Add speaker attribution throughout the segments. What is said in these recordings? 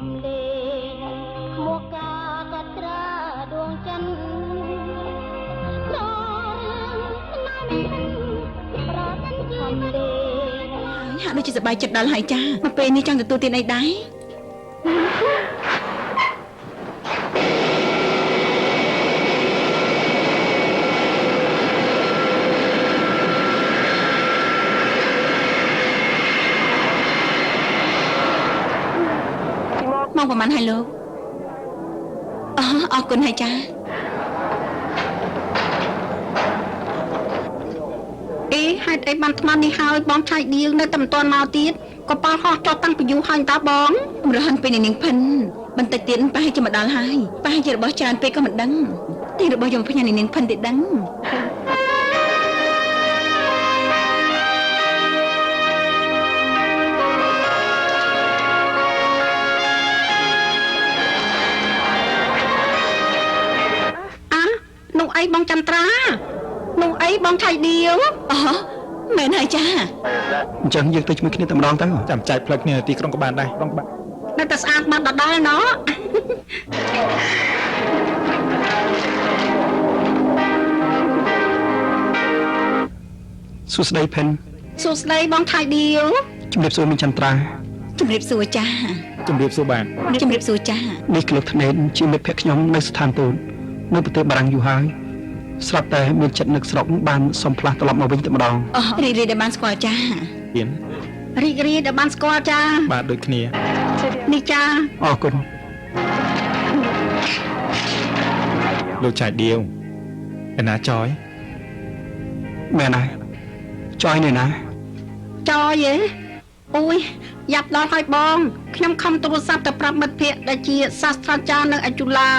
Speaker 1: ំលេងមកកាកត្រាដួងចិនត្ររឿងស្នេហ៍មិនប្រសិនជីវិតលេង
Speaker 2: ហាក់ដូចជាសប្បាយចិត្តដល់ហើយចាមកពេលនេះចង់ទទួលទានអីដែរ មកប្រហែលហើយលោកអូអរគុណហើយចា
Speaker 3: អេហេតុអីបានថ្មនេះហើយបងឆៃឌៀងនៅតែមិនទាន់មកទៀតកប៉ាល់ហោះចុះតាំងពីយូរហើយតើបង
Speaker 2: រហ័នពេលនាងផិនបន្តិចទៀតប្រហែលជាមកដល់ហើយប្រហែលជារបស់ច្រើនពេកក៏មិនដឹងទីរបស់យកមកផ្ញើនាងផិនទេដឹង
Speaker 3: អានោះអីបងចន្ទ្រានោះអីបងឆៃឌៀង
Speaker 2: អូមែនហើយចា
Speaker 4: អញ្ចឹងយើងទៅជាមួយគ្នាតែម្ដងទៅ
Speaker 5: ចាំចែកផ្លូវគ្នានៅទីក្រុងក៏បានដែរក្រុងបាន
Speaker 3: នៅតែស្អាតបាត់ដដែលណោះ
Speaker 4: សួស្តីផិន
Speaker 3: សួស្តីបងឆៃឌៀង
Speaker 4: ជំរាបសួរមីងចន្ទ្រា
Speaker 2: ជំរាបសួរចា
Speaker 5: ជំរាបសួរបាទ
Speaker 2: ជំរាបសួរចា
Speaker 4: នេះគឺលោកថ្នេនជាមិត្តភក្តិខ្ញុំនៅស្ថានទូតនៅប្រទេសបារាំងយូរហើយស្រាប់តែមានចិត្តនឹកស្រុកបានសុំផ្លាស់ត្រឡប់មកវិញតែម្ដង
Speaker 2: អូរីករាយដែលបានស្គាល់ចា
Speaker 5: ទៀន
Speaker 3: រីករាយដែលបានស្គាល់ចា
Speaker 5: បាទដូចគ្នា
Speaker 3: នេះចា
Speaker 4: អរគុណ
Speaker 5: លោកចៃឌៀវឯណាចយ
Speaker 4: មែនហើយចយនេះណា
Speaker 3: ចយហ៎អូយយ៉ាប់ដល់ហើយបងខ្ញុំខំទូរស័ព្ទទៅប្រាប់មិត្តភ័ក្តិដែលជាសាស្ត្រាចារ្យនៅអជូឡា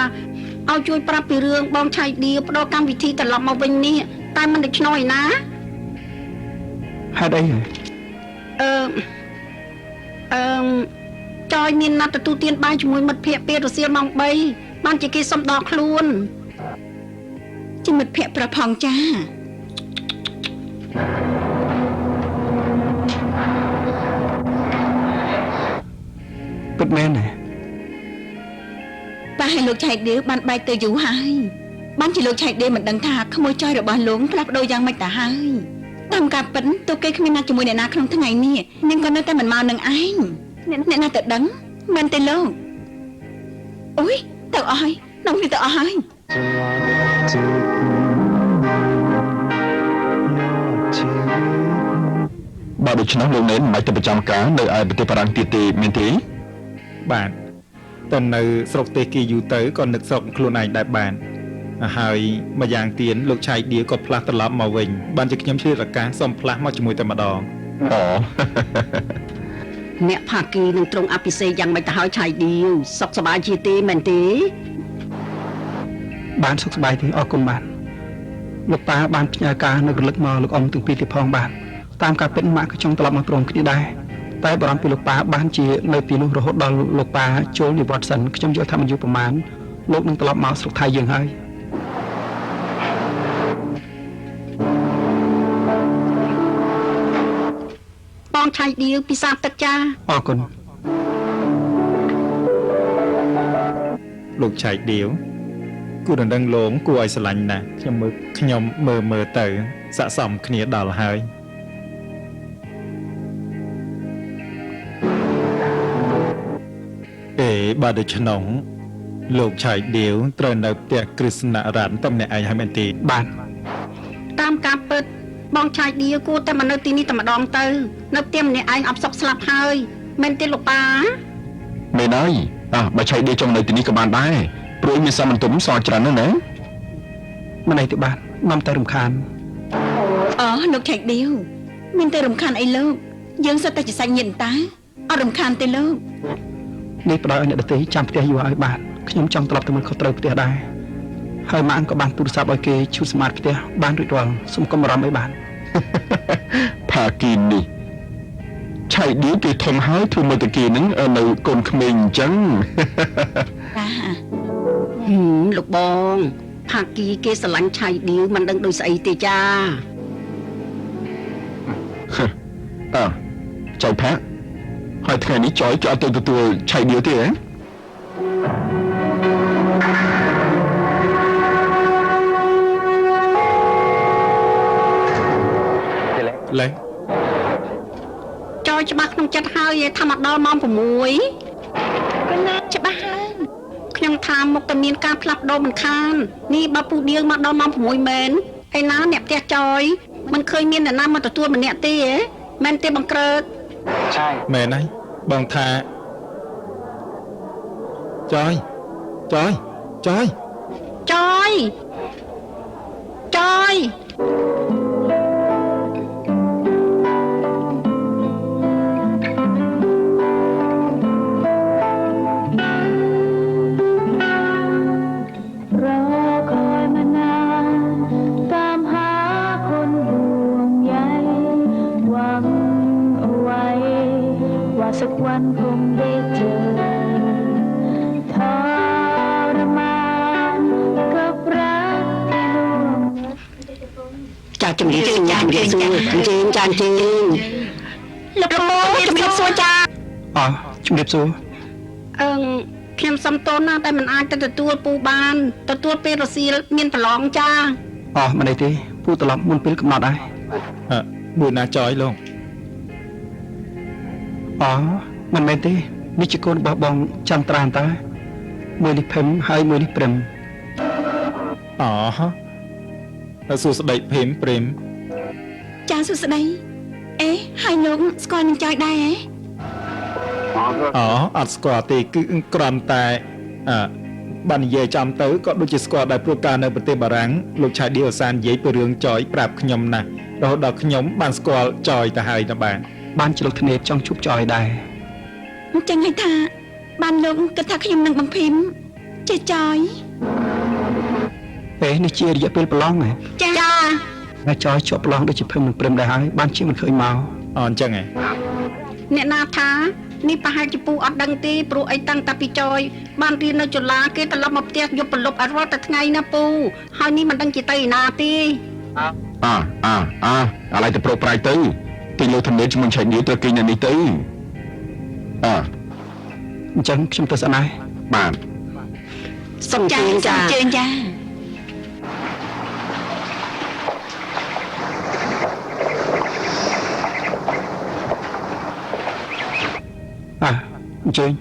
Speaker 3: ឲ្យជួយប្រាប់ពីរឿងបងឆៃឌៀវផ្ដោកម្មវិធីត្រឡប់មកវិញនេះតែមិនដូច្នោះឯណា
Speaker 4: ហេតុអីហ៎
Speaker 3: អឺអឺចយមានណាត់ទទួលទានបាយជាមួយមិត្តភ័ក្តិពេលរសៀលម៉ោង3បានជាគេសុំដកខ្លួន
Speaker 2: ជាមិត្តភក្តិប្រផងចា
Speaker 4: ពិតមែនទេ
Speaker 2: ប៉ាឲ្យលោកឆៃឌៀវបានបែកទៅយូរហើយបានជាលោកឆៃឌៀវមិនដឹងថាក្មួយចុយរបស់លោកផ្លាស់ប្ដូរយ៉ាងម៉េចទៅហើយតាមការពិតទោះគេគ្មានណាត់ជាមួយអ្នកណាក្នុងថ្ងៃនេះនាងក៏នៅតែមិនមកនឹងឯងអ្នកណាទៅដឹងមែនទេលោកអូយទៅអស់ហើយនំនេះទៅអស់ហើយ
Speaker 6: បើដូច្នោះលោកណេនមិនបាច់ទៅប្រចាំការនៅឯប្រទេសបារាំងទៀតទេមែនទេ
Speaker 5: បាទតែនៅស្រុកទេសគេយូរទៅក៏នឹកស្រុកខ្លួនឯងដែរបានហើយម្យ៉ាងទៀនលោកឆៃឌៀវក៏ផ្លាស់ត្រឡប់មកវិញបានជាខ្ញុំឆ្លៀតឱកាសសុំផ្លាស់មកជាមួយតែម្ដង
Speaker 6: អូ
Speaker 3: អ្នកផាគីនឹងទ្រង់អភិសេកយ៉ាងម៉េចទៅហើយឆៃឌៀវសុខសប្បាយជាទេមែនទេ
Speaker 4: បានសុខសប្បាយទេអរគុណបាទលោកប៉ាបានផ្ញើការនៅរលឹកមកលោកអ៊ំទាំងពីរទៀតផងបាទតាមការពិតម៉ាក់ក៏ចង់ត្រឡប់មកព្រមគ្នាដែរតែបារម្ភពីលោកប៉ាបានជានៅទីនោះរហូតដល់លោកប៉ាចូលនិវត្តន៍សិនខ្ញុំយល់ថាមិនយូរប្រហែលលោកនឹងត្រឡប់មកស្រុកថៃយើងហើយ
Speaker 3: បងឆៃឌៀវពិសាទឹកចា
Speaker 4: អរគុណ
Speaker 5: លោកឆៃឌៀវគូដណ្ដឹងលងគួរឲ្យស្រឡាញ់ណាស់ខ្ញុំមើលខ្ញុំមើលមើលទៅស័ក្តិសមគ្នាដល់ហើយអេបើដូច្នោះលោកឆៃឌៀវត្រូវនៅផ្ទះគ្រឹស្ណរ៉ានតែម្នាក់ឯងហើយមែនទេ
Speaker 4: បាទ
Speaker 3: តាមការពិតបងឆៃឌៀវគួរតែមកនៅទីនេះតែម្ដងទៅនៅផ្ទះម្នាក់ឯងអបសុកស្លាប់ហើយមែនទេលោកប៉ា
Speaker 6: មែនហើយអះបើឆៃឌីចង់នៅទីនេះក៏បានដែរព្រោះមានសាមន្ទុំសល់ច្រើនណាស់ណា
Speaker 4: មិនអីទេបាទនាំតែរំខាន
Speaker 2: អូលោកឆៃឌៀវមានតែរំខានអីលោកយើងសុទ្ធតែជាសាច់ញាតិតាអត់រំខានទេលោក
Speaker 4: នេះផ្ដល់ឲ្យអ្នកដទៃចាំផ្ទះយូរហើយបាទខ្ញុំចង់ត្រឡប់ទៅមើលខុសត្រូវផ្ទះដែរហើយម៉ាក់ក៏បានទូរស័ព្ទឲ្យគេឈូសសម្អាតផ្ទះបានរួចរាល់សូមកុំបារម្ភអីបាទ
Speaker 6: ផាគីនេះឆៃឌីគេធំហើយធ្វើមើលទៅគេនឹងនៅកូនក្មេងអញ្ចឹង
Speaker 2: ចា
Speaker 3: ហឹមលោកបងផាគីគេស្រឡាញ់ឆៃឌៀវមិនដឹងដូចស្អីទេចា
Speaker 6: អើចៃផាក់ហើយថ្ងៃនេះចយគេអត់ទៅទទួលឆៃឌីទេហ៎
Speaker 5: លេះ
Speaker 3: ចយច្បាស់ក្នុងចិត្តហើយថាមកដល់ម៉ោង6
Speaker 1: កណាច្បាស់ហើយ
Speaker 3: ខ្ញុំថាមុខតែមានការផ្លាស់ប្ដូរមិនខាននេះបើពូដៀងមកដល់ម៉ោង6មែនឯណាអ្នកផ្ទះចយមិនឃើញមានអ្នកណាមកទទួលម្នាក់ទេហ៎មែនទេបង្ក្រើក
Speaker 5: មែនហើយបងថាចយចយចយ
Speaker 3: ចយចយ
Speaker 7: รอคอยมานานตามหาคนห่วงใยหวังเอาไว้ว่าสักวันคงได้เจอทรมานกับรักที่ล่วง
Speaker 3: ចាជំរាបសួរជំរាបសួរអញ្ជើញចាអញ្ជើញលោកពូជំរាបសួរចា
Speaker 4: អជំរាបសួរ
Speaker 3: អឺខ្ញុំសុំទោសណាស់តែមិនអាចទៅទទួលពូបានទទួលពេលរសៀលមានប្រឡងចា
Speaker 4: អមិនអីទេពូត្រឡប់មុនពេលកំណត់ហើយ
Speaker 5: អ่ะមួយណាចយលោក
Speaker 4: អមិនមែនទេនេះជាកូនរបស់បងចន្ទ្រានតាមួយនេះភឹមហើយមួយនេះព្រឹម
Speaker 5: អូសួស្ដីភេមព្រេម
Speaker 2: ចាសួស្ដីអេហើយលោកស្គាល់នឹងចយដែរហ៎
Speaker 5: អូអត់ស្គាល់ទេគឺគ្រាន់តែអឺបាននិយាយចំទៅក៏ដូចជាស្គាល់ដែរព្រោះកាលនៅប្រទេសបារាំងលោកឆៃឌីអូសាននិយាយពីរឿងចយប្រាប់ខ្ញុំណាស់រហូតដល់ខ្ញុំបានស្គាល់ចយទៅហើយណាបាទ
Speaker 4: បានជាលោកធនេបចង់ជួបចយដែរ
Speaker 2: អញ្ចឹងហើយថា បានលោកគិតថាខ្ញុំនឹងបងភីមចេះចយ
Speaker 4: ពេលនេះជារយៈពេលប្រឡងហ៎
Speaker 2: ចា
Speaker 3: ចា
Speaker 4: ហើយចយជាប់ប្រឡងដូចជាភឹមនិងព្រឹមដែរហើយបានជាមិនឃើញមក
Speaker 5: អអញ្ចឹងហ៎
Speaker 3: អ្នកណាថានេះប្រហែលជាពូអត់ដឹងទេព្រោះអីតាំងតាពីចយបានរៀននៅจุฬាគេត្រឡប់មកផ្ទះយប់ប្រលប់ឲ្យរាល់តែថ្ងៃណាពូហើយនេះមិនដឹងជាទៅឯណាទេ
Speaker 6: អាអាអាអាឡៃទៅប្រោកប្រាយទៅទីលោកធនេជាមួយឆៃឌៀវត្រូវគេងនៅនេះទៅអា
Speaker 4: អញ្ចឹងខ្ញុំទៅស្អែក
Speaker 6: បាទ
Speaker 3: សុំ
Speaker 2: ចា
Speaker 3: ជើញចា
Speaker 2: សូមជើញចា
Speaker 4: អាអញ្ជើញ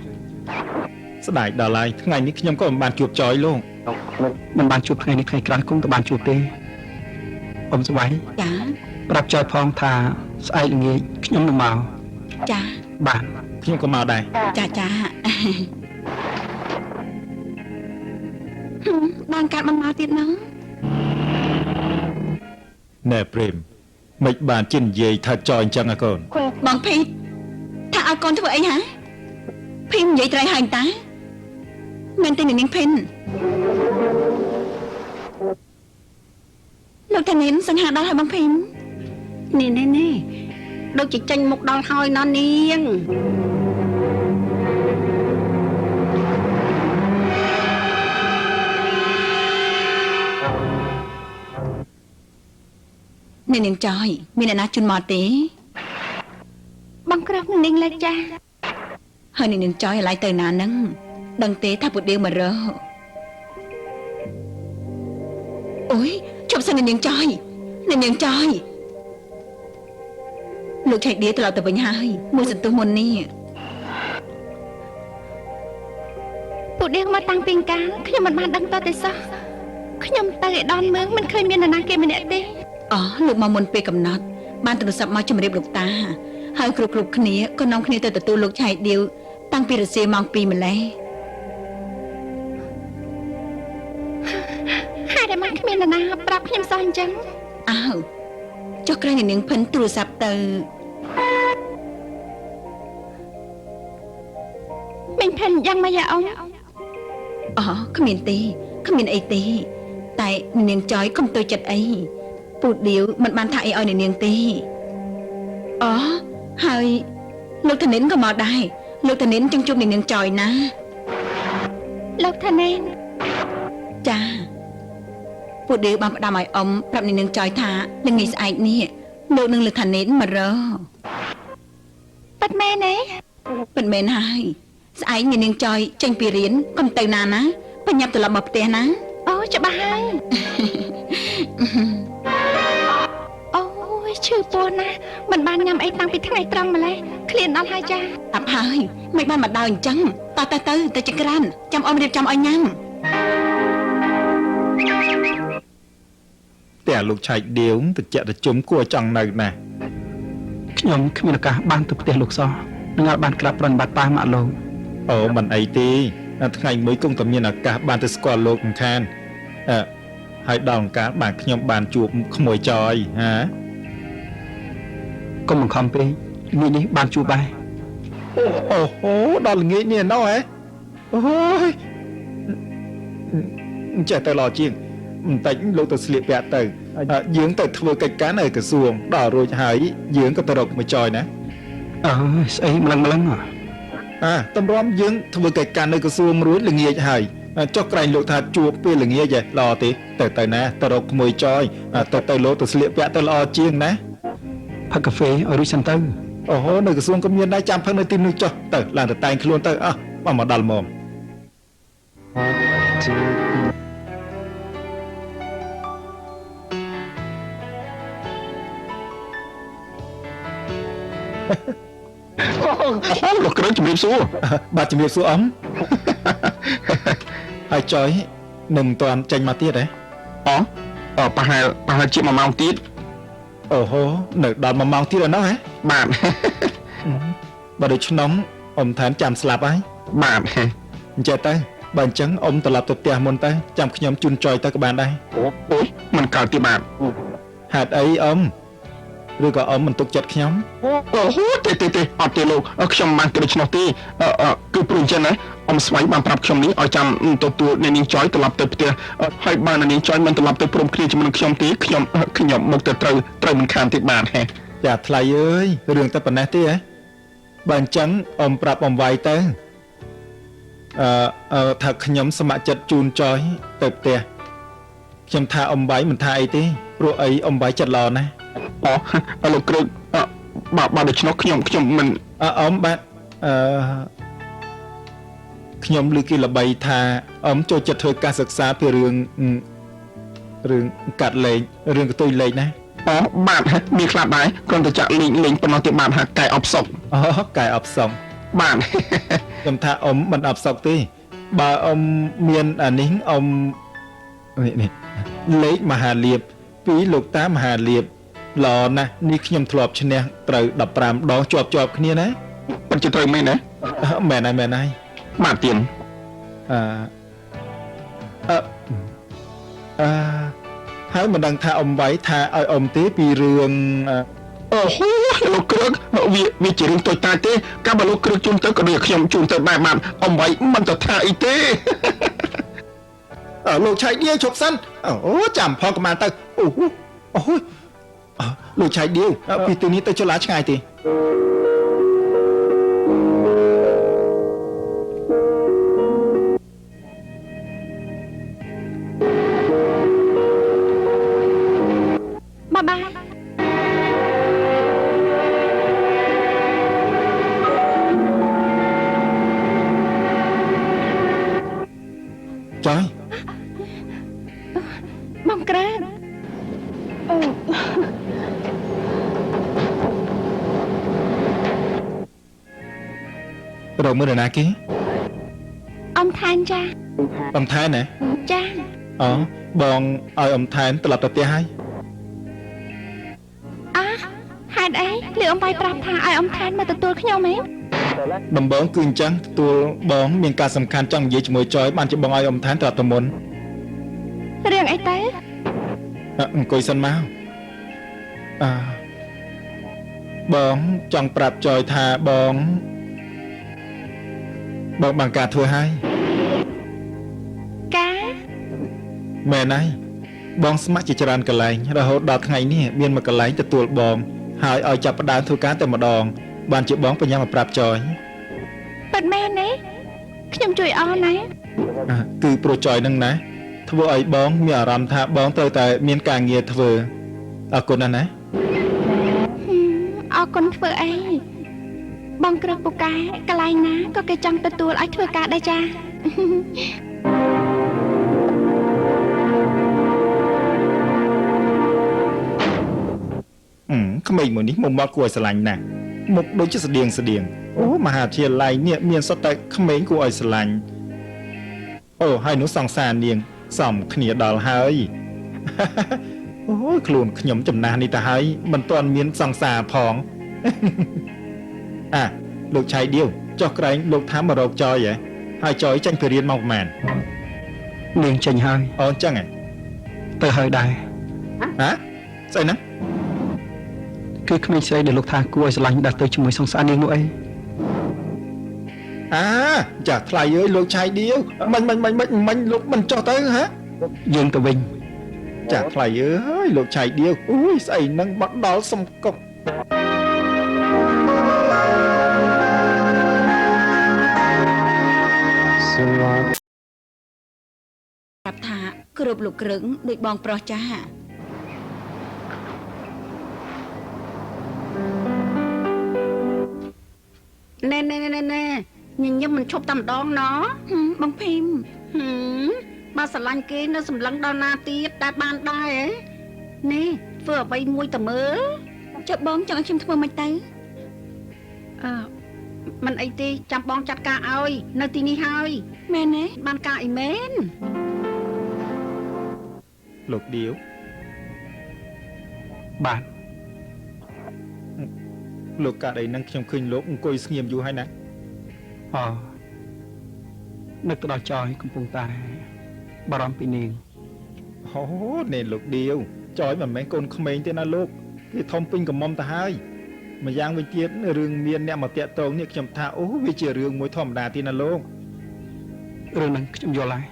Speaker 5: ស្ដាយដល់ហើយថ្ងៃនេះខ្ញុំក៏មិនបានជួបចយលោក
Speaker 4: មិនបានជួបថ្ងៃនេះថ្ងៃក្រោយគង់តែបានជួបទេអ៊ំស្វ័យ
Speaker 2: ចា
Speaker 4: ប្រាប់ចយផងថាស្អែកល្ងាចខ្ញុំនឹងមក
Speaker 2: ចា
Speaker 4: បាទ
Speaker 5: ខ្ញុំក៏មកដែរ
Speaker 2: ចាចាហឹមបានកាត់មិនមកទៀតនោះ
Speaker 5: ណែព្រេមមិនបានជានិយាយថាចយអញ្ចឹងហ៎កូន
Speaker 2: បងភីថាឲ្យកូនធ្វើអីហ៎ភីមនិយាយត្រូវហើយតាមែនទេអ្នកនាងភិនលោកតានិនសង្ហាដល់ហើយបងភីម
Speaker 3: នេះនេះនេះដូចជាចេញមុខដល់ហើយណោះនាង
Speaker 2: អ្នកនាងចយមានអ្នកណាជូនមកទេ
Speaker 1: បងក្រឹកនឹងនាងលេខចា
Speaker 2: ហើយអ្នកនាងចយឲ្យឡៃទៅណានឹងដឹងទេថាពុដៀវមករកអូយជប់សិនអ្នកនាងចយអ្នកនាងចយលោកឆៃឌៀត្រឡប់ទៅវិញហើយមួយសន្ទុះមុននេះ
Speaker 1: ពូដៀងមកតាំងពីកាលខ្ញុំមិនបានដឹងតទេសោះខ្ញុំទៅឯដនមឿងមិនឃើញមាននរណាគេម្នាក់ទេ
Speaker 2: អូលោកមកមុនពេលកំណត់បានទូរស័ព្ទមកជម្រាបលោកតាហើយគ្រប់គ្រប់គ្នាក៏នាំគ្នាទៅទទួលលោកឆៃឌៀវតាំងពីរសៀលម៉ោង2ម្លេះ
Speaker 1: ហេតុតែមិនគ្មាននរណាប្រាប់ខ្ញុំសោះអញ្ចឹង
Speaker 2: អើចុះក្រែងអ្នកនាងភិនទូរស័ព្ទទៅ
Speaker 1: មីងផិនយ៉ាងម៉េចអ៊ំ
Speaker 2: អូគ្មានទេគ្មានអីទេតែអ្នកនាងចយកុំទៅចិត្តអីពូឌៀវមិនបានថាអីឲ្យអ្នកនាងទេអូហើយលោកធនិនក៏មកដែរលោកធនិនចង់ជួបអ្នកនាងចយណា
Speaker 1: លោកថាណែន
Speaker 2: ចាពូឌៀវបានផ្ដាំឲ្យអ៊ំប្រាប់អ្នកនាងចយថាល្ងាចស្អែកនេះលោកនឹងលោកធនិនមករក
Speaker 1: ប៉ិតមែនទេ
Speaker 2: ពិតមែនហើយស្អែកអ្នកនាងចយចេញពីរៀនកុំទៅណាណាបញ្ញាប់ត្រឡប់មកផ្ទះណា
Speaker 1: អូច្បាស់ហើយអូយ ឈឺពោះណាស់មិនបានញ៉ាំអីតាំងពីថ្ងៃត្រង់ម្លេះឃ្លានដល់ហើយចា
Speaker 2: អាប់ហើយមិនបានមកដល់អញ្ចឹងតោះទៅទៅទៅចក្រានចាំអ៊ំរៀបចំឲ្យញ៉ាំ
Speaker 5: តែលោកឆៃដៀវតិចតិជុំគួរឲ្យចង់នៅណាស់
Speaker 4: ខ្ញុំគ្មានឱកាសបានទៅផ្ទះលោកសោះនឹងអាចបានក្រាបប្រណិប័តប៉ាម៉ាក់លោក
Speaker 5: អូមិនអីទេថ្ងៃមួយគង់តែមានឱកាសបានទៅស្គាល់លោកមិនខានអឺហើយដល់អង្ការបានខ្ញុំបានជួបក្មួយចយហា
Speaker 4: កុំបង្ខំពេកងាយនេះបានជួបដែរ
Speaker 5: អូហូដល់ល្ងាចនេះណោះហ៎អូយចេះតែល្អជាងបន្តិចលោកទៅស្លៀកពាក់ទៅយើងទៅធ្វើកិច្ចការនៅក្រសួងដល់រួចហើយយើងក៏ទៅរកមួយចយណា
Speaker 4: អើយស្អីម្លឹងម្លឹង
Speaker 5: អាតម្រាំយើងធ្វើកិច្ចការនៅក្រសួងរួចល្ងាចហើយចុះក្រែងលោកថាជួបពេលល្ងាចល្អទេទៅទៅណាទៅរកក្មួយចយទៅទៅលោកទៅស្លៀកពាក់ទៅល្អជាងណា
Speaker 4: ផឹកកាហ្វេឲ្យរួចសិនទៅ
Speaker 5: អូហូនៅក្រសួងក៏មានដែរចាំផឹកនៅទីនោះចុះទៅឡើងទៅតែងខ្លួនទៅអោះមកដល់មុំ
Speaker 6: អូលោកគ្រូជំរាបសួរ
Speaker 5: បាទជំរាបសួរអ៊ំហើយចុយនៅមិនទាន់ចេញមកទៀតហ៎
Speaker 6: អូប្រហែលជា1ម៉ោងទៀត
Speaker 5: អូហូនៅដល់1ម៉ោងទៀតឯណោះហ៎
Speaker 6: បាទ
Speaker 5: បើដូច្នោះអ៊ំថែនចាំស្លាប់ហើយ
Speaker 6: បាទ
Speaker 5: អញ្ចឹងទៅបើអញ្ចឹងអ៊ំត្រឡប់ទៅផ្ទះមុនទៅចាំខ្ញុំជូនចុយទៅក៏បានដែរ
Speaker 6: អូយមិនកើតទេបាទ
Speaker 5: ហេតុអីអ៊ំឬក៏អ៊ំមិនទុកចិត្តខ្ញុំ
Speaker 6: អូហូទេទេទេអត់ទេលោកខ្ញុំមិនបានគិតដូច្នោះទេគឺព្រោះអញ្ចឹងណាអ៊ំស្វ័យបានប្រាប់ខ្ញុំនេះឲ្យចាំទទួលអ្នកនាងចុយត្រឡប់ទៅផ្ទះហើយបើអ្នកនាងចុយមិនត្រឡប់ទៅព្រមគ្នាជាមួយនឹងខ្ញុំទេខ្ញុំខ្ញុំមកទៅត្រូវមិនខានទេបាទហេ
Speaker 5: ចាថ្លៃអើយរឿងតែប៉ុណ្ណេះទេហ៎បើអញ្ចឹងអ៊ំប្រាប់អ៊ំវាយទៅអឺថាខ្ញុំស្ម័គ្រចិត្តជូនចុយទៅផ្ទះខ្ញុំថាអ៊ំវាយមិនថាអីទេព្រោះអីអ៊ំវាយចិត្តល្អណាស់
Speaker 6: អូលោកគ្រូបើដូច្នោះខ្ញុំមិន
Speaker 5: អ៊ំបាទអឺខ្ញុំឮគេល្បីថាអ៊ំចូលចិត្តធ្វើការសិក្សាពីរឿងកាត់លេខរឿងកតុយលេខណា
Speaker 6: អូបាទមានខ្លះដែរគ្រាន់តែចាក់លេងប៉ុណ្ណោះទេបាទហាកែអបសុក
Speaker 5: អូកែអបសុក
Speaker 6: បាទ
Speaker 5: ខ្ញុំថាអ៊ំមិនអបសុកទេបើអ៊ំមានអានេះអ៊ំនេះលេខមហាលៀបពីលោកតាមហាលៀបល្អណាស់នេះខ្ញុំធ្លាប់ឈ្នះត្រូវ15ដងជាប់គ្នាណា
Speaker 6: ពិតជាត្រូវមែនណា
Speaker 5: មែនហើយមែនហើយ
Speaker 6: បាទទៀន
Speaker 5: អឺអឺអឺហើយមិនដឹងថាអ៊ំໄວថាឲ្យអ៊ំទេពីរឿង
Speaker 6: អូហូលោកគ្រើកវាជារឿងតូចតាចទេកាលបើលោកគ្រើកជូនទៅក៏ដូចខ្ញុំជូនទៅដែរបាទអ៊ំໄວមិនទៅថាអីទេ
Speaker 5: លោកឆៃដៀវជប់សិនអូចាំផងកម្មានទៅអូអូលោកឆៃដៀវពីទីនេះទៅចលាឆ្ងាយទេ
Speaker 1: បាបា
Speaker 5: ចុយ
Speaker 1: បងក្រើក
Speaker 5: រកមើលនរណាគេ
Speaker 1: អ៊ំថែនចា
Speaker 5: អ៊ំថែនណា
Speaker 1: ចា
Speaker 5: អូបងឲ្យអ៊ំថែនត្រឡប់ទៅផ្ទះហើយ
Speaker 1: អ่ะហេតុអីលឺអ៊ំបាយប្រាប់ថាឲ្យអ៊ំថែនមកទទួលខ្ញុំហ៎
Speaker 5: ដំបងគឺអញ្ចឹងទទួលបងមានការសំខាន់ចង់និយាយជាមួយចយបានជាបងឲ្យអ៊ំថែនត្រឡប់ទៅមុន
Speaker 1: រឿងអីទៅ
Speaker 5: អង្គុយសិនមកអឺបងចង់ប្រាប់ចយថាបងបានការធ្វើហើយ
Speaker 1: ការ
Speaker 5: មែនហើយបងស្ម័គ្រជាច្រើនកន្លែងរហូតដល់ថ្ងៃនេះមានមួយកន្លែងទទួលបងហើយឲ្យចាប់ផ្ដើមធ្វើការតែម្ដងបានជាបងបញ្ញាមកប្រាប់ចយ
Speaker 1: ពិតមែនទេខ្ញុំជួយអស់ណា
Speaker 5: គឺព្រោះចយនឹងណាធ្វើឲ្យបងមានអារម្មណ៍ថាបងត្រូវតែមានការងារធ្វើអរគុណណាស់ណា
Speaker 1: អរគុណធ្វើអីបងក្រឹកពូកែកន្លែងណាក៏គេចង់ទទួលឲ្យធ្វើការដែរចា
Speaker 5: ក្មេងមួយនេះមុខមាត់គួរឲ្យស្រឡាញ់ណាស់មុខដូចជាស្តៀងស្តៀងអូមហាវិទ្យាល័យនេះមានសុទ្ធតែក្មេងគួរឲ្យស្រឡាញ់អូហើយនោះសង្សារនាងសំគ្នាដល់ហើយអូយខ្លួនខ្ញុំចំណាស់នេះទៅហើយមិនទាន់មានសង្សារផងអាលោកឆៃឌៀវចុះក្រែងលោកថាមករកចយហ៎ហើយចយចេញពីរៀនមកប្រហែល
Speaker 4: នាងចេញហើយ
Speaker 5: អូអញ្ចឹងហ៎
Speaker 4: ទៅហើយដែរ
Speaker 5: ហ៎ស្អីហ្នឹង
Speaker 4: គឺក្មេងស្រីដែលលោកថាគួរឲ្យស្រឡាញ់ដែលទៅជាមួយសង្សារនាងនោះអី
Speaker 5: អាចាថ្លៃអើយលោកឆៃឌៀវមិញមិញមិញមិញលោកមិនចុះទៅហ៎
Speaker 4: យើងទៅវិញ
Speaker 5: ចាថ្លៃអើយលោកឆៃឌៀវអូយស្អីហ្នឹងមកដល់សំកុក
Speaker 2: ប្រាប់ថាគ្រប់លោកគ្រឿងដូចបងប្រុសចា
Speaker 3: ណែណែណែណែញញឹមមិនឈប់តែម្ដងណ
Speaker 2: បងភីម
Speaker 3: បើស្រឡាញ់គេនៅសម្លឹងដល់ណាទៀតតែបានដែរនេះធ្វើអ្វីមួយទៅមើល
Speaker 2: ចុះបងចង់ឲ្យខ្ញុំធ្វើមិនទៅ
Speaker 3: អឺមិនអីទេចាំបងចាត់ការឲ្យនៅទីនេះហើយ
Speaker 2: មែនទេ
Speaker 3: បានការអីមែន
Speaker 5: លោកឌៀវ
Speaker 4: បាទ
Speaker 5: លោកកាត់អីហ្នឹងខ្ញុំឃើញលោកអង្គុយស្ងៀមយូរហើយណា
Speaker 4: អូនឹកទៅដល់ចយកំពុងតែបារម្ភពីនាង
Speaker 5: អូនេះលោកឌៀវចយមិនមែនកូនក្មេងទេណាលោកគេធំពេញកំមុំទៅហើយម្យ៉ាងវិញទៀតរឿងមានអ្នកមកតាក់ទងនេះខ្ញុំថាអូវាជារឿងមួយធម្មតាទេណាលោក
Speaker 4: រឿងហ្នឹងខ្ញុំយល់ហើយ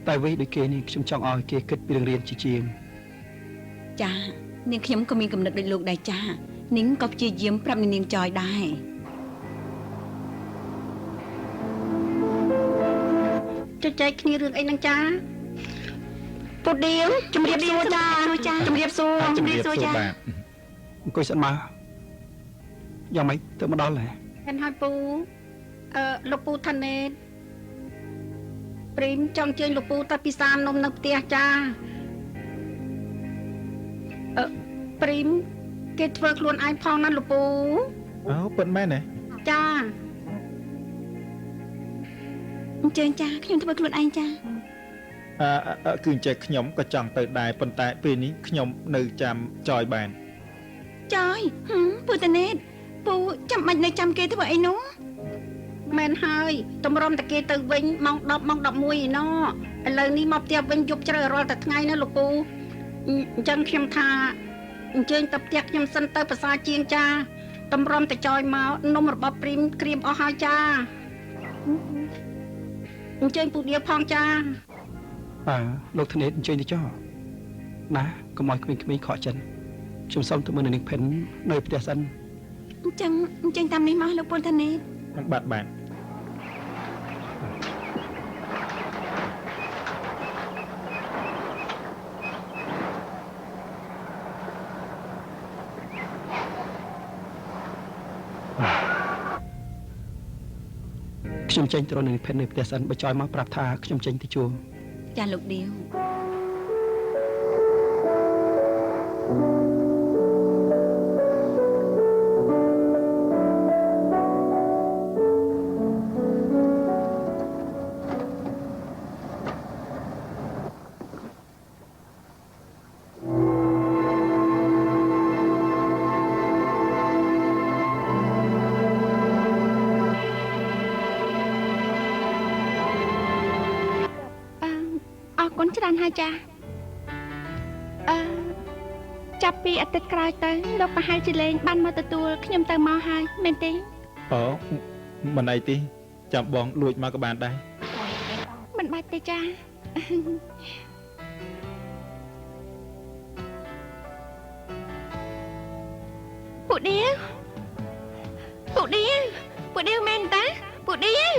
Speaker 4: តែវិញដូចគេនេះខ្ញុំចង់ឲ្យគេគិតពីរឿងរៀនជាជាង
Speaker 2: ចានាងខ្ញុំក៏មានកំណត់ដូចលោកដែរចានាងក៏ព្យាយាមប្រាប់នាងចយដែរ
Speaker 3: ជជែកគ្នារឿងអីហ្នឹងចាពូឌៀវជំរាបសួរចាជំរាបសួរ
Speaker 5: ជំរាបសួរចា
Speaker 4: អង្គុយសិនមកយ៉ាងម៉េចទៅមកដល់ហ៎
Speaker 3: មែនហើយពូអឺលោកពូថាណេតព្រីមចង់ជើញលោកពូទៅពិសានំនៅផ្ទះចាអឺព្រីមគេធ្វើខ្លួនឯងផងណាលោកពូ
Speaker 5: អូពិតមែនទេ
Speaker 3: ចា
Speaker 2: អញ្ជើញចាខ្ញុំធ្វើខ្លួនឯងចា
Speaker 5: អឺគឺអញ្ចេះខ្ញុំក៏ចង់ទៅដែរប៉ុន្តែពេលនេះខ្ញុំនៅចាំចយបាន
Speaker 2: ចយពូតាណេតពូចាំបាច់នៅចាំគេធ្វើអីនោះ
Speaker 3: មែនហើយតម្រុំតែគេទៅវិញម៉ោង10ម៉ោង11ឯណោះឥឡូវនេះមកផ្ទះវិញយប់ជ្រៅរាល់តែថ្ងៃណាលោកពូអញ្ចឹងខ្ញុំថាអញ្ជើញទៅផ្ទះខ្ញុំសិនទៅប្រសើរជាងចាតម្រុំតែចយមកនំរបស់ព្រីមក្រៀមអស់ហើយចាអញ្ជើញពូដៀវផងចា
Speaker 4: បាទលោកធនេតអញ្ជើញទៅចុះណាកុំឲ្យក្មេងៗខកចិនខ្ញុំសូមទៅមើលនាងភិននៅផ្ទះសិន
Speaker 2: អញ្ចឹងអញ្ជើញតាមនេះមកលោកពូធនេត
Speaker 5: បាទបាទ
Speaker 4: ខ្ញុំចេញទៅរកនាងភិននៅផ្ទះសិនបើចយមកប្រាប់ថាខ្ញុំចេញទៅជួប
Speaker 2: ចាលោកឌៀវ
Speaker 1: ច្រើនហើយចាអឺចាប់ពីអាទិត្យក្រោយទៅលោកប្រហែលជាលេងបានមកទទួលខ្ញុំទៅមកហើយមែនទេ
Speaker 5: អូមិនអីទេចាំបងលួចមកក៏បានដែរ
Speaker 1: មិនបាច់ទេចាពូឌៀវពូឌៀវពូឌៀវមែនតាពូឌៀវ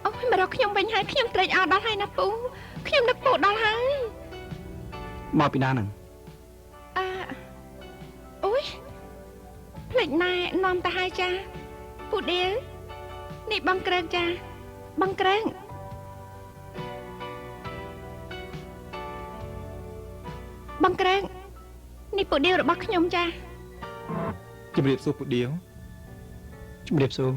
Speaker 1: អូយមករកខ្ញុំវិញហើយខ្ញុំត្រេកអរដល់ហើយណាពូខ្ញុំនឹកពូដល់ហើយ
Speaker 4: មកពីណាហ្នឹង
Speaker 1: អឺអូយភ្លេចណែនាំទៅហើយចាពូឌៀវនេះបងក្រើងចាបងក្រើងបងក្រើង នេះពូឌីវរបស់ខ្ញុំចា
Speaker 5: ជំរាបសួរពូឌីវ
Speaker 4: ជំរាបសួរ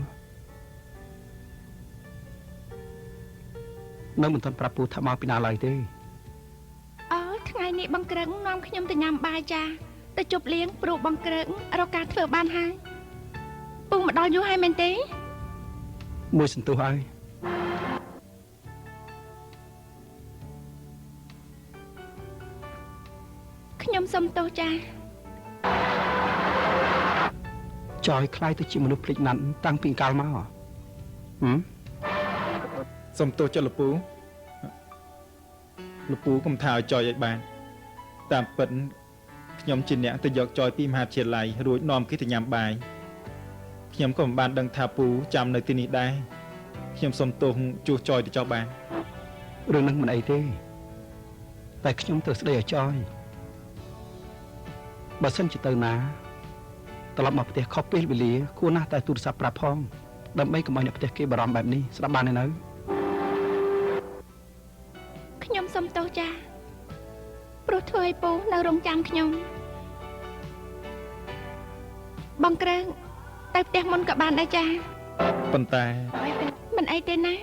Speaker 4: នៅមិនទាន់ប្រាប់ពូថាមកពីណាឡើយទេ
Speaker 1: អូថ្ងៃនេះបងក្រឹងនាំខ្ញុំទៅញ៉ាំបាយចាទៅជប់លៀងព្រោះបងក្រឹងរកការធ្វើបានហើយពូមកដល់យូរហើយមែនទេ
Speaker 4: មួយសន្ទុះហើយ
Speaker 1: ខ្ញុំសុំទោសចា
Speaker 4: ចយខ្លាយទៅជាមនុស្សភ្លេចណាត់តាំងពីកាលមក
Speaker 5: សុំទោសចុះលពូលពូកុំថាឲ្យចយឲ្យបានតាមពិតខ្ញុំជាអ្នកទៅយកចយពីមហាវិទ្យាល័យរួចនាំគេទៅញ៉ាំបាយខ្ញុំក៏មិនបានដឹងថាពូចាំនៅទីនេះដែរខ្ញុំសុំទោសជួសចយទៅចោះបាន
Speaker 4: រឿងនឹងមិនអីទេតែខ្ញុំត្រូវស្ដីឲ្យចយបើសិនជាទៅណាត្រឡប់មកផ្ទះខុសពេលវេលាគួរណាស់តែទូរស័ព្ទប្រាប់ផងដើម្បីកុំឲ្យអ្នកផ្ទះគេបារម្ភបែបនេះស្ដាប់បានទេនៅ
Speaker 1: ខ្ញុំសុំទោសចាព្រោះធ្វើឲ្យពូនៅរងចាំខ្ញុំបងក្រឹងទៅផ្ទះមុនក៏បានដែរចា
Speaker 5: ប៉ុន្តែ
Speaker 1: មិនអីទេណា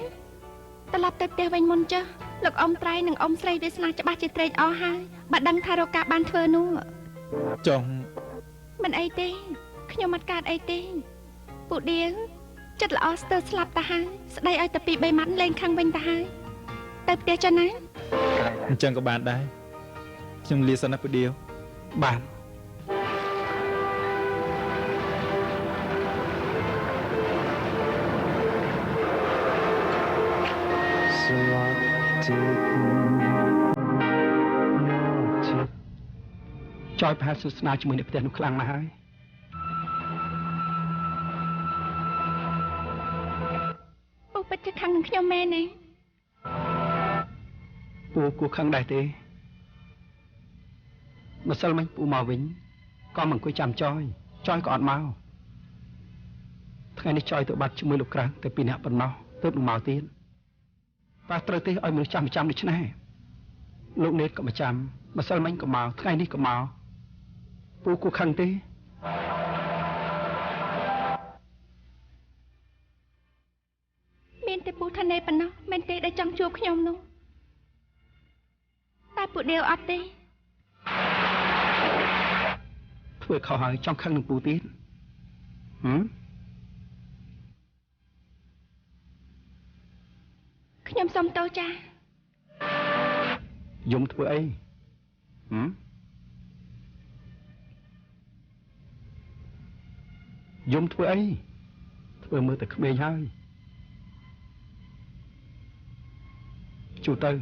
Speaker 1: ត្រឡប់ទៅផ្ទះវិញមុនចុះលោកអ៊ំត្រៃនិងអ៊ំស្រីវាសនាច្បាស់ជាត្រេកអរហើយបើដឹងថារកការបានធ្វើនោះ
Speaker 5: ចង់
Speaker 1: មិនអីទេខ្ញុំអត់កើតអីទេពូដៀងចិត្តល្អស្ទើរស្លាប់ទៅហើយស្ដីឲ្យតែពី3ម៉ាត់លេងខាងវិញទៅហើយទៅផ្ទះចុះណា
Speaker 5: អញ្ចឹងក៏បានដែរខ្ញុំលាសិនណាពូដៀវ
Speaker 4: បានចយប្រហែលសួស្នាជាមួយអ្នកផ្ទះនោះខ្លាំងណាស់ហើយ
Speaker 1: ពូពិតជាខឹងនឹងខ្ញុំមែនទេ
Speaker 4: ពូគួរខឹងដែរទេម្សិលមិញពូមកវិញក៏មិនអង្គុយចាំចយចយក៏អត់មកថ្ងៃនេះចយទៅបាត់ជាមួយលោកក្រាំងតែពីរនាក់ប៉ុណ្ណោះទើបនឹងមកទៀតតើត្រូវទេឲ្យមនុស្សចាំចាំដូច្នេះលោកនេតក៏មកចាំម្សិលមិញក៏មកថ្ងៃនេះក៏មកពូគួរខឹងទេ
Speaker 1: មានតែពូថានេប៉ុណ្ណោះមែនទេដែលចង់ជួបខ្ញុំនោះតែពូដៀវអត់ទេ
Speaker 4: ធ្វើខុសហើយចង់ខឹងនឹងពូទៀតហឹម
Speaker 1: ខ្ញុំសុំទោសចា
Speaker 4: យំធ្វើអីហឹមយំធ្វើអីធ្វើមើលតែក្មេងហើយជួទៅ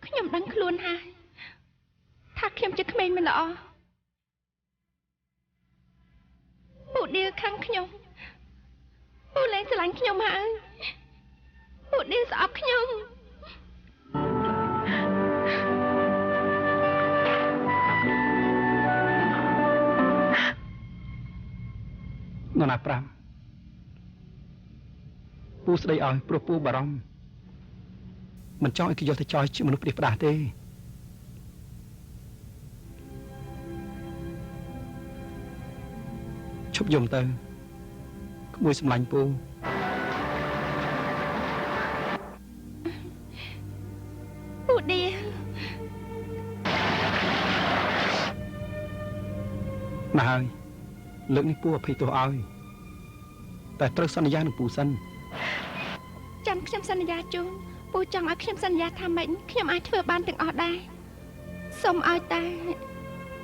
Speaker 1: ខ្ញុំដឹងខ្លួនហើយថាខ្ញុំជាក្មេងមិនល្អពូដៀវខឹងខ្ញុំពូលែងស្រឡាញ់ខ្ញុំហើយពូដៀវស្អប់ខ្ញុំ
Speaker 4: នរណាប្រាំពូស្ដីឲ្យព្រោះពូបារម្ភមិនចង់ឲ្យគេយកទៅចោលជាមនុស្សផ្ដេសផ្ដាសទេឈប់យំទៅក្មួយសម្លាញ់ពូ
Speaker 1: ពូឌី
Speaker 4: ណាស់ហើយលើកនេះពូអភ័យទោសឲ្យតែត្រូវសន្យានឹងពូសិន
Speaker 1: ចាំខ្ញុំសន្យាជូនពូចង់ឲ្យខ្ញុំសន្យាថាម៉េចខ្ញុំអាចធ្វើបានទាំងអស់ដែរសូមឲ្យតែ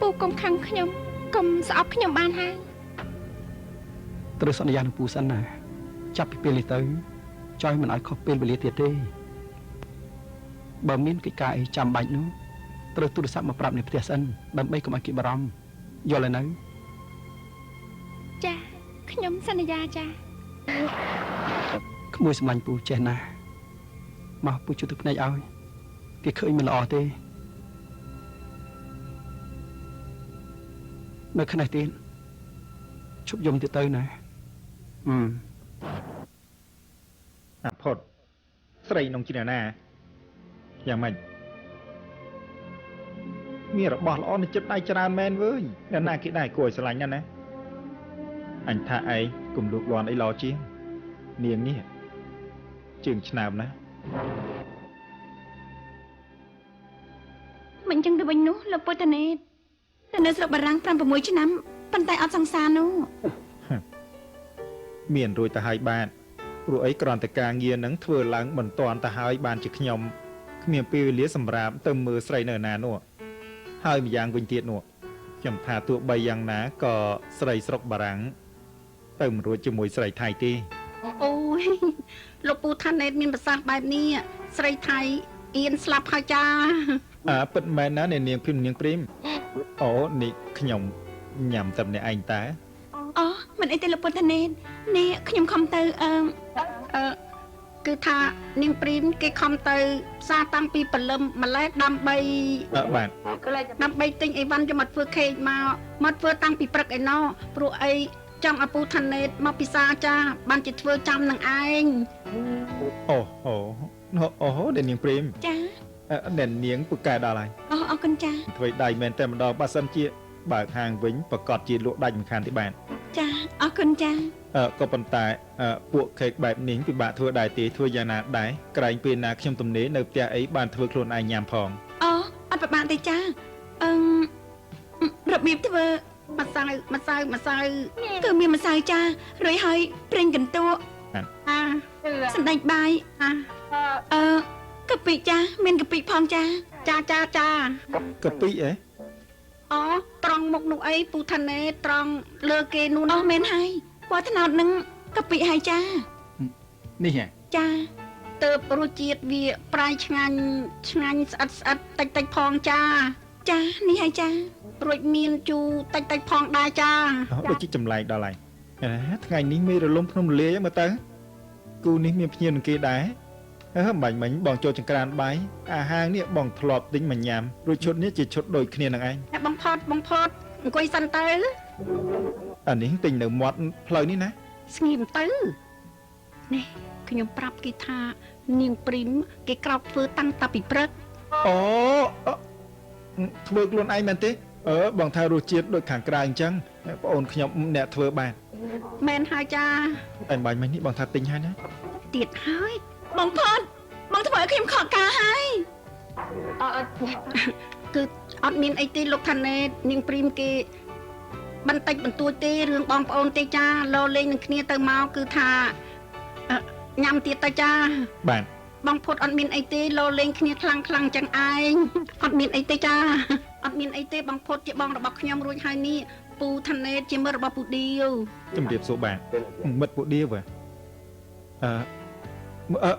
Speaker 1: ពូកុំខឹងខ្ញុំកុំស្អប់ខ្ញុំបានហើយ
Speaker 4: ត្រូវសន្យានឹងពូសិនណាចាប់ពីពេលនេះទៅចយមិនឲ្យខុសពេលវេលាទៀតទេបើមានកិច្ចការអីចាំបាច់នោះត្រូវទូរស័ព្ទមកប្រាប់នៅផ្ទះសិនដើម្បីកុំឲ្យគេបារម្ភយល់ហើយនៅ
Speaker 1: ចាខ្ញុំសន្យាចា
Speaker 4: ក្មួយសម្លាញ់ពូចេះណាស់មកពូជួយទឹកភ្នែកឲ្យគេឃើញមិនល្អទេនៅខ្នេះទៀតឈប់យំទៀតទៅណា
Speaker 5: អាផុតស្រីនងជាណា យ៉ាងម៉េចមានរបស់ល្អនៅចិត្តដៃច្រើនមែនវើយអ្នកណាគេដែរគួរឲ្យស្រឡាញ់ណាស់ណាអញថាឯងកុំលូកលាន់អីល្អជាងនាងនេះជើងឆ្នើមណាស់
Speaker 2: មិនចឹងទៅវិញនោះលោកពុទ្ធនេតទៅនៅស្រុកបារាំង5 6ឆ្នាំប៉ុន្តែអត់សង្សារនោះ
Speaker 5: មានរួចទៅហើយបាទព្រោះអីគ្រាន់តែការងារនឹងធ្វើឡើងមិនតាន់ទៅហើយបានជាខ្ញុំគ្មានពេលវេលាសម្រាប់ទៅមើលស្រីនៅណានោះហើយម្យ៉ាងវិញទៀតនោះខ្ញុំថាទោះបីយ៉ាងណាក៏ស្រីស្រុកបារាំងទៅមិនរួចជាមួយស្រីថៃទេ
Speaker 3: អូយលោកពូថាណេតមានប្រសាសន៍បែបនេះស្រីថៃអៀនស្លាប់ហើយចា
Speaker 5: អើពិតមែនណាអ្នកនាងព្រីមនាងព្រីមអូនេះខ្ញុំញ៉ាំតែម្នាក់ឯងតើ
Speaker 2: អូមិនអីទេលោកពូថាណេតនេះខ្ញុំខំទៅអឺ
Speaker 3: គឺថានាងព្រីមគេខំទៅផ្សារតាំងពីព្រលឹមម្លេះដើម្បី
Speaker 5: បាទ
Speaker 3: ដើម្បីទិញអីវ៉ាន់យកមកធ្វើខេកមកធ្វើតាំងពីព្រឹកឯណោះព្រោះអីចង់ឲ្យពូថាណេតមកពិសាចាបានជាធ្វើចាំនឹងឯង
Speaker 5: អូហូអូអ្នកនាងព្រីម
Speaker 2: ចា
Speaker 5: អ្នកនាងពូកែដល់ហើយ
Speaker 2: អូអរគុណចា
Speaker 5: ធ្វើដៃមែនតែម្ដងបើសិនជាបើកហាងវិញប្រកាសជាលក់ដាច់មិនខានទេបាទ
Speaker 2: ចាអរគុណចា
Speaker 5: ក៏ប៉ុន្តែពួកខេកបែបនេះពិបាកធ្វើដែរទេធ្វើយ៉ាងណាដែរក្រែងពេលណាខ្ញុំទំនេរនៅផ្ទះអីបានធ្វើខ្លួនឯងញ៉ាំផង
Speaker 2: អូអត់ពិបាកទេចាអឺរបៀបធ្វើ
Speaker 3: ម្សៅម្សៅម្សៅ
Speaker 2: គឺមានម្សៅចារួចហើយប្រេងកន្ទក់
Speaker 3: អា
Speaker 2: សណ្តែកបាយ
Speaker 3: អា
Speaker 2: អឺកាពិចាមានកាពិផងចា
Speaker 3: ចាចាចា
Speaker 5: កាពិអី
Speaker 3: អូត្រង់មុខនោះអីពូថាណេត្រង់លើគេនោះ
Speaker 2: អូមែនហើយពណ៌ត្នោតនឹងកាពិហើយចានេះហ៎ចា
Speaker 3: ទៅរសជាតិវាប្រៃឆ្ងាញ់ឆ្ងាញ់ស្អិតស្អិតតិចតិចផងចា
Speaker 2: ចានេះហើយចា
Speaker 3: រួចមានជូរតិចតិចផងដែរចា
Speaker 5: ដូចជាចម្លែកដល់ហើយថ្ងៃនេះមេរលំភ្នំរលាយមើលទៅគូនេះមានភ្ញៀវនឹងគេដែរបាញ់មិញបងចូលចង្ក្រានបាយអាហាងនេះបងធ្លាប់ទិញមកញ៉ាំរួចឈុតនេះជាឈុតដូចគ្នានឹងឯង
Speaker 3: បងផតបងផតអង្គុយសិនទៅ
Speaker 5: អានេះទិញនៅមាត់ផ្លូវនេះណា
Speaker 3: ស្ងៀមទៅនេះខ្ញុំប្រាប់គេថានាងព្រីមគេក្រោកធ្វើតាំងតាពីព្រឹក
Speaker 5: អូធ្វើខ្លួនឯងមែនទេអឺបងថារសជាតិដូចខាងក្រៅអញ្ចឹងបងអូនខ្ញុំអ្នកធ្វើបាន
Speaker 3: មែនហើយចា
Speaker 5: តែបាញ់មិញនេះបងថាទិញហើយណា
Speaker 3: ទៀតហើយ
Speaker 2: បងផតបងធ្វើឲ្យខ្ញុំខកការហើយ
Speaker 3: គឺអត់មានអីទេលោកថាណេតនាងព្រីមគេបន្តិចបន្តួចទេរឿងបងប្អូនទេចាលោលេងនឹងគ្នាទៅមកគឺថាញ៉ាំទៀតទៅចា
Speaker 5: បាទ
Speaker 3: បងផុតអត់មានអីទេលោលេងគ្នាខ្លាំងខ្លាំងចឹងឯងអត់មានអីទេចាអត់មានអីទេបងផុតជាបងរបស់ខ្ញុំរួចហើយនេះពូថាណេតជាមិត្តរបស់ពូឌាវ
Speaker 5: ជំរាបសួរបាទមិត្តពូឌាវអឺអឺ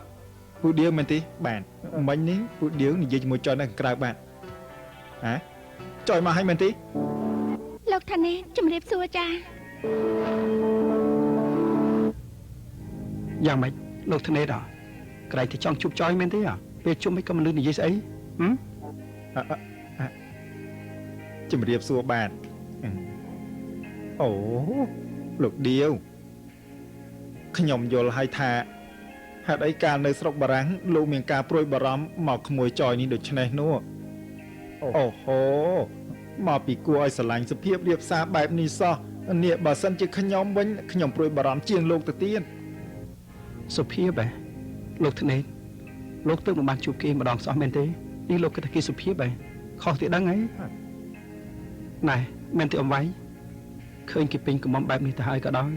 Speaker 5: ពូឌាវមែនទេបាទមិញនេះពូឌាវនិយាយជាមួយចុយនៅខាងក្រៅបាទហ៎ចុយមកឲ្យមែនទេ
Speaker 1: លោកថាណេតជំរាបសួរចា
Speaker 4: យ៉ាងម៉េចលោកថាណេតអក្រែងតែចង់ជួបចុយមែនទេពេលជុំមិនក៏មិនលឺនិយាយស្អីហឹម
Speaker 5: ជំរាបសួរបាទអូលោកឌាវខ្ញុំយល់ហើយថាហេតុអីកាលនៅស្រុកបារាំងលោកមានការព្រួយបារម្ភមកក្មួយចយនេះដូច្នេះនោះអូហូមកពីគួរឲ្យស្រឡាញ់សុភាពរៀបសារបែបនេះសោះនេះបើសិនជាខ្ញុំវិញខ្ញុំព្រួយបារម្ភជាងលោកទៅទៀត
Speaker 4: សុភាពហ៎លោកធ្នេតលោកទើបមិនបានជួបគេម្ដងសោះមែនទេនេះលោកគិតថាគេសុភាពហ៎ខុសទៀតដឹងហីណែមែនទេអមវៃឃើញគេពេញកំមុំបែបនេះទៅហើយក៏ដោយ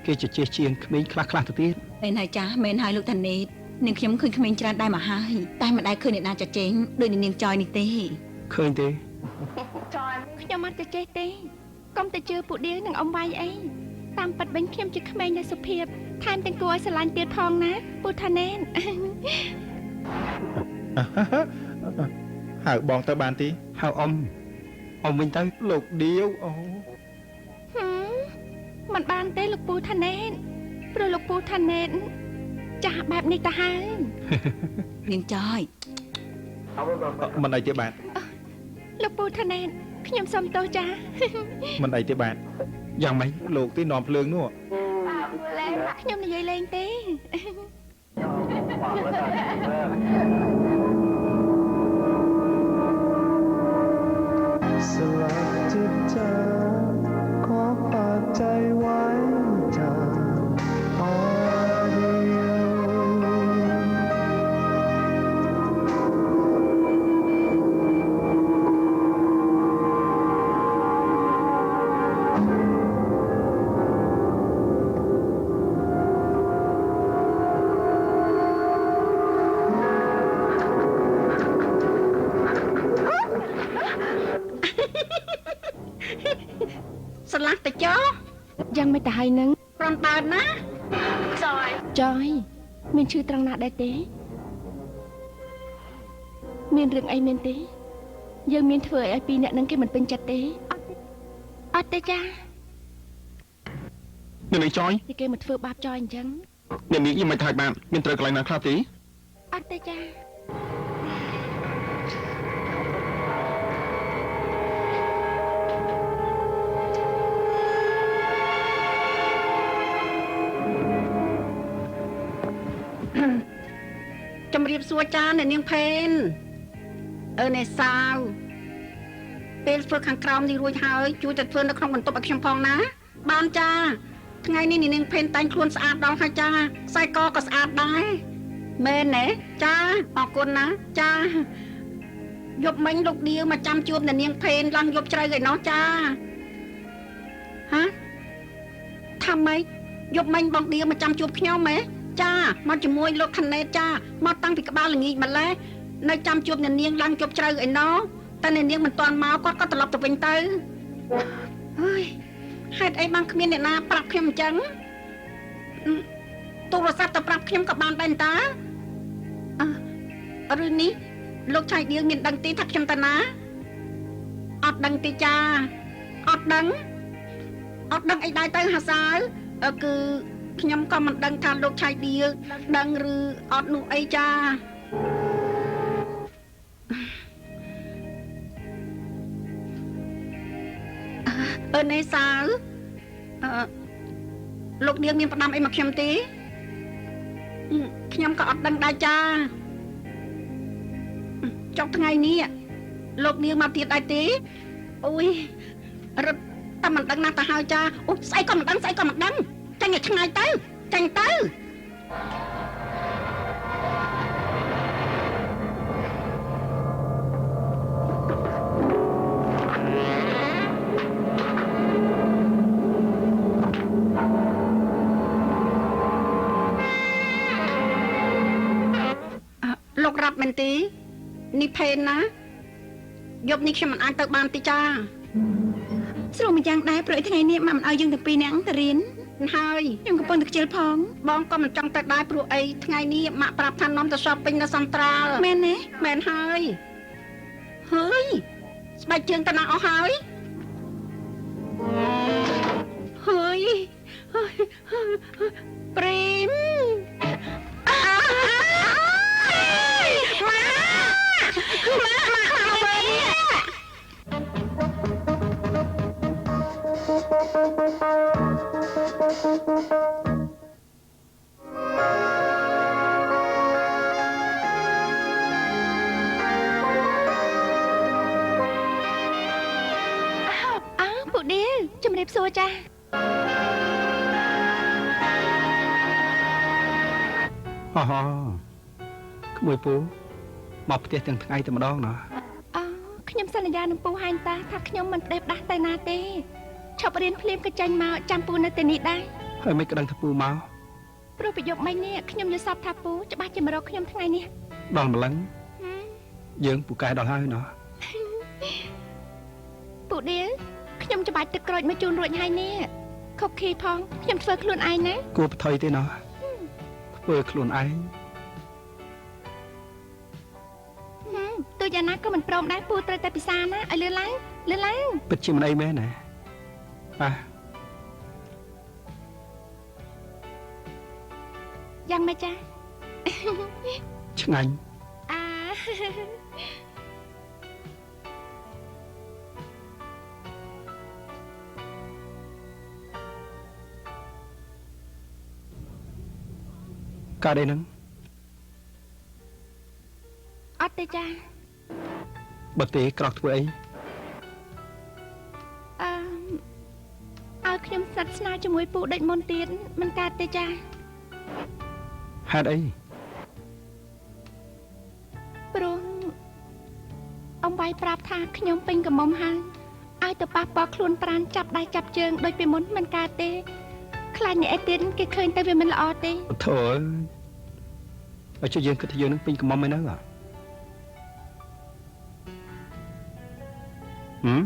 Speaker 4: គេជជែកជាងក្មេងខ្លះខ្លះទៅទៀត
Speaker 2: មែនហើយចាមែនហើយលោកថាណេតនាងខ្ញុំឃើញក្មេងច្រើនដែរមកហើយតែមិនដែលឃើញអ្នកណាចចេងដូចនាងចយនេះទេ
Speaker 4: ឃើញទេ
Speaker 1: ខ្ញុំអត់ចចេះទេកុំតែជឿពួកឌៀវនិងអមវៃអីតាមពិតវិញខ្ញុំជាក្មេងដែលសុភាពថែមទាំងគួរឲ្យស្រឡាញ់ទៀតផងណាពូថាណេត
Speaker 5: ហៅបងទៅបានទេ
Speaker 4: ហៅអ៊ំអ៊ំវិញទៅ
Speaker 5: លោកឌៀវអូ
Speaker 1: មិនបានទេលោកពូថាណេតព្រោះលោកពូថាណេតចាស់បែបនេះទៅហើយ
Speaker 2: នាងចយ
Speaker 5: មិនអីទេបាទ
Speaker 1: លោកពូថាណេតខ្ញុំសុំទោសចា
Speaker 5: មិនអីទេបាទ
Speaker 4: យ៉ាងម៉េច
Speaker 5: លោកទីនាំភ្លើងនោះ
Speaker 1: ខ្ញុំនិយាយលេងទេ
Speaker 8: สลักจิตใจขอฝากใจไว้จากตาเดียว
Speaker 3: ស្រឡះតចោ
Speaker 1: យ៉ាងមិនទៅហើយនឹង
Speaker 3: ប្រន់ដើនណា
Speaker 1: ចយមានឈឺត្រង់ណាដែរទេមានរឿងអីមែនទេយើងមានធ្វើអីឲ្យពីរអ្នកនឹងគេមិនពេញចិត្តទេអត់ទេចា
Speaker 6: អ្នកនាងចយ
Speaker 1: ទីគេមកធ្វើបាបចយអញ្ចឹង
Speaker 6: អ្នកនាងយ៉ាងមិនថាបានមានត្រូវកន្លែងណាខ្លះទេ
Speaker 1: អត់ទេចា
Speaker 3: ជំរាបសួរចាអ្នកនាងផេនអឺនេសាវពេលធ្វើខាងក្រោមនេះរួចហើយជួយទៅធ្វើនៅក្នុងបន្ទប់ឲ្យខ្ញុំផងណាបានចាថ្ងៃនេះអ្នកនាងផេនតែងខ្លួនស្អាតដល់ហើយចាខ្សែកក៏ស្អាតដែរមែនទេចាអរគុណណាចាយប់មិញលោកឌៀវមកចាំជួបអ្នកនាងផេនឡើងយប់ជ្រៅឯណោះចាហាថាម៉េចយប់មិញបងឌៀវមកចាំជួបខ្ញុំហ៎ចាមកជាមួយលោកខណេតចាមកតាំងពីក្បាលល្ងាចម្លេះនៅចាំជួបអ្នកនាងឡើងជប់ជ្រៅឯណោះតែអ្នកនាងមិនទាន់មកគាត់ក៏ត្រឡប់ទៅវិញទៅហើយហេតុអីបានគ្មានអ្នកណាប្រាប់ខ្ញុំអញ្ចឹងទូរស័ព្ទទៅប្រាប់ខ្ញុំក៏បានដែរតាអឺឬនេះលោកឆៃឌៀងមានដឹងទេថាខ្ញុំតាណាអត់ដឹងទេចាអត់ដឹងអត់ដឹងអីដែរទៅហាសាវគឺខ្ញុំក៏មិនដឹងថាលោកឆៃឌៀងដឹងឬអត់នោះអីចាអឺនេសាវអឺលោកឌៀងមានផ្ដាំអីមកខ្ញុំទេខ្ញុំក៏អត់ដឹងដែរចាចុះថ្ងៃនេះលោកឌៀងមកទៀតដែរទេអូយរត់តែមិនដឹងណាស់ទៅហើយចាអូស្អីក៏មិនដឹងស្អីក៏មិនដឹងចាញ់ឲ្យឆ្ងាយទៅចាញ់ទៅលោករ៉ាប់មែនទេនេះផេនណាយប់នេះខ្ញុំមិនអាចទៅបានទេចា
Speaker 2: ស្រួលមួយយ៉ាងដែរព្រោះថ្ងៃនេះម៉ាក់មិនឲ្យយើងទាំងពីរនាក់ទៅរៀន
Speaker 3: ហើយ
Speaker 2: ខ្ញុំកំពុងតែខ្ជិលផង
Speaker 3: បងក៏មិនចង់ទៅដែរព្រោះអីថ្ងៃនេះម៉ាក់ប្រាប់ថានាំទៅ shopping នៅសន្ត្រាល់
Speaker 2: មែនទេ
Speaker 3: មែនហើយហើយស្បែកជើងទៅណាអស់ហើយហើយព្រេមម៉ាម៉ាម៉ាមកវិញ
Speaker 1: អើពូឌីលជំរាបសួរចា
Speaker 4: អូហូក្មួយពូមកផ្ទះទាំងថ្ងៃតែម្ដងណា
Speaker 1: អូខ្ញុំសន្យានឹងពូហាញ់តាថាខ្ញុំមិនផ្ដេសផ្ដាស់ទៅណាទេឈប់រៀនភ្លាមក៏ចេញមកចាំពូនៅទីនេះដែរ
Speaker 4: ហើយមិនក៏ដឹងថាពូមក
Speaker 1: ព្រោះប្រយប់មិញនេះខ្ញុំយល់សប្តិថាពូច្បាស់ជាមករកខ្ញុំថ្ងៃនេះ
Speaker 4: ដល់ម្លឹងយើងពូកែដល់ហើយណោះ
Speaker 1: ពូឌីលខ្ញុំច្បាច់ទឹកក្រូចមកជូនរួចហើយនេះខុកឃីផងខ្ញុំធ្វើខ្លួនឯងណា
Speaker 4: គួរបថុយទេណោះធ្វើខ្លួនឯង
Speaker 1: ទោះយ៉ាងណាក៏មិនព្រមដែរពូត្រូវតែពិសាណាឲ្យលឿនឡើងលឿនឡើង
Speaker 4: ពិតជាមិនអីមែនណាបាទ
Speaker 1: យ៉ាងម៉េចចា
Speaker 4: ឆ្ងាញ់
Speaker 1: អា
Speaker 4: កើតអីហ្នឹង
Speaker 1: អត់ទេចា
Speaker 4: បើទេក្រោកធ្វើអី
Speaker 1: ឲ្យខ្ញុំស្និទ្ធស្នាលជាមួយពូដូចមុនទៀតមិនកើតទេចា
Speaker 4: ហេតុអី
Speaker 1: ព្រោះអំវាយប្រាប់ថាខ្ញុំពេញកំមុំហើយឲ្យទៅប៉ះពាល់ខ្លួនប្រានចាប់ដៃចាប់ជើងដូចពីមុនមិនកើតទេខ្លាចអ្នកឯទៀតគេឃើញទៅវាមិនល្អទេ
Speaker 4: ធូរឲ្យជួយយើងគិតថាយើងនឹងពេញកំមុំឯនៅហ៎ហឹម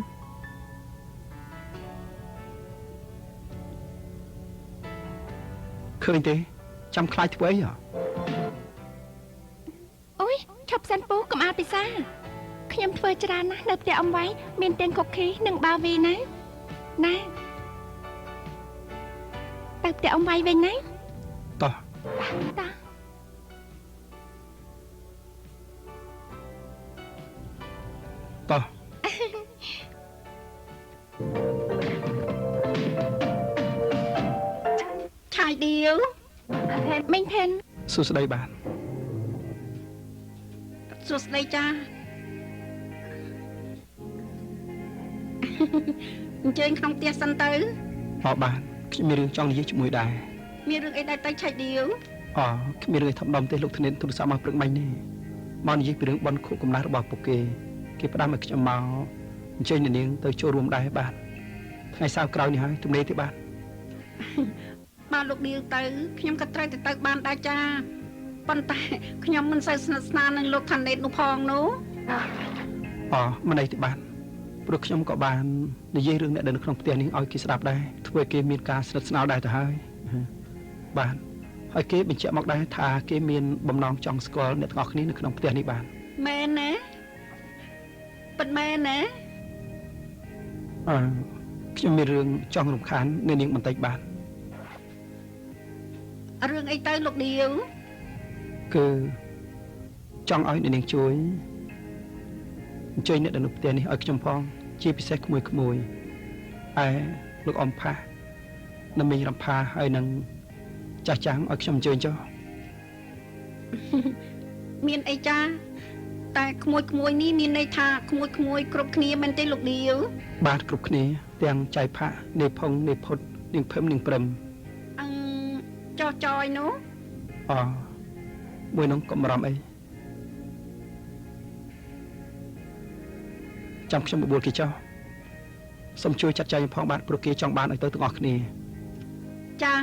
Speaker 4: ឃើញទេចាំខ្លាចធ្វើអីហ៎
Speaker 1: អូយឈប់សិនពូកុំអាលពិសាខ្ញុំធ្វើច្រើនណាស់នៅផ្ទះអំវៃមានទាំងខុកខីនិងបាវីណាណាទៅផ្ទះអំវៃវិញណា
Speaker 4: តោះ
Speaker 1: តោះ
Speaker 4: តោះ
Speaker 3: ឆាយឌៀវ
Speaker 1: មីងផិន
Speaker 4: សួស្តីបាទ
Speaker 3: សួស្តីចាអញ្ជើញក្នុងផ្ទះសិនទៅ
Speaker 4: អរបាទខ្ញុំមានរឿងចង់និយាយជាមួយដែរ
Speaker 3: មានរឿងអីដែរទៅឆៃឌៀវ
Speaker 4: អគ្មានរឿងធំដុំទេលោកធានាទូរស័ព្ទមកព្រឹកមិញនេះមកនិយាយពីរឿងបន់ខួបកំណើតរបស់ពួកគេគេផ្ដាំឲ្យខ្ញុំមកអញ្ជើញអ្នកនាងទៅចូលរួមដែរបាទថ្ងៃសៅរ៍ក្រោយនេះហើយទំនេរទេបាទ
Speaker 3: បាទលោកឌៀវទៅខ្ញុំក៏ត្រូវទៅបានដែរចាប៉ុន្តែខ្ញុំមិនសូវស្និទ្ធស្នាលនឹងលោកថាណេតនោះផងនោះ
Speaker 4: អមិនអីទេបាទព្រោះខ្ញុំក៏បាននិយាយរឿងអ្នកដែលនៅក្នុងផ្ទះនេះឲ្យគេស្ដាប់ដែរធ្វើឲ្យគេមានការស្និទ្ធស្នាលដែរទៅហើយបាទហើយគេបញ្ជាក់មកដែរថាគេមានបំណងចង់ស្គាល់អ្នកទាំងអស់គ្នានៅក្នុងផ្ទះនេះបាទ
Speaker 3: មែនណាពិតមែនណា
Speaker 4: អឺខ្ញុំមានរឿងចង់រំខានអ្នកនាងបន្តិចបាទ
Speaker 3: រឿងអីទៅលោកឌៀវ
Speaker 4: គឺចង់ឲ្យអ្នកនាងជួយអញ្ជើញអ្នកដែលនៅផ្ទះនេះឲ្យខ្ញុំផងជាពិសេសក្មួយក្មួយឯលោកអំផានិងមីងរំផាហើយនឹងចាស់ចាំងឲ្យខ្ញុំអញ្ជើញចុះ
Speaker 3: មានអីចាតែក្មួយក្មួយនេះមានន័យថាក្មួយក្មួយគ្រប់គ្នាមែនទេលោកឌៀវ
Speaker 4: បាទគ្រប់គ្នាទាំងចៃផានេផុងនេផុតនាងភឹមនាងព្រឹម
Speaker 3: អឺចោះចយនោះ
Speaker 4: អមួយនោះកុំបារម្ភអីចាំខ្ញុំបបួលគេចោះសូមជួយចាត់ចែងផងបាទព្រោះគេចង់បានឲ្យទៅទាំងអស់គ្នា
Speaker 3: ចា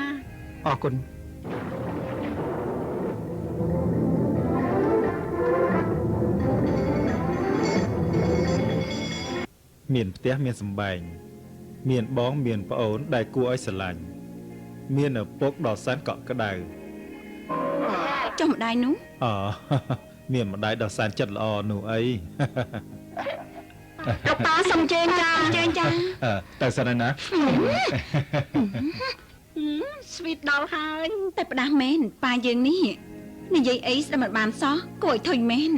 Speaker 4: អរគុណ
Speaker 5: មានផ្ទះមានសម្បែងមានបងមានប្អូនដែលគួរឲ្យស្រឡាញ់មានឪពុកដ៏សែនកក់ក្ដៅ
Speaker 2: ចុះម្ដាយនោះ
Speaker 5: អមានម្ដាយដ៏សែនចិត្តល្អនោះអី
Speaker 3: លោកប៉ាសុំជើញចា
Speaker 2: ជើញចា
Speaker 5: តែសិនណា
Speaker 3: ស្វីតដល់ហើយ
Speaker 2: តែផ្ដាស់មែនប៉ាយើងនេះនិយាយអីស្ដាប់មិនបានសោះគួរឲ្យធុញមែន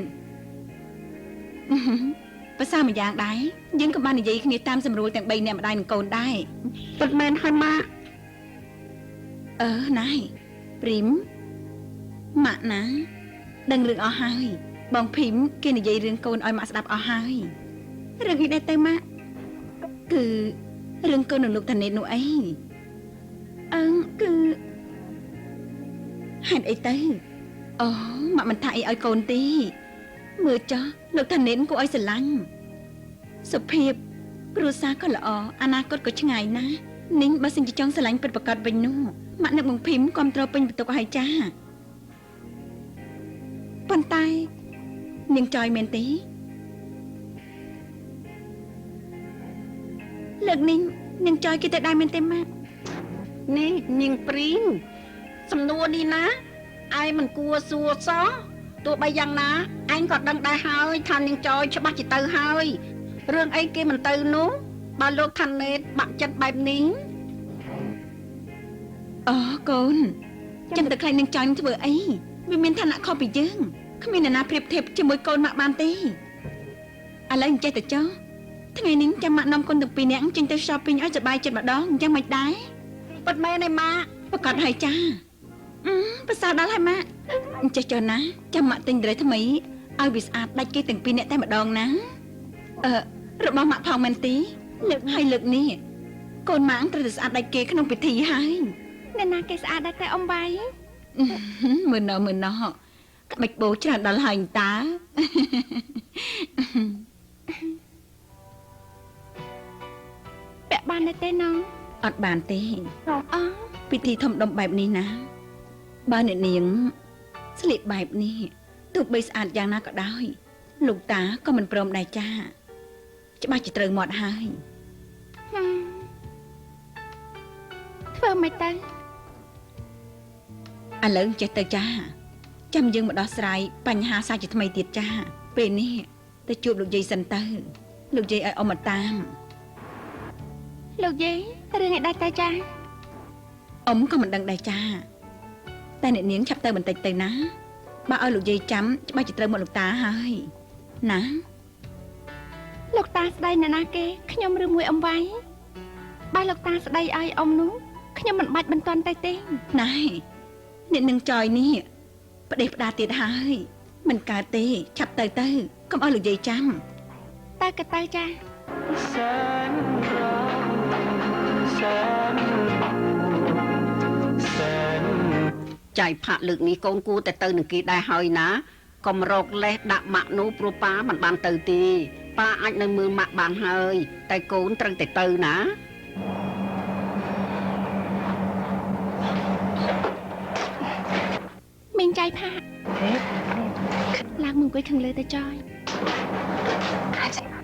Speaker 2: ភាសាម្យ៉ាងដែរយើងក៏បាននិយាយគ្នាតាមសម្រួលទាំង3អ្នកម្ដាយនិងកូនដែរ
Speaker 3: ពិតមែនហើយម៉ាក់
Speaker 2: អឺណៃព្រីមម៉ាក់ណាដឹងរឿងអស់ហើយបងភីមគេនិយាយរឿងកូនឲ្យម៉ាក់ស្ដាប់អស់ហើយរឿងនេះដែរទៅម៉ាក់គឺរឿងកូននឹងលោកតាណេតនោះអីអឹងគឺហេតុអីទៅអូម៉ាក់មិនថាអីឲ្យកូនទេមើលចុះលោកតាណេតគួរឲ្យស្រឡាញ់សុភាពគ្រួសារក៏ល្អអនាគតក៏ឆ្ងាយណាស់នាងបើសិនជាចង់ស្រឡាញ់ពិតប្រាកដវិញនោះម៉ាក់នឹកបងភីមគាំទ្រពេញបន្ទុកឲ្យចាប៉ុន្តែនាងចយមែនទេលើកនេះនាងចយគេទៅដែរមែនទេម៉ាក់
Speaker 3: នេះនាងព្រីមសំណួរនេះណាឯងមិនគួរសួរសោះទោះបីយ៉ាងណាឯងក៏ដឹងដែរហើយថានាងចយច្បាស់ជាទៅហើយរឿងអីគេមិនទៅនោះបើលោកថាណេតបាក់ចិត្តបែបនេះ
Speaker 2: អូកូនចាំតែខ្លាចនាងចយនឹងធ្វើអីវាមានឋានៈខុសពីយើងគ្មានអ្នកណាប្រៀបធៀបជាមួយកូនម៉ាក់បានទេឥឡូវអញ្ចេះតែចុះថ្ងៃនេះចាំម៉ាក់នាំកូនទាំងពីរនាក់ចេញទៅ shopping ឲ្យសប្បាយចិត្តម្ដងអញ្ចឹងមិនដែរ
Speaker 3: ពិតមែនទេម៉ាក់
Speaker 2: ប្រកាសហើយចាប្រសើរដល់ហើយម៉ាក់អញ្ចេះចុះណាចាំម៉ាក់ទិញដ្រេសថ្មីឲ្យវាស្អាតដាច់គេទាំងពីរនាក់តែម្ដងណាអឺរបស់ម៉ាក់ផងមែនទេ លើកហើយលើកនេះកូនម៉ាងត្រូវតែស្អាតដាច់គេក្នុងពិធីហើយ
Speaker 1: អ្នកណាគេស្អាតដែរតែអ៊ំវ៉ៃ
Speaker 2: មើលណោះមើលណោះក្បាច់បោច្រើនដល់ហើយតា
Speaker 1: ពាក់បានទេណង
Speaker 2: អត់បានទេ
Speaker 1: អោ
Speaker 2: ពិធីធំដុំបែបនេះណាបើអ្នកនាងស្លៀកបែបនេះទោះបីស្អាតយ៉ាងណាក៏ដោយលោកតាក៏មិនព្រមដែរចាច្បាស់ជាត្រូវមាត់ហើយ
Speaker 1: ធ្វើមិនទៅ
Speaker 2: ឥឡូវចេះទៅចាចាំយើងមកដោះស្រាយបញ្ហាសាជាថ្មីទៀតចាពេលនេះទៅជួបលោកយាយសិនទៅលោកយាយឲ្យអ៊ំមកតាម
Speaker 1: លោកយាយរឿងឯដែរតែចា
Speaker 2: អ៊ំក៏មិនដឹងដែរចាតែអ្នកនាងឆាប់ទៅបន្តិចទៅណាបើឲ្យលោកយាយចាំច្បាស់ជាត្រូវមកលោកតាហើយណា
Speaker 1: លោកតាស្ដីអ្នកណាគេខ្ញុំឬមួយអ៊ំវ៉ៃបើលោកតាស្ដីឲ្យអ៊ំនោះខ្ញុំមិនបាច់បន្ទាន់ទៅទេ
Speaker 2: ណែអ្នកនឹងចយនេះប្តេសផ្ដាទៀតហើយមិនកើតទេឆាប់ទៅទៅកុំឲ្យលោកយាយចាំ
Speaker 1: តើក៏ទៅចា
Speaker 8: แสนรักแสนแสน
Speaker 3: ចៃផាក់លើកនេះកូនគួរតែទៅនឹងគេដែរហើយណាកុំរកលេសដាក់ម៉ាក់នោះព្រោះប៉ាមិនបានទៅទេប៉ាអាចនៅមើលម៉ាក់បានហើយតែកូនត្រូវតែទៅណា
Speaker 1: មីងចៃផាក់ឡើងមកអង្គុយខាងលើទៅចយ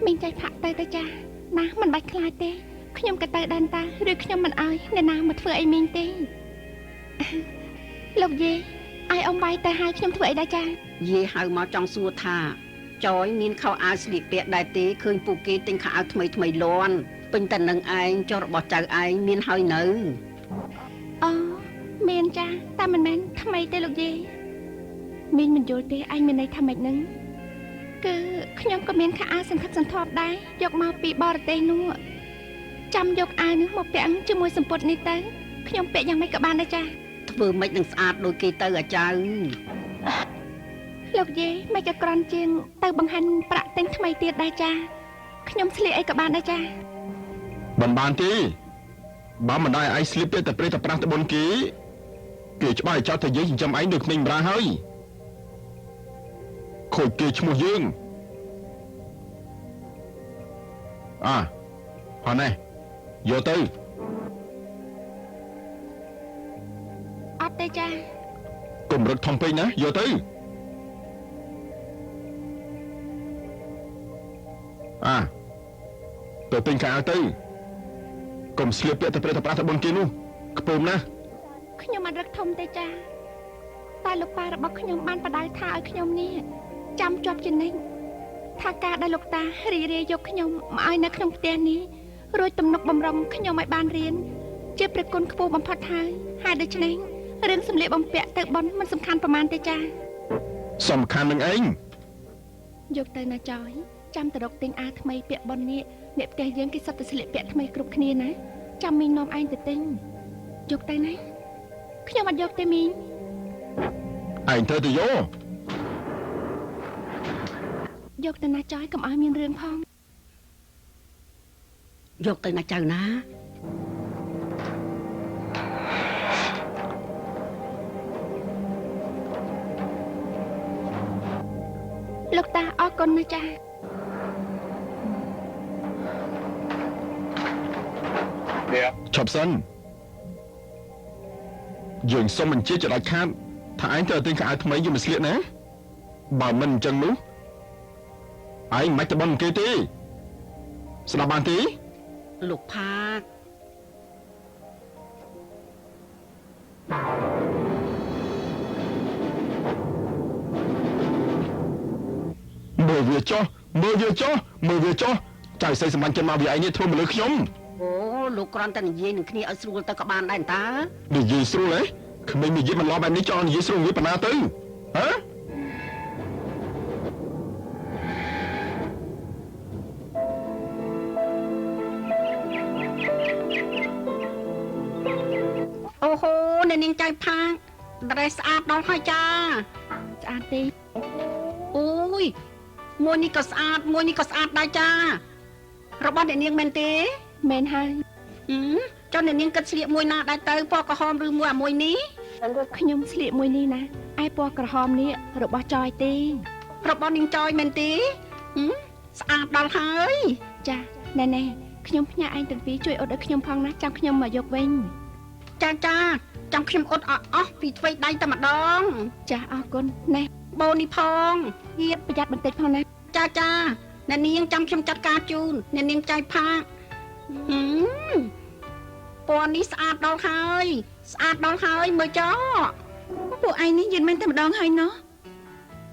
Speaker 1: មីងចៃផាក់ទៅទៅចាណាមិនបាច់ខ្លាចទេខ្ញុំក៏ទៅដែរតាឬខ្ញុំមិនអោយអ្នកណាមកធ្វើអីមីងទេលោកយាយឲ្យអ៊ំវាយទៅហៅខ្ញុំធ្វើអីដែរចា
Speaker 3: យាយហៅមកចង់សួរថាចយមានខោអាវស្លៀកពាក់ដែរទេឃើញពួកគេទិញខោអាវថ្មីថ្មីលាន់ពេញតែនឹងឯងចុះរបស់ចៅឯងមានហើយនៅ
Speaker 1: អូមានចាតែមិនមែនថ្មីទេលោកយាយមីងមិនយល់ទេឯងមានន័យថាម៉េចនឹងគឺខ្ញុំក៏មានខោអាវសន្ធឹកសន្ធាប់ដែរយកមកពីបរទេសនោះចាំយកអាវនេះមកពាក់ជាមួយសម្ពុតនេះទៅខ្ញុំពាក់យ៉ាងម៉េចក៏បានដែរចា
Speaker 3: ធ្វើម៉េចនឹងស្អាតដូចគេទៅអាចៅ
Speaker 1: លោកយាយមិនក៏ក្រន់ជាងទៅបង្ហាញប្រាក់ទិញថ្មីទៀតដែរចាខ្ញុំស្លៀកអីក៏បានដែរចា
Speaker 6: មិនបានទេបើមិនได้ឯងស្លៀកតែព្រេតែប្រាស់ទៅបុនគេគេច្បាស់ឲ្យចោទតែយើងចិញ្ចឹមឯងដូចក្មេងបរាហើយខូចគេឈ្មោះយើងអាហ៎ណែយកទៅ
Speaker 1: អត់ទេចា
Speaker 6: កុំរឹកធំពេកណាយកទៅអាទៅទិញខោអាវទៅកុំស្លៀកពាក់តែព្រេតែប្រាស់ទៅបុនគេនោះខ្ពើមណាស់
Speaker 1: ខ្ញុំអត់រឹកធំទេចាតែលោកប៉ារបស់ខ្ញុំបានបដៅថាឲ្យខ្ញុំនេះចាំជាប់ជានិច្ចថាការដែលលោកតារីករាយយកខ្ញុំមកឲ្យនៅក្នុងផ្ទះនេះរួចទំនុកបំរុងខ្ញុំឲ្យបានរៀនជាព្រះគុណខ្ពស់បំផុតហើយហើយដូច្នេះរឿងសម្លៀកបំពាក់ទៅបុណ្យមិនសំខាន់ប្រហែលទេចា
Speaker 6: សំខាន់នឹងឯង
Speaker 1: យកទៅណាចយចាំទៅរកទិញអាវថ្មីពាក់បុណ្យនេះអ្នកផ្ទះយើងគេសុទ្ធតែស្លៀកពាក់ថ្មីគ្រប់គ្នាណាចាំមីងនាំឯងទៅទិញយកទៅណាខ្ញុំអត់យកទេមីង
Speaker 6: ឯងត្រូវទៅយក
Speaker 1: យកទៅណាចយកុំឲ្យមានរឿងផង
Speaker 3: យកទៅណាចៅណា
Speaker 1: លោកតាអរគុណណាចា
Speaker 6: ឈប់សិនយើងសុំបញ្ជាចដាច់ខាតថាឯងត្រូវទិញខោអាវថ្មីយកមកស្លៀកណាបើមិនអញ្ចឹងនោះឯងមិនទៅបន់គេទេស្ដាប់បានទេ
Speaker 3: លោកផាក
Speaker 6: មើលវាចុះមើលវាចុះមើលវាចុះចៅស្រីសម្លាញ់ចិនមកវាឯងនេះធ្វើមកលើខ្ញុំ
Speaker 3: អូលោកគ្រាន់តែនិយាយនឹងគ្នាឲ្យស្រួលទៅក៏បានដែរតា
Speaker 6: និយាយស្រួលហ៎ក្មេងនិយាយមិនឡបែបនេះចង់និយាយស្រួលវាប៉ុណ្ណាទៅហ៎
Speaker 3: អូហូអ្នកនាងចៅផាកត្រេះស្អាតដល់ហើយចា
Speaker 1: ស្អាតទេ
Speaker 3: អូយមួយនេះក៏ស្អាតមួយនេះក៏ស្អាតដែរចា របស់អ្នកនាងមែនទេ
Speaker 1: មែនហើយ
Speaker 3: ចុះអ្នកនាងគិតស្លៀកមួយណាដែរទៅពណ៌ក្រហមឬមួយអាមួយនេះ
Speaker 1: ខ្ញុំស្លៀកមួយនេះណាឯពណ៌ក្រហមនេះរបស់ចយទេ
Speaker 3: របស់នាងចយមែនទេស្អាតដល់ហើយ
Speaker 1: ចាណែណែខ្ញុំផ្ញើឯងទាំងពីរជួយអ៊ុតឲ្យខ្ញុំផងណាចាំខ្ញុំមកយកវិញ
Speaker 3: ចាចាចាំខ្ញុំអ៊ុតអស់ពីឆ្វេងដៃតែម្ដង
Speaker 1: ចាអរគុណណែ
Speaker 3: បូនេះផង
Speaker 1: ទៀតប្រយ័ត្នបន្តិចផងណា
Speaker 3: ចាចាអ្នកនាងចាំខ្ញុំចាត់ការជូនអ្នកនាងចៃផាកពណ៌នេះស្អាតដល់ហើយស្អាតដល់ហើយមើលចោ
Speaker 2: ពួកឯងនេះយឺតមែនតែម្ដងហើយណោះ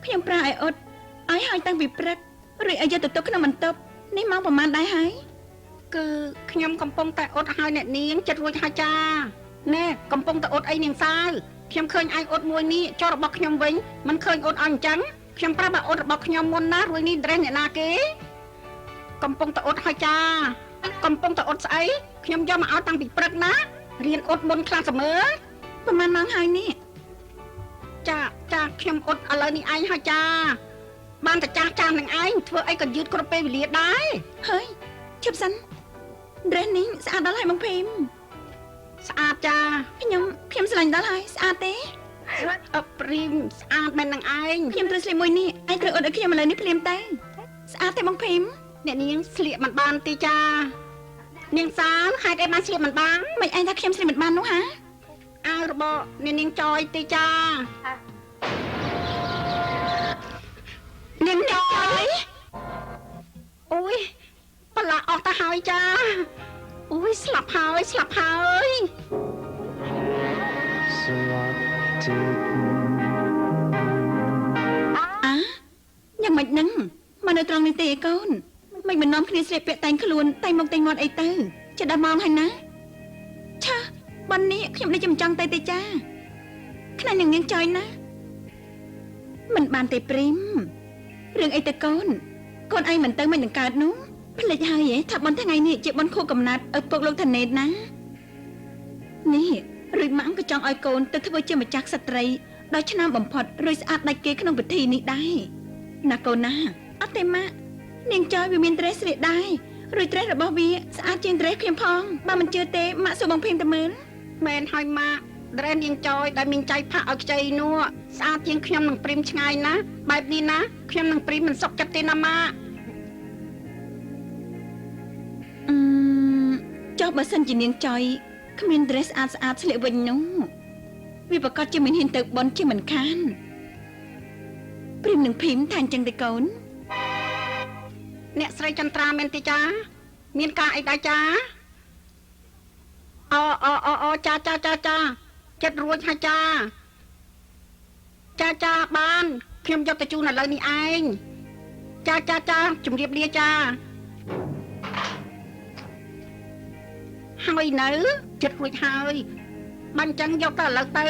Speaker 2: ខ្ញុំប្រើឲ្យអ៊ុតឲ្យហើយតាំងពីព្រឹករួចឲ្យយកទៅទុកក្នុងបន្ទប់នេះម៉ោងប្រហែលដែរហើយ
Speaker 3: គឺខ្ញុំកំពុងតែអ៊ុតហើយអ្នកនាងចិត្តរួចហើយចាណែកំពុងតែអ៊ុតអីនាងសាវខ្ញុំឃើញឯងអ៊ុតមួយនេះចុះរបស់ខ្ញុំវិញមិនឃើញអ៊ុតអញអញ្ចឹងខ្ញុំប្រាប់ឲ្យអ៊ុតរបស់ខ្ញុំមុនណារួចនេះត្រេះអ្នកណាគេកំពុងតែអ៊ុតហើយចាកំពុងតែអ៊ុតស្អីខ្ញុំយកមកឲ្យតាំងពីព្រឹកណារៀនអ៊ុតមុនខ្លះសមើ
Speaker 2: ប្រហែលម៉ោងហើយនេះ
Speaker 3: ចាចាខ្ញុំអ៊ុតឥឡូវនេះឯងហើយចាបានតែចាស់ចាស់នឹងឯងធ្វើអីក៏យឺតគ្រប់ពេលវេលាដែរ
Speaker 2: ហើយជប់សិនត្រេះនេះស្អាតដល់ហើយបងភីម
Speaker 3: ស្អាតចា
Speaker 2: ខ្ញុំខ្ញុំស្រឡាញ់ដល់ហើយស្អាតទេ
Speaker 3: អព្រីមស្អាតមែននឹងឯង
Speaker 2: ខ្ញុំត្រូវស្លៀកមួយនេះឯងត្រូវអ៊ុតឲ្យខ្ញុំឥឡូវនេះភ្លាមទៅស្អាតទេបងភីម
Speaker 3: អ្នកនាងស្លៀកមិនបានទេចានាងសាវហេតុអីបានស្លៀកមិនបាន
Speaker 2: មិនឯងថាខ្ញុំស្លៀកមិនបាននោះហា
Speaker 3: អាវរបស់អ្នកនាងចយទេចានាងចយអូយប្រឡាក់អស់ទៅហើយចាអូយស្លាប់ហើយស្លាប់ហើយ
Speaker 8: สลัดจิต
Speaker 2: អាយ៉ាងម៉េចនឹងមកនៅត្រង់នេះទេកូនមិនមិននាំគ្នាស្លៀកពាក់តែងខ្លួនតែងមុខតែងមាត់អីទៅចិត្តដល់ម៉ោងហើយណាឆាប៉ុននេះខ្ញុំដូចមិនចង់ទៅទេចាខ្លាចនឹងនាងចយណាមិនបានទេព្រីមរឿងអីទៅកូនកូនឯងមិនទៅមិននឹងកើតនោះភ្លេចហើយហ៎ថាបុណ្យថ្ងៃនេះជាបុណ្យខួបកំណត់ឪពុកលោកធនេតណានេះរួចម៉ាំងក៏ចង់ឲ្យកូនទៅធ្វើជាម្ចាស់ស្ត្រីដល់ឆ្នាំបំផុតរួចស្អាតដាច់គេក្នុងពិធីនេះដែរណាកូនណាអត់ទេម៉ាក់នាងចយវាមានត្រេះស្លៀកដែររួចត្រេះរបស់វាស្អាតជាងត្រេះខ្ញុំផងបើមិនជឿទេម៉ាក់សួរបងភីមទៅមើល
Speaker 3: មែនហើយម៉ាក់ត្រេះនាងចយដែលមានចៃផាក់ឲ្យខ្ចីនោះស្អាតជាងខ្ញុំនឹងព្រីមឆ្ងាយណាបែបនេះណាខ្ញុំនឹងព្រីមមិនសុខចិត្តទេណាម៉ាក់
Speaker 2: អឺចុះបើសិនជានាងចយគ្មានត្រេះស្អាតស្អាតស្លៀកវិញនោះវាប្រកាសជាមិនហ៊ានទៅបន់ជាមិនខានព្រីមនឹងភីមថាអញ្ចឹងទេកូន
Speaker 3: អ្នកស្រីចន្ទ្រាមែនទេចាមានការអីដែរចាអូអូអូអូចាចាចាចាចិត្តរួចហើយចាចាចាបានខ្ញុំយកទៅជូនឥឡូវនេះឯងចាចាចាជម្រាបលាចាហើយនៅចិត្តរួចហើយបានចឹងយកទៅឥឡូវទៅ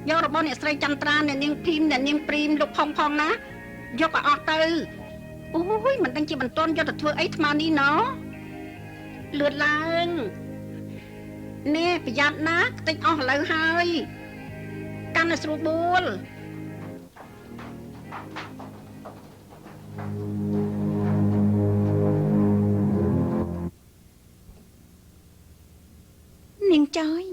Speaker 3: យករបស់អ្នកស្រីចន្ទ្រាអ្នកនាងភីមអ្នកនាងព្រីមលោកផុងផងណាយកឲ្យអស់ទៅអូយមិនដឹងជាបន្ទាន់យកទៅធ្វើអីថ្មនេះណោះលឿនឡើងនេះប្រយ័ត្នណាខ្ទេចអស់ឥឡូវហើយកាន់ឲ្យស្រួលបួល
Speaker 2: នាងចយ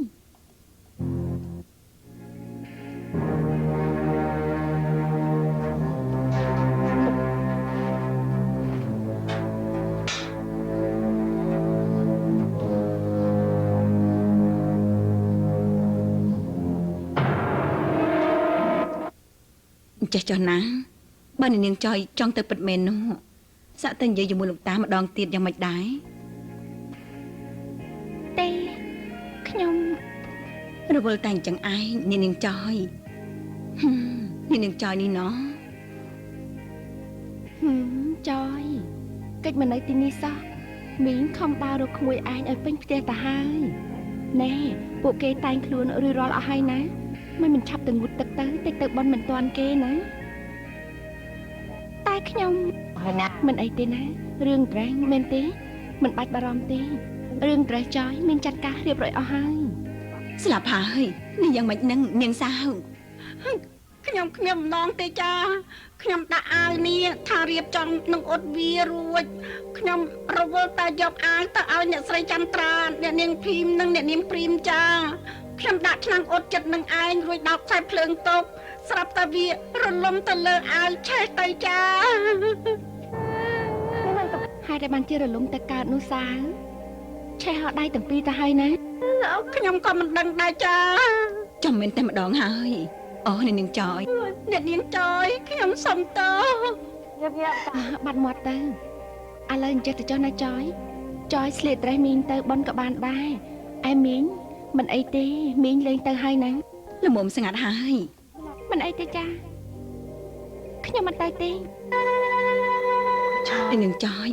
Speaker 2: ចេះចុះណាបើនាងចយចង់ទៅពិតមែននោះសាក់ទៅនិយាយជាមួយលោកតាម្ដងទៀតយ៉ាងម៉េចដែរ
Speaker 1: ទេខ្ញុំ
Speaker 2: រវល់តែអញ្ចឹងឯងនាងចយនាងចយនេះណោះ
Speaker 1: ចយកិច្ចមិននៅទីនេះសោះមីងខំដើររកក្មួយឯងឲ្យពេញផ្ទះទៅហើយណែពួកគេតែងខ្លួនរួចរាល់អស់ហើយណាមិនឆាប់ទៅងូតទឹកទៅតិចទៅបន់មិនទាន់គេណាតែខ្ញុំមិនអីទេណារឿងត្រេះមែនទេមិនបាច់បារម្ភទេរឿងត្រេះចយមានចាត់ការរៀបរយអស់ហើយ
Speaker 2: ស្លាប់ហើយនេះយ៉ាងម៉េចនឹងនាងសាវ
Speaker 3: ខ្ញុំគ្មានបំណងទេចាខ្ញុំដាក់អាវនេះថារៀបចំនឹងអ៊ុតវារួចខ្ញុំរវល់តែយកអាវទៅឲ្យអ្នកស្រីចន្ទ្រាអ្នកនាងភីមនិងអ្នកនាងព្រីមចាខ្ញុំដាក់ឆ្នាំងអ៊ុតចិត្តនឹងឯងរួចដោតខ្សែភ្លើងតុបស្រាប់តែវារលំទៅលើអាវឆេះទៅចា
Speaker 1: ហើយតែបានជារលំទៅកើតនោះសាវឆេះហោដៃទាំងពីរទៅហើយណា
Speaker 3: ខ្ញុំក៏មិនដឹងដែរចា
Speaker 2: ចាំមែនតែម្ដងហើយអូអ្នកនាងចយ
Speaker 3: អ្នកនាងចយខ្ញុំសុំទោស
Speaker 1: បាត់មាត់ទៅឥឡូវអញ្ចេះទៅចុះណាចយចយស្លៀកត្រេះមីងទៅបនក៏បានដែរឯមីងមិនអីទេមីងលេងទៅហើយណា
Speaker 2: ល្មមស្ងាត់ហើយ
Speaker 1: មិនអីទេចាខ្ញុំមិនទៅទេ
Speaker 2: អ្នកនាងចយ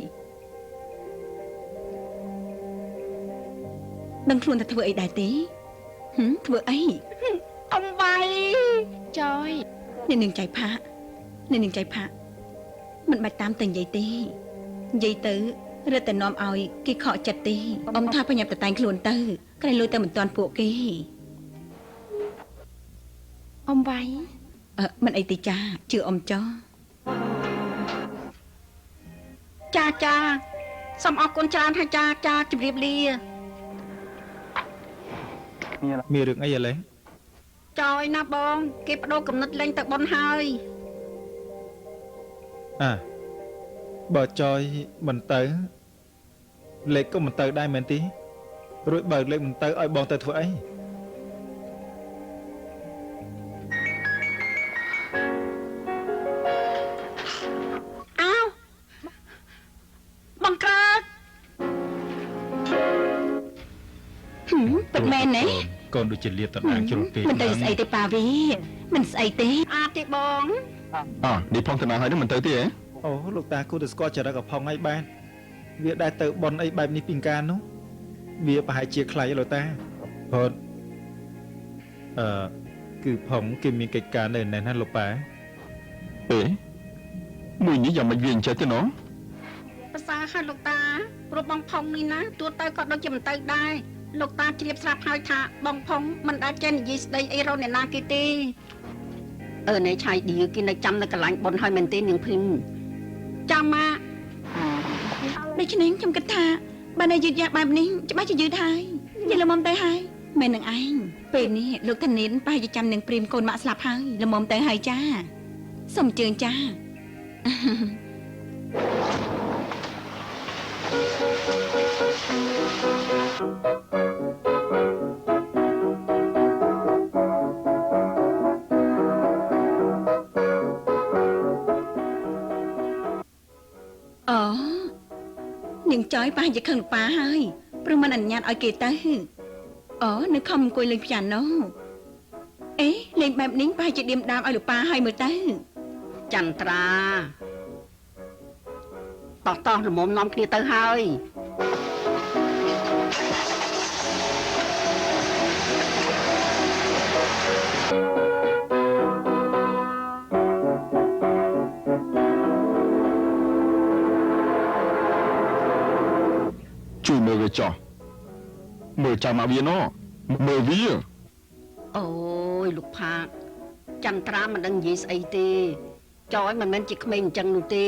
Speaker 2: ដឹងខ្លួនថាធ្វើអីដែរទេធ្វើអី
Speaker 3: អំវាយ
Speaker 1: ចយ
Speaker 2: អ្នកនាងចៃផាអ្នកនាងចៃផាមិនបាច់តាមទៅនិយាយទេនិយាយទៅរឹតតែនាំឲ្យគេខកចិត្តទេអ៊ំថាប្រញាប់ទៅតែងខ្លួនទៅក្រែងលួចទៅមិនទាន់ពួកគេ
Speaker 1: អ៊ំវាយ
Speaker 2: មិនអីទេចាជឿអ៊ំចោ
Speaker 3: ចាចាសូមអរគុណច្រើនហើយចាចាជម្រាបលា
Speaker 5: មានរឿងអីឥឡូវ
Speaker 3: ចយណាបងគេបដូរកំណត់លេងទៅប៉ុនហើយ
Speaker 5: អើបើចយមិនទៅលេខក៏មិនទៅដែរមែនទេរួចបើលេខមិនទៅឲ្យបងទៅធ្វើអី
Speaker 3: អោបងកើត
Speaker 2: ពិតមែនទេ
Speaker 5: កូនដូចជាលាបតដាងជ្រុលពេក
Speaker 2: មិនទៅស្អីទេប៉ាវីមិនស្អីទេ
Speaker 3: អាទេបង
Speaker 6: អនេះផងតាណាហើយនឹងមិនទៅទេហ៎
Speaker 5: អូលោកតាគួរតែស្គាល់ចរិតកំផុងហើយបានវាដែរទៅប៉ុនអីបែបនេះពីកាលនោះវាប្រហែលជាខ្លៃលោកតាផុតគឺផុងគេមានកិច្ចការនៅណេះណាលោកប៉ា
Speaker 6: អេមួយនេះយ៉ាងមិនវាអញ្ចេះទេណោះ
Speaker 3: ប្រសើរហើយលោកតាព្រោះបងផុងនេះណាទួទៅក៏ដូចជាមិនទៅដែរលោកតាជ្រាបស្រាប់ហើយថាបងផុងមិនដែលចេះនិយាយស្ដីអីរកអ្នកណាគេទេនេះឆៃឌីគេនៅចាំនៅកន្លែងប៉ុនហើយមែនទេនាងភីមចាំមក
Speaker 2: ដូច្នេះខ្ញុំគិតថាបើនៅយឺតយ៉ាវបែបនេះច្បាស់ជាយឺតហើយនិយាយល្មមទៅហើយមែននឹងឯងពេលនេះលោកធានីនប្រហែលជាចាំនឹងព្រាមកូនម៉ាក់ស្លាប់ហើយល្មមទៅហើយចាសូមអញ្ជើញចាអូនាងចយប្រហែលជាខឹងលោកប៉ាហើយព្រោះមិនអនុញ្ញាតឲ្យគេទៅអូនៅខំអង្គុយលេងព្យ៉ាណូអេលេងបែបនេះប្រហែលជាឌៀមដាមឲ្យលោកប៉ាហើយមើលទៅ
Speaker 3: ចន្ទ្រាតោះតោះល្មមនាំគ្នាទៅហើយ
Speaker 6: ជួយមើលវាចោះមើលចាំមកវាណោមើលវា
Speaker 3: អូយលោកផាកចន្ទ្រាមិនដឹងនិយាយស្អីទេចយមិនមែនជាក្មេងអញ្ចឹងនោះទេ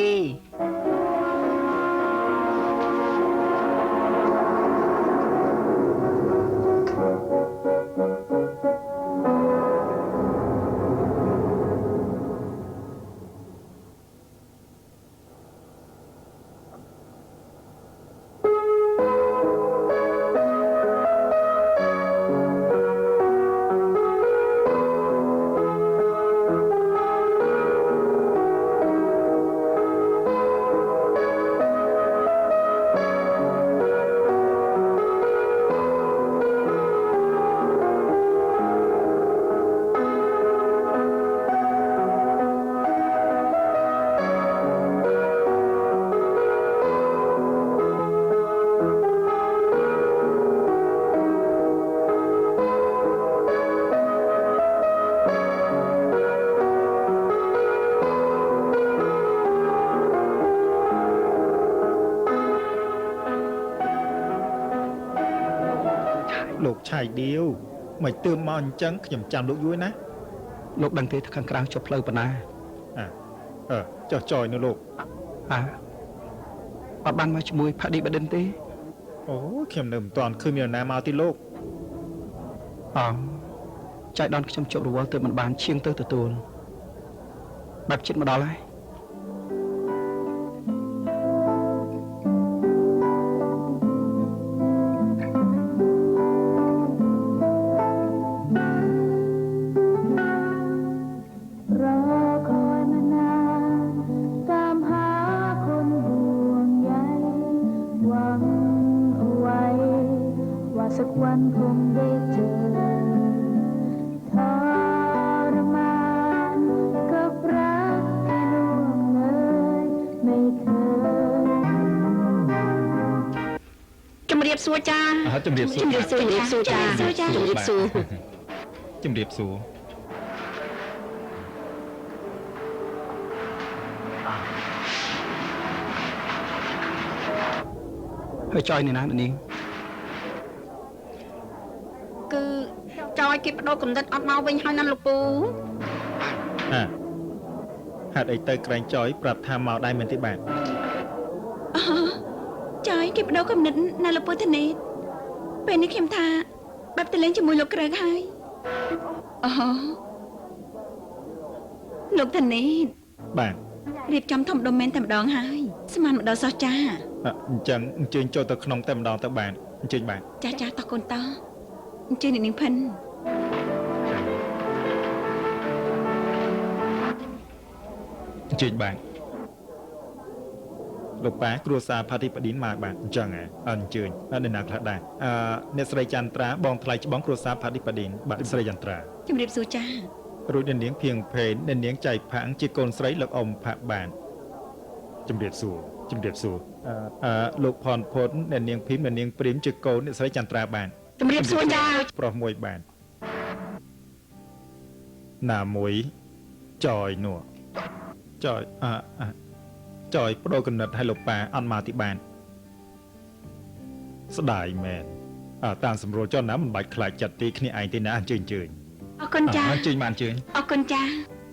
Speaker 5: លោកឆៃឌៀវមិនទើបមកអញ្ចឹងខ្ញុំចាំលោកយូរណា
Speaker 4: លោកដឹងទេថាខាងក្រៅចុះផ្លូវប៉ុណ្ណា
Speaker 5: អើចុះចយនៅលោក
Speaker 4: អើអត់បានមកជាមួយផាឌីបដិនទេ
Speaker 5: អូខ្ញុំនៅមិនទាន់ឃើញមានណាមកទីលោក
Speaker 4: អចៃដនខ្ញុំជប់រវល់ទៅមិនបានឈៀងទៅទទួលបែបចិត្តមកដល់ហើយ
Speaker 7: รอคอยมานานตามหาคนห่วงใยหวังเอาไว้ว่าสักวันคงได้เจอทรมานกับรักที่ล่วงเลยไม่เคย
Speaker 3: ជំរាបសួរចា
Speaker 5: ជំរាបសួរ
Speaker 3: ជំរាបសួរជំរាបសួរចាជំរាបសួរ
Speaker 5: ជំរាបសួរ
Speaker 4: ហើយចយនេះណានាង
Speaker 3: គឺចយគេបដូរកំណត់អត់មកវិញហើយណាលោកពូ
Speaker 5: អ่ะហេតុអីទៅក្រែងចយប្រាប់ថាមកដែរមែនទេបាទ
Speaker 2: អូចយគេបដូរកំណត់ណាលោកពូធានីពេលនេះខ្ញុំថាបែបទៅលេងជាមួយលោកក្រើកហើយអូលោកធានី
Speaker 5: បាទ
Speaker 2: រៀបចំធំដុំមែនតែម្ដងហើយស្មានមកដល់សោះចា
Speaker 5: អញ្ចឹងអញ្ជើញចូលទៅក្នុងតែម្ដងទៅបាទអញ្ជើញបាទ
Speaker 2: ចាចាតោះកូនតោះអញ្ជើញអ្នកនាងភិន
Speaker 5: អញ្ជើញបាទលោកប៉ាគ្រួសារផាធីបឌីនមកបាទអញ្ចឹងអញ្ជើញអ្នកណាខ្លះដែរអឺអ្នកស្រីចន្ទ្រាបងថ្លៃច្បងគ្រួសារផាធីបឌីនបាទស្រីចន្ទ្រា
Speaker 2: ជំរាបសួរចា
Speaker 5: រួចអ្នកនាងភៀងភេនអ្នកនាងចៃផាំងជាកូនស្រីលោកអ៊ំផាក់បានជំរាបសួរជំរាបសួរអឺលោកផនផុនអ្នកនាងភីមអ្នកនាងព្រីមជាកូនអ្នកស្រីចន្ទ្រាបាន
Speaker 3: ជំរាបសួរចា
Speaker 5: ប្រុសមួយបានណាមួយចយនោះចយអចយបដូរកំណត់ឲ្យលោកប៉ាអត់មកទីបានស្ដាយមែនតាមសម្រួលចុះណាមិនបាច់ខ្លាចចិត្តទីគ្នាឯងទេណាអញ្ជើញអញ្ជើញ
Speaker 2: អរគុណចា
Speaker 5: អញ្ជើញបានអញ្ជើញ
Speaker 2: អរគុណចា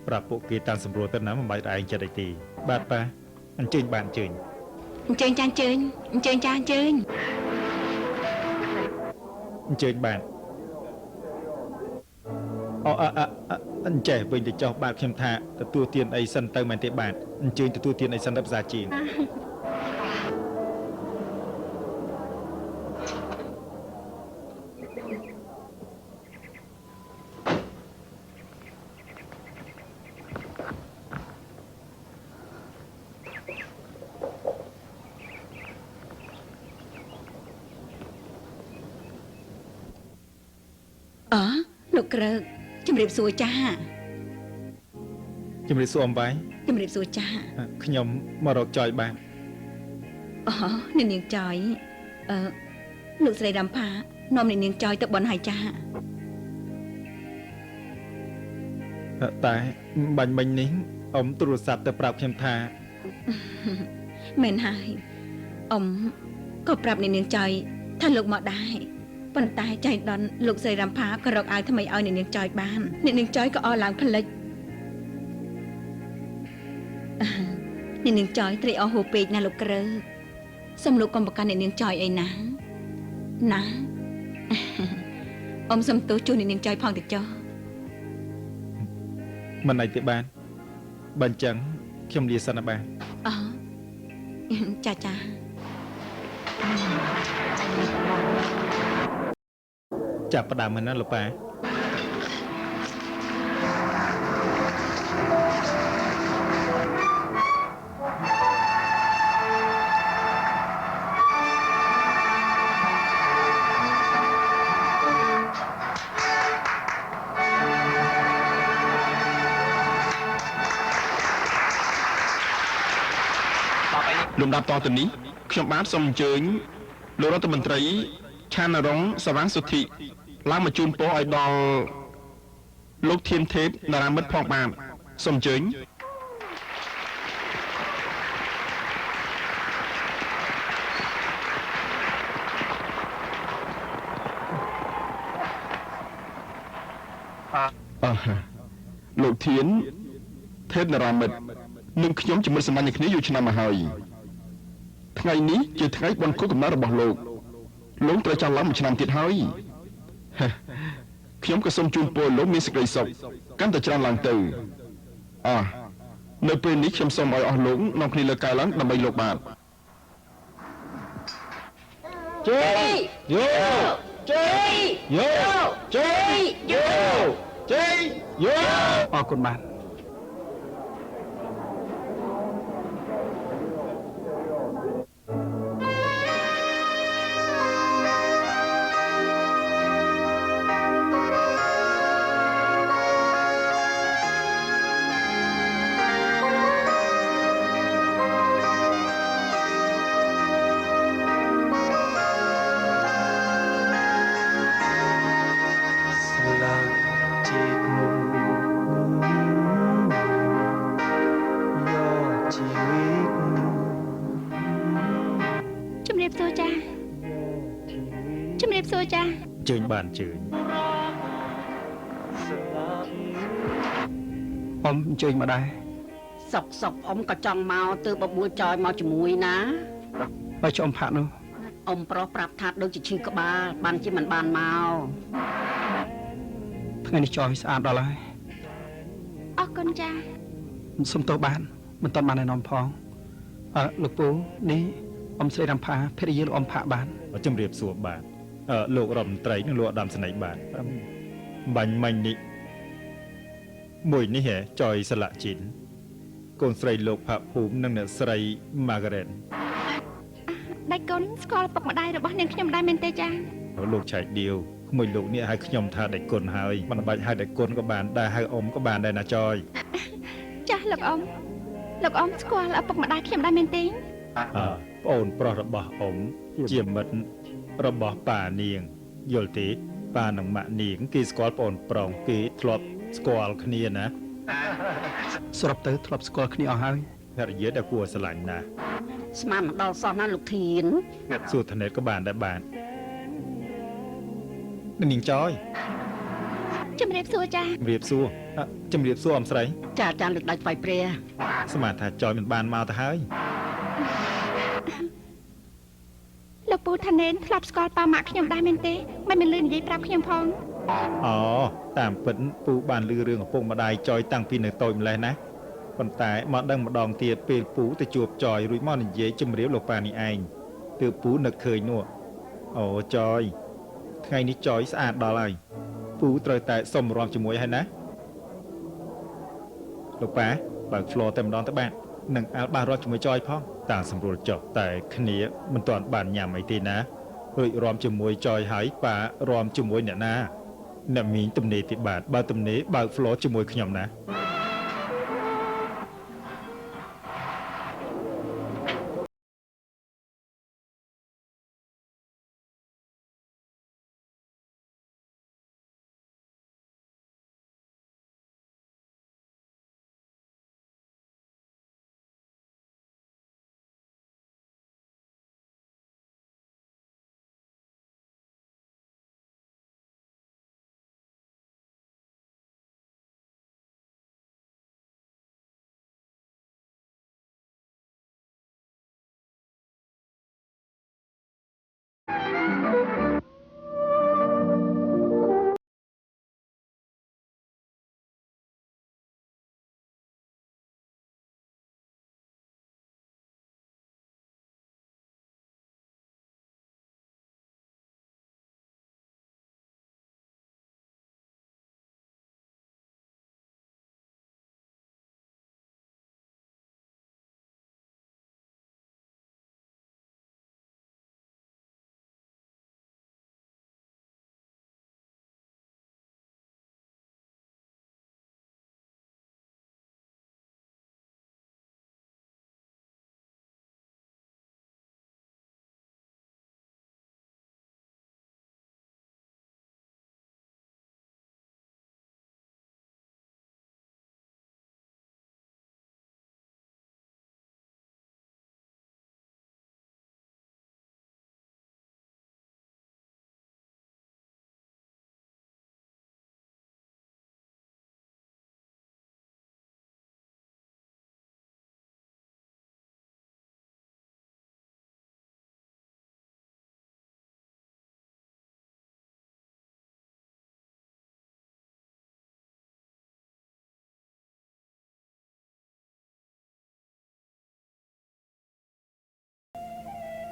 Speaker 5: ប្រាប់ពួកគេតាមសម្រួលទៅណាមិនបាច់ឯងចិត្តអីទេបាទប៉ាអញ្ជើញបានអញ្ជើញ
Speaker 2: អញ្ជើញចាអញ្ជើញអញ្ជើញចាអញ្ជើញ
Speaker 5: អញ្ជើញបាទអូអអញ្ចេះវិញទៅចុះបាទខ្ញុំថាទទួលទានអីសិនទៅមែនទេបាទអញ្ជើញទទួលទានអីសិនទៅភាសាจีន
Speaker 2: អលោកក្រើកជំរាបសួរចា
Speaker 5: ជំរាបសួរអំបាយ
Speaker 2: ជំរាបសួរចា
Speaker 5: ខ្ញុំមករកចយបាទ
Speaker 2: អូអ្នកនាងចយអឺលោកស្រីរំផានាំអ្នកនាងចយទៅបនហើយចា
Speaker 5: តែបាញ់មិញនេះអ៊ំទូរស័ព្ទទៅប្រាប់ខ្ញុំថា
Speaker 2: មែនហើយអ៊ំក៏ប្រាប់អ្នកនាងចយថាលោកមកដែរប៉ុន្តែចៃដន្យលោកស្រីរំផាក៏រកអាវថ្មីឲ្យអ្នកនាងចយបានអ្នកនាងចយក៏អស់ឡើងផ្លិចអ្នកនាងចយត្រេកអរហួសពេកណាលោកក្រើកសូមលោកកុំប្រកាន់អ្នកនាងចយអីណាណាអ៊ំសុំទោសជួនអ្នកនាងចយផងទៅចុះ
Speaker 5: មិនអីទេបានបើអញ្ចឹងខ្ញុំលាសិនណាបាទ
Speaker 2: អចាចា
Speaker 5: ចាប់ផ្ដើមហើយណាលោកប៉ា
Speaker 6: លំដាប់តទៅនេះខ្ញុំបាទសូមអញ្ជើញលោករដ្ឋមន្ត្រីឆានរងសវាងសុទ្ធិឡើងមកជូនពរឲ្យដល់លោកធានទេពតារាមិត្តផងបាទសូមអញ្ជើញ លោកធានថេតនរាមិត្តនិងខ្ញុំជាមិត្តសម្លាញ់គ្នាយូរឆ្នាំមកហើយថ្ងៃនេះជាថ្ងៃបុណ្យខួបកំណើតរបស់លោកលោកត្រូវចាស់ឡើងមួយឆ្នាំទៀតហើយខ្ញុំក៏សូមជូនពរលោកមានសេចក្តីសុខកាន់តែច្រើនឡើងទៅអះនៅពេលនេះខ្ញុំសូមឲ្យអស់លោកនាំគ្នាលើកកាយឡើងដើម្បីលោកបាទ
Speaker 9: ជ័យយោជ័យយោជ័យយោជ័យយោ
Speaker 4: អរគុណបាទ
Speaker 5: ជើញបានជើញ
Speaker 4: អ៊ំជើញមកដែរ
Speaker 3: សុកសុកអ៊ំក៏ចង់មកទើបបបួលចយមកជាមួយណា
Speaker 4: បើចុះអ៊ំផាក់នោះ
Speaker 3: អ៊ំប្រុសប្រាប់ថាដូចជាឈឺក្បាលបានជាមិនបានមក
Speaker 4: ថ្ងៃនេះចយស្អាតដល់ហើយ
Speaker 1: អរគុណចា
Speaker 4: សុំទោសបានមិនទាន់បានណែនាំផងអើលោកពូនេះអ៊ំស្រីរំផាភរិយាលោកអ៊ំផាក់បាន
Speaker 5: ជំរាបសួរបាទលោករដ្ឋមន្ត្រីនិងលោកឧត្តមសេនីយ៍បាទបាញ់មិញនេះមួយនេះហ៎ចយស្លាក់ជីនកូនស្រីលោកផាក់ភូមិនិងអ្នកស្រីម៉ាហ្ការ៉េត
Speaker 1: ដៃកូនស្គាល់ពុកម្ដាយរបស់នាងខ្ញុំដែរមែនទេចា
Speaker 5: លោកឆៃឌៀវក្មួយលោកនេះហៅខ្ញុំថាដៃគុណហើយមិនបាច់ហៅដៃគុណក៏បានដែរហៅអ៊ំក៏បានដែរណាចយ
Speaker 1: ចាស់លោកអ៊ំលោកអ៊ំស្គាល់ឪពុកម្ដាយខ្ញុំដែរមែនទេ
Speaker 5: អើប្អូនប្រុសរបស់អ៊ំជាមិត្តរបស់ប៉ានាងយល់ទេប៉ានិងម៉ាក់នាងគេស្គាល់ប្អូនប្រុសគេធ្លាប់ស្គាល់គ្នាណា
Speaker 4: សរុបទៅធ្លាប់ស្គាល់គ្នាអស់ហើយ
Speaker 5: ភរិយាដែលគួរស្រឡាញ់ណាស់
Speaker 3: ស្មានមិនដល់សោះណាលោកធាន
Speaker 5: សួរធនេតក៏បានដែរបាទនាងចយ
Speaker 1: ជំរាបសួរចា
Speaker 5: ជំរាបសួរជំរាបសួរអ៊ំស្រី
Speaker 3: ចាចាលើកដៃថ្វាយព្រះ
Speaker 5: ស្មានថាចយមិនបានមកទៅហើយ
Speaker 1: លោកពូថាណេនធ្លាប់ស្គាល់ប៉ាម៉ាក់ខ្ញុំដែរមែនទេមិនលឺនិយាយប្រាប់ខ្ញុំផង
Speaker 5: អូតាមពិតពូបានលឺរឿងឪពុកម្ដាយចយតាំងពីនៅតូចម្លេះណាប៉ុន្តែមកដឹងម្ដងទៀតពេលពូទៅជួបចយរួចមកនិយាយជំរាបលោកប៉ានេះឯងទើបពូនឹកឃើញនោះអូចយថ្ងៃនេះចយស្អាតដល់ហើយពូត្រូវតែសុំរំជាមួយហើយណាលោកប៉ាបើក floor តែម្ដងទៅបាទនឹងអាល់បាសរត់ជាមួយចយផងតាសម្រួលចុះតែគ្នាមិនទាន់បានញ៉ាំអីទេណារួចរំជាមួយចយហើយប៉ារំជាមួយអ្នកណាអ្នកមីងទំនេរទីបាទបើទំនេរបើក floor ជាមួយខ្ញុំណា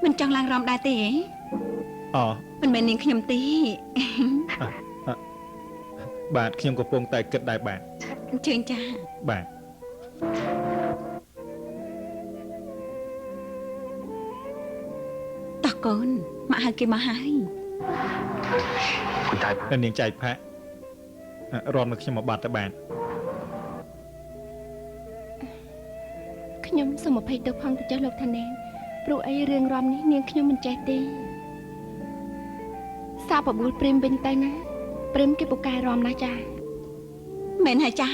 Speaker 2: មិនចង់ឡើងរំដែរទេ
Speaker 5: អូ
Speaker 2: មិនមែននាងខ្ញុំទេ
Speaker 5: បាទខ្ញុំកំពុងតែគិតដែរបាទ
Speaker 2: អញ្ជើញចា
Speaker 5: បាទ
Speaker 2: តោះកូនមកហៅគេមកហើយ
Speaker 5: នាងចៃផាក់រំនឹងខ្ញុំមកបាត់ទៅបាទ
Speaker 1: ខ្ញុំសូមអភ័យទោសផងទៅចុះលោកថាណែនព្រោះអីរឿងរំនេះនាងខ្ញុំមិនចេះទេសាបបួលព្រីមវិញទៅណាព្រីមគេពូកែរំណាស់ចា
Speaker 2: មែនហើយចា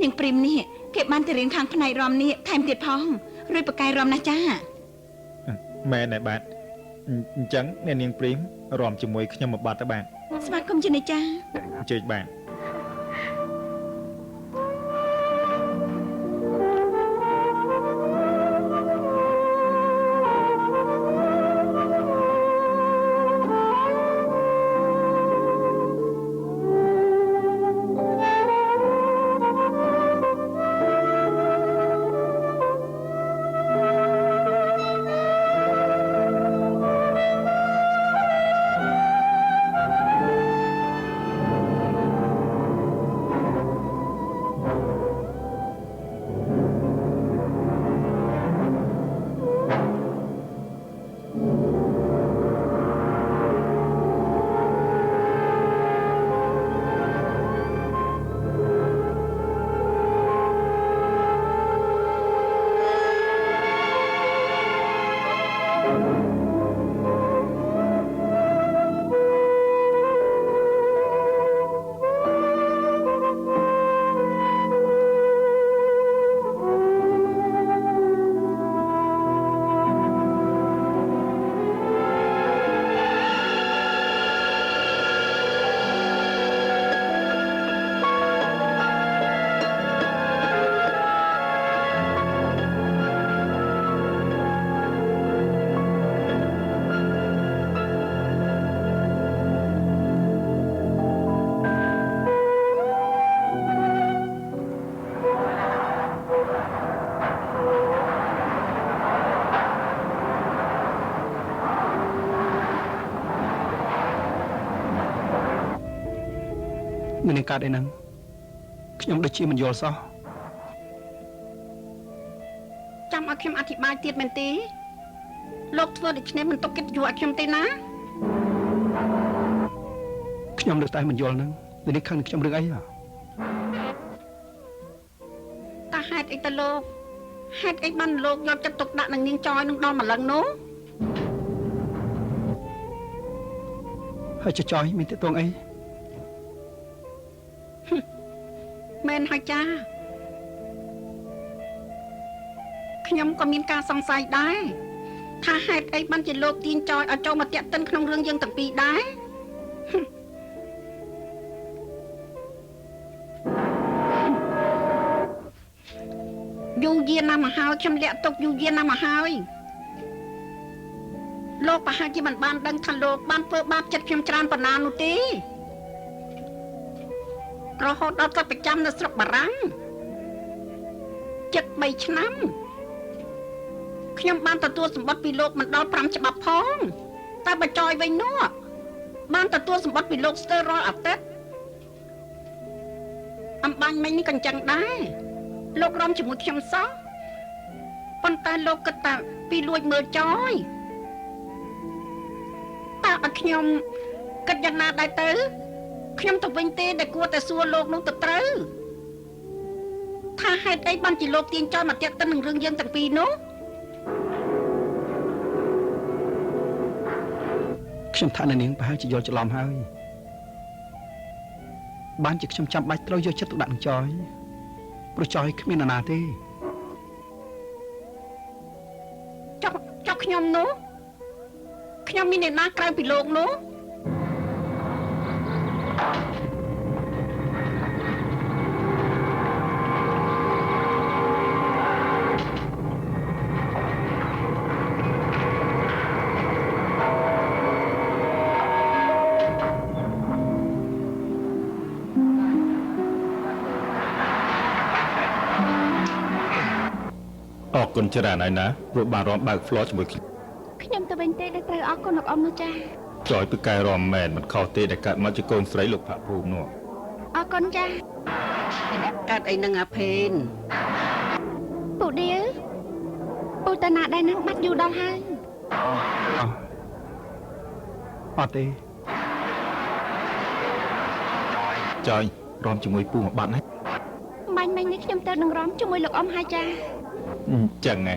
Speaker 2: នាងព្រីមនេះគេបានទៅរៀនខាងផ្នែករំនេះថែមទៀតផងរួចពូកែរំណាស់ចា
Speaker 5: មែនហើយបាទអញ្ចឹងអ្នកនាងព្រីមរំជាមួយខ្ញុំមកបាត់ទៅបាទ
Speaker 2: ស្វាគមន៍ជានិច្ចចា
Speaker 5: អញ្ជើញបាទ
Speaker 4: មានកើតអីហ្នឹងខ្ញុំដូចជាមិនយល់សោះ
Speaker 3: ចាំឲ្យខ្ញុំអធិប្បាយទៀតមែនទេលោកធ្វើដូច្នេះមិនទុកកិត្តិយសឲ្យខ្ញុំទេណា
Speaker 4: ខ្ញុំនៅតែមិនយល់ហ្នឹងនេះខឹងខ្ញុំរឿងអីហ៎
Speaker 3: តើហេតុអីទៅលោកហេតុអីបានលោកយកចិត្តទុកដាក់នឹងនាងចយនឹងដល់ម្លឹងនោះ
Speaker 4: ហើយចយមានតេតងអី
Speaker 3: មែនហើយចាខ្ញុំក៏មានការសង្ស័យដែរថាហេតុអីបានជាលោកទាញចយឲ្យចូលមកតាក់ទិនក្នុងរឿងយើងទាំងពីរដែរយូរយារណាស់មកហើយខ្ញុំលាក់ទុកយូរយារណាស់មកហើយលោកប្រហែលជាមិនបានដឹងថាលោកបានធ្វើបាបចិត្តខ្ញុំច្រើនប៉ុណ្ណានោះទេរហូតដល់ទៅប្រចាំនៅស្រុកបារាំងជិត3ឆ្នាំខ្ញុំបានទទួលសម្បត្តិពីលោកមិនដល់5ច្បាប់ផងតែបើចយវិញនោះបានទទួលសម្បត្តិពីលោកស្ទើររាល់អាទិត្យអំបញ្ញមិញនេះក៏អញ្ចឹងដែរលោករំជាមួយខ្ញុំសោះប៉ុន្តែលោកគិតថាពីលួចមើលចយតើឲ្យខ្ញុំគិតយ៉ាងណាដែរទៅខ្ញុំទៅវិញទេដែលគួរតែសួរលោកនោះទៅត្រូវថាហេតុអីបានជាលោកទាញចោលមកតាក់ទិននឹងរឿងយើងទាំងពីរនោះ
Speaker 4: ខ្ញុំថាអ្នកនាងប្រហែលជាយល់ច្រឡំហើយបានជាខ្ញុំចាំបាច់ត្រូវយកចិត្តទុកដាក់នឹងចយព្រោះចយគ្មាននរណាទេ
Speaker 3: ចុះខ្ញុំនោះខ្ញុំមានអ្នកណាក្រៅពីលោកនោះ
Speaker 10: អរគុណច្រើនហើយណាព្រោះបានរំបើក floor ជាមួយ
Speaker 1: ខ្ញុំទៅ វិញទេដែលត្រូវអរគុណលោកអ៊ំនោះចា
Speaker 5: ចយពូកែរំមែនមិនខុសទេដែលកើតមកជាកូនស្រីលោកផាក់ភូមិនោះ
Speaker 1: អរគុណចា
Speaker 3: កើតអីនឹងអាភេន
Speaker 1: ពូឌៀវពូតាណាដែរនឹងបាត់យូរដល់ហើយ
Speaker 4: អត់ទេ
Speaker 5: ចយរំជាមួយពូមកបាត់ណា
Speaker 1: បាញ់មិញនេះខ្ញុំទៅនឹងរំជាមួយលោកអ៊ំហើយចា
Speaker 5: អញ្ចឹងហ៎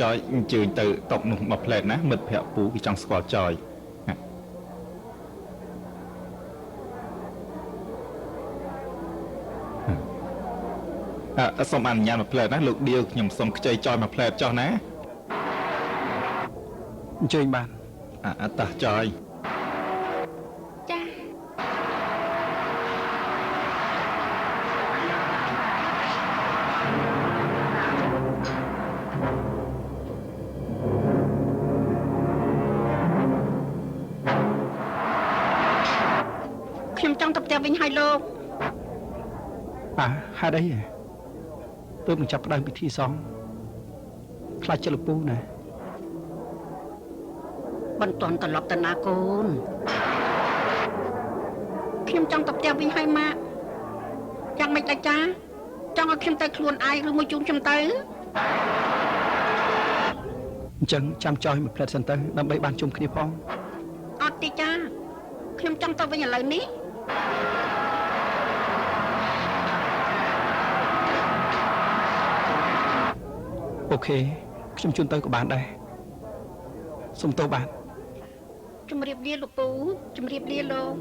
Speaker 5: ចយអញ្ជើញទៅតុកនោះមកផ្លែតណាមិត្តភក្តិពូគេចង់ស្គាល់ចយសូមអនុញ្ញាតមួយផ្លែតណាលោកឌៀវខ្ញុំសូមខ្ចីចយមួយផ្លែតចុះណា
Speaker 4: អញ្ជើញបាន
Speaker 5: អតោះចយ
Speaker 1: ចា
Speaker 3: ខ្ញុំចង់ទៅផ្ទះវិញហើយលោក
Speaker 4: អាហេតុអីទើបនឹងចាប់ផ្ដើមពិធីសង្ឃខ្លាចចិត្តលោកពូណា
Speaker 3: បន្ទាន់ត្រឡប់ទៅណាកូនខ្ញុំចង់ទៅផ្ទះវិញហើយម៉ាក់យ៉ាងម៉េចដែរចាចង់ឲ្យខ្ញុំទៅខ្លួនឯងឬមួយជូនខ្ញុំទៅ
Speaker 4: អញ្ចឹងចាំចោលមួយផ្លែតសិនទៅដើម្បីបានជុំគ្នាផង
Speaker 3: អត់ទេចាខ្ញុំចង់ទៅវិញឥឡូវនេះ
Speaker 4: អូខេខ្ញុំជូនទៅក៏បានដែរសូមទោសបាទ
Speaker 3: ជំរាបលាលោកពូជំរាបលាលោក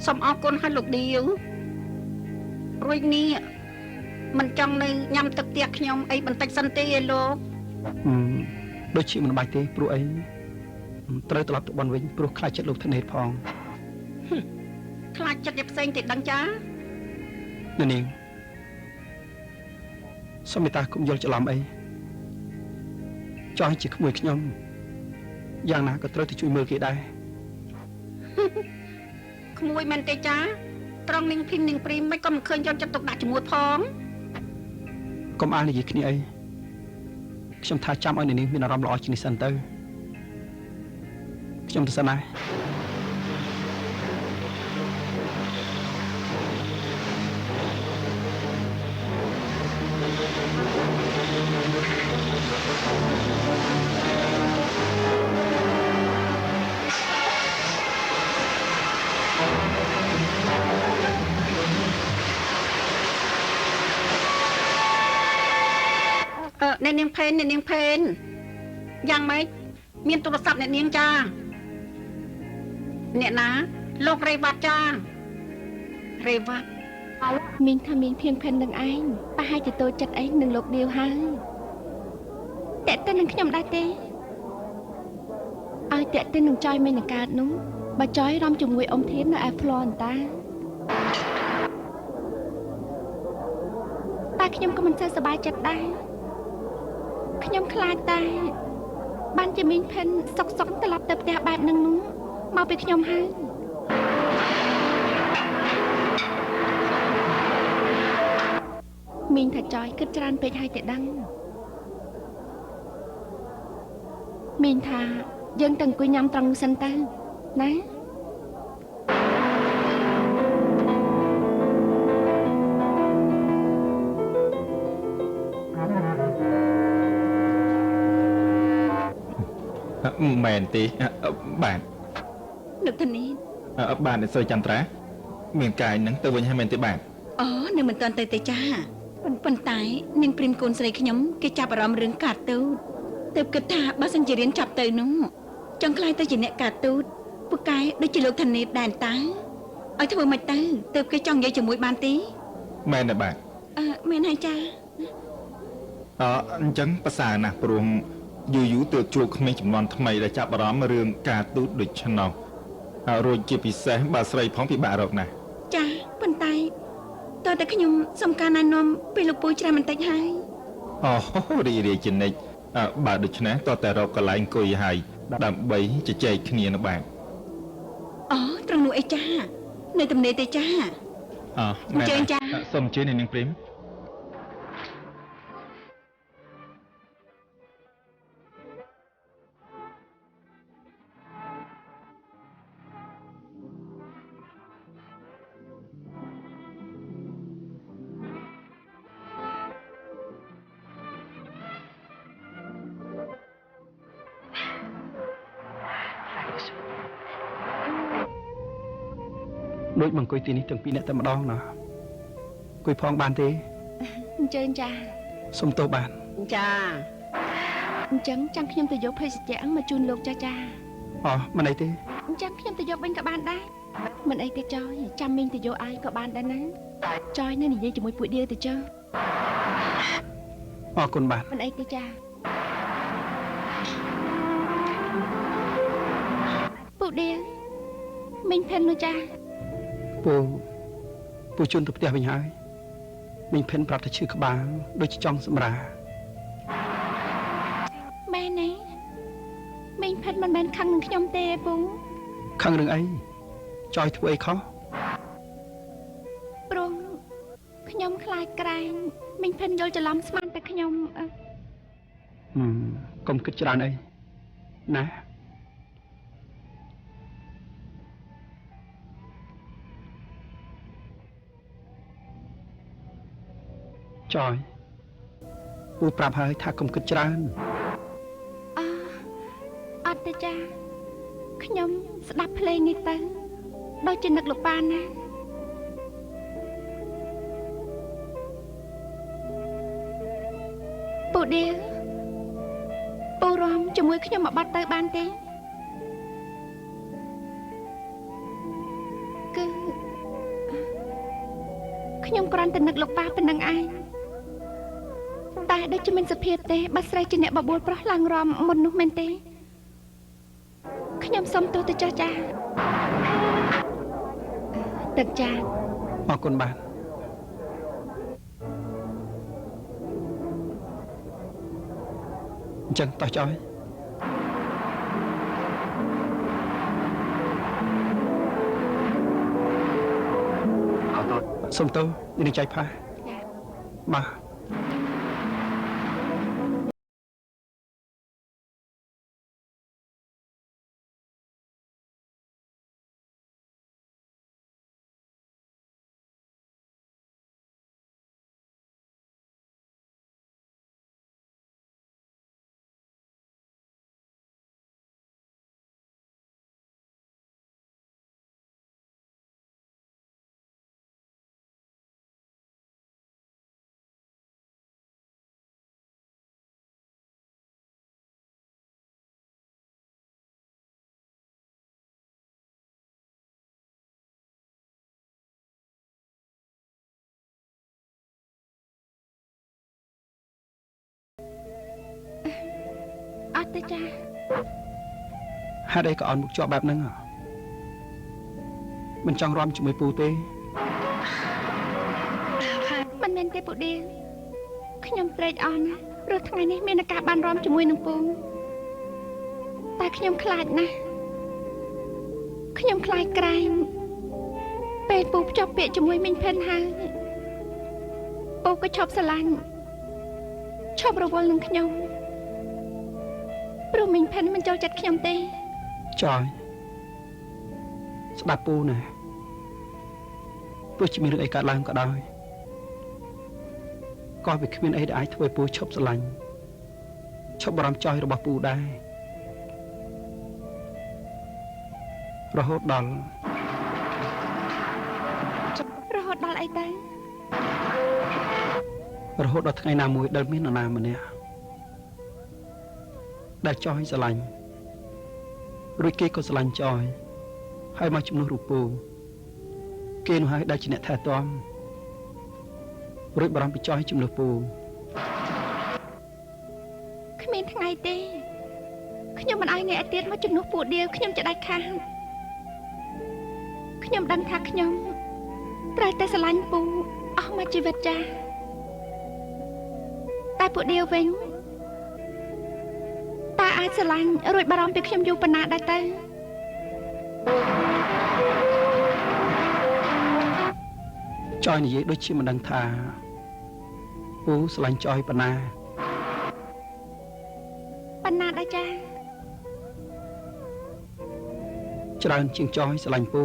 Speaker 3: សូមអរគុណឲ្យលោកឌៀវរួចនេះមិនចង់នៅញ៉ាំទឹកផ្ទះខ្ញុំអីបន្តិចសិនទេឯលោក
Speaker 4: ដូចជាមិនបាច់ទេព្រោះអីត្រូវត្រឡប់ទៅបនវិញព្រោះខ្លាចចិត្តលោកធនេតផង
Speaker 3: ខ្លាចចិត្តផ្សេងទេដឹងចា
Speaker 4: នាងសូមមេត្តាកុំយល់ច្រឡំអីចង់ជាក្មួយខ្ញុំយ៉ាងណាក៏ត្រូវទៅជួយមើលគេដែរ
Speaker 3: ក្មួយមែនទេចាត្រង់នាងភីមនាងព្រីមមិនក៏មិនឃើញយកចិត្តទុកដាក់ជាមួយផង
Speaker 4: កុំអាលនិយាយគ្នាអីខ្ញុំថាចាំឲ្យនាងមានអារម្មណ៍ល្អជាងនេះសិនទៅខ្ញុំទៅសិនណា
Speaker 3: អ្នកនាងផេនអ្នកនាងផេនយ៉ាងម៉េចមានទូរស័ព្ទអ្នកនាងចាអ្នកណាលោករេវ៉ាត់ចារេវ៉ាត់
Speaker 1: មីងថាមីងភៀងផិននឹងឯងប្រហែលជាតូចចិត្តអីនឹងលោកឌៀវហើយតេតិននឹងខ្ញុំដែរទេឲ្យតេតិននឹងចយមិននឹងកើតនោះបើចយរំជាមួយអ៊ំធាននៅឯហ្វ្លអន្តាតែខ្ញុំក៏មិនសូវសប្បាយចិត្តដែរខ្ញុំខ្លាចតែបានជាមីងផិនសុកសុកត្រឡប់ទៅផ្ទះបែបនឹងនោះមកពីខ្ញុំហើយមីងថាចយគិតច្រើនពេកហើយតែដឹងមីងថាយើងទៅអង្គុយញ៉ាំត្រង់នោះសិនទៅណា
Speaker 5: មែនទេបាទ
Speaker 2: លោកធានី
Speaker 5: បាទអ្នកស្រីចន្ទ្រាមានកាយនឹងទៅវិញហើយមែនទេបាទ
Speaker 2: អូនៅមិនទាន់ទៅទេចាប៉ុន្តែនាងព្រីមកូនស្រីខ្ញុំគេចាប់អារម្មណ៍រឿងកាតទូតទើបគិតថាបើសិនជារៀនចាប់ទៅនោះចង់ខ្លាយទៅជាអ្នកកាតទូត ពូកែដូចជាលោកធានីដែនតើឲ្យធ្វើមិនទៅទើបគេចង់និយាយជាមួយបានទេ
Speaker 5: មែនទេបាទ
Speaker 2: មែនហើយចា
Speaker 5: អញ្ចឹងប្រសើរណាស់ព្រោះយូរយូរទើបជួបក្មេងចំនួនថ្មីដែលចាប់អារម្មណ៍រឿងការទូតដូច្នោះរួចជាពិសេសបើស្រីផងពិបាករកណាស់
Speaker 2: ចាប៉ុន្តែតើតែខ្ញុំសុំការណែនាំពីលោកពូច្រើនបន្តិចហើយ
Speaker 5: អូរីរាយជានិច្ចបើដូច្នេះតើតែរកកន្លែងអង្គុយហើយដើម្បីជជែកគ្នានៅបាទ
Speaker 2: អូត្រង់នោះអីចានៅទំនេរទេចា
Speaker 5: អ
Speaker 2: អញ្ជើញចា
Speaker 5: សូមអញ្ជើញនាងព្រីម
Speaker 4: ដូចមកអង្គុយទីនេះទាំងពីរអ្នកតែម្ដងណាអង្គុយផងបានទេ
Speaker 1: អញ្ជើញចា
Speaker 4: សុំទោសបាន
Speaker 3: ចា
Speaker 1: អញ្ចឹងចាំខ្ញុំទៅយកភេសជ្ជៈមកជូនលោកចាចា
Speaker 4: អូមិនអីទេ
Speaker 1: អញ្ចឹងខ្ញុំទៅយកវិញក៏បានដែរមិនអីទេចយចាំមីងទៅយកឲ្យក៏បានដែរណាចយនៅនិយាយជាមួយពួកដៀវទៅចុះ
Speaker 4: អរគុណបាទ
Speaker 1: មិនអីទេចាពួកដៀវមីងផិននោះចា
Speaker 4: ពូជូនទៅផ្ទះវិញហើយមីងផិនប្រាប់ថាឈឺក្បាលដូចចង់សម្រា
Speaker 1: មែនទេមីងផិនមិនមែនខឹងនឹងខ្ញុំទេពូ
Speaker 4: ខឹងរឿងអីចយធ្វើអីខុស
Speaker 1: ព្រោះខ្ញុំខ្លាចក្រែងមីងផិនយល់ច្រឡំស្មានតែខ្ញុំ
Speaker 4: កុំគិតច្រើនអីណាចយពូប្រាប់ហើយថាកុំគិតច្រើន
Speaker 1: អត់ទេចាខ្ញុំស្ដាប់ភ្លេងនេះទៅដូចជានឹកលោកប៉ាណាពូដៀវពូរំជាមួយខ្ញុំមកបាត់ទៅបានទេគឺខ្ញុំគ្រាន់តែនឹកលោកប៉ាប៉ុណ្្នឹងឯងតែដូចជាមិនសុភាពទេបើស្រីជាអ្នកបបួលប្រុសឡើងរំមុននោះមែនទេខ្ញុំសុំទោសទៅចុះចាទឹកចា
Speaker 4: អរគុណបាទអញ្ចឹងតោះចុយសុំទោសនាងចៃផាបាទ
Speaker 1: អត់ទេចា
Speaker 4: ហេតុអីក៏អន់មុខជាប់បែបហ្នឹងមិនចង់រាំជាមួយពូទេ
Speaker 1: មិនមែនទេពូដៀវខ្ញុំត្រេកអរណាស់ព្រោះថ្ងៃនេះមានឱកាសបានរាំជាមួយនឹងពូតែខ្ញុំខ្លាចណាស់ខ្ញុំខ្លាចក្រែងពេលពូភ្ជាប់ពាក្យជាមួយមីងផិនហើយពូក៏ឈប់ស្រឡាញ់ឈប់រវល់នឹងខ្ញុំព្រោះមីងផិនមិនចូលចិត្តខ្ញុំទេ
Speaker 4: ចយស្ដាប់ពូណាទោះជាមានរឿងអីកើតឡើងក៏ដោយក៏វាគ្មានអីដែលអាចធ្វើឲ្យពូឈប់ស្រឡាញ់ឈប់បារម្ភចយរបស់ពូដែររហូតដល់
Speaker 1: អីទៅ
Speaker 4: រហូតដល់ថ្ងៃណាមួយដែលមាននរណាម្នាក់ដែលចយស្រឡាញ់រួចគេក៏ស្រឡាញ់ចយ ហើយមកជំនួសរូបពូគេនោះហើយដែលជាអ្នកថែទាំរួចបារម្ភពីចយជំនួសពូ
Speaker 1: គ្មានថ្ងៃទេខ្ញុំមិនឲ្យអ្នកទៀតមកជំនួសពូដៀវខ្ញុំจะដាច់ខាតខ្ញុំដឹងថាខ្ញុំត្រូវតែស្រឡាញ់ពូអស់មួយជីវិតចាស់តែពូដៀវវិញតើអាចស្រឡាញ់រួចបារម្ភពីខ្ញុំយូរប៉ុណ្ណាដែរទៅ
Speaker 4: ចយនិយាយដូចជាមិនដឹងថាពូស្រឡាញ់ចយប៉ុណ្ណា
Speaker 1: ប៉ុណ្ណាដែរចា
Speaker 4: ច្រើនជាងចយស្រឡាញ់ពូ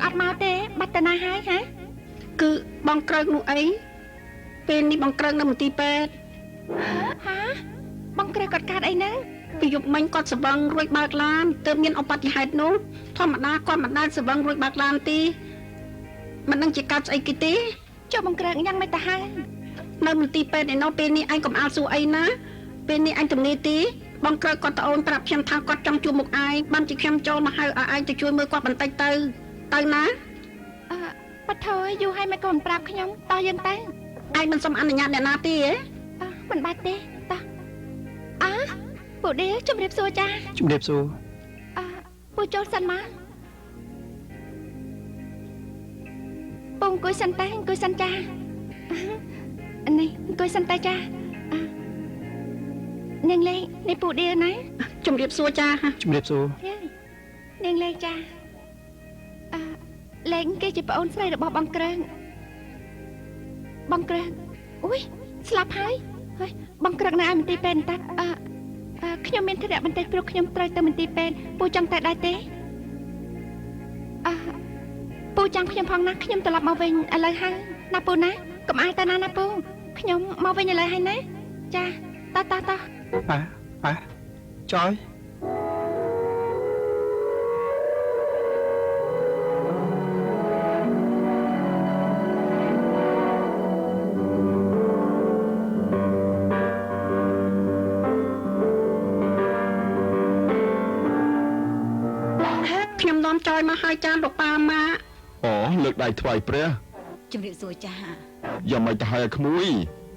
Speaker 1: អត់មកទេបាត់តាណាហើយហ៎
Speaker 3: គឺបងក្រើកនោះអីពេលនេះបងក្រើកនៅមន្ទីរពេទ្យ
Speaker 1: ហាបងក្រើកគាត់កើតអីហ្នឹង
Speaker 3: ពីយប់មិញគាត់ស្វឹងរួចបើកឡានទើបមានឧបទ្ទហេតុនោះធម្មតាគាត់មិនដែលស្វឹងរួចបើកឡានទេមិនដឹងជាកើតស្អីគេទេ
Speaker 1: ចុះបងក្រើកយ៉ាងម៉េចទៅហើយ
Speaker 3: នៅមន្ទីរពេទ្យឯនោះពេលនេះឯងកុំអាលសួរអីណាពេលនេះឯងទំនេរទេបងក្រើកគាត់ត្អូនប្រាប់ខ្ញុំថាគាត់ចង់ជួបមុខឯងបានជាខ្ញុំចូលមកហៅឲ្យឯងទៅជួយមើលគាត់បន្តិចទៅទៅណា
Speaker 1: អឺបាត់ថយយូរហើយមិនក៏មិនប្រាប់ខ្ញុំតោះយើងទៅ
Speaker 3: ឯងមិនសុំអនុញ្ញាតអ្នកណាទេហ៎
Speaker 1: មិនបាច់ទេតោះអើពូដៀជំរាបសួរចា
Speaker 4: ជំរាបសួរ
Speaker 1: អើពូចូលសិនមកពូអង្គុយសិនតែអង្គុយសិនចានេះអង្គុយសិនតែចានាងលេងនេះពូដៀណា
Speaker 3: ជំរាបសួរចា
Speaker 4: ជំរាបសួរ
Speaker 1: នាងលេងចាលេងគេជាប្អូនស្រីរបស់បងក្រើងបងក្រើងអូយស្លាប់ហើយហើយបងក្រើងនៅឯមន្ទីរពេទ្យតាខ្ញុំមានធរៈបន្តិចព្រោះខ្ញុំត្រូវទៅមន្ទីរពេទ្យពូចង់តែដែរទេពូចាំខ្ញុំផងណាខ្ញុំត្រឡប់មកវិញឥឡូវហើយណាពូណាកុំអាលទៅណាណាពូខ្ញុំមកវិញឥឡូវហើយណាចាតោះតោះតោះ
Speaker 4: ប៉ាប៉ាចយ
Speaker 3: ខ្ញុំនាំចយមកឲ្យចានលោកប៉ាម៉ាក់
Speaker 6: អូលើកដៃថ្វាយព្រះ
Speaker 2: ជំរាបសួរចា
Speaker 6: យ៉ាងម៉េចទៅហើយក្មួយ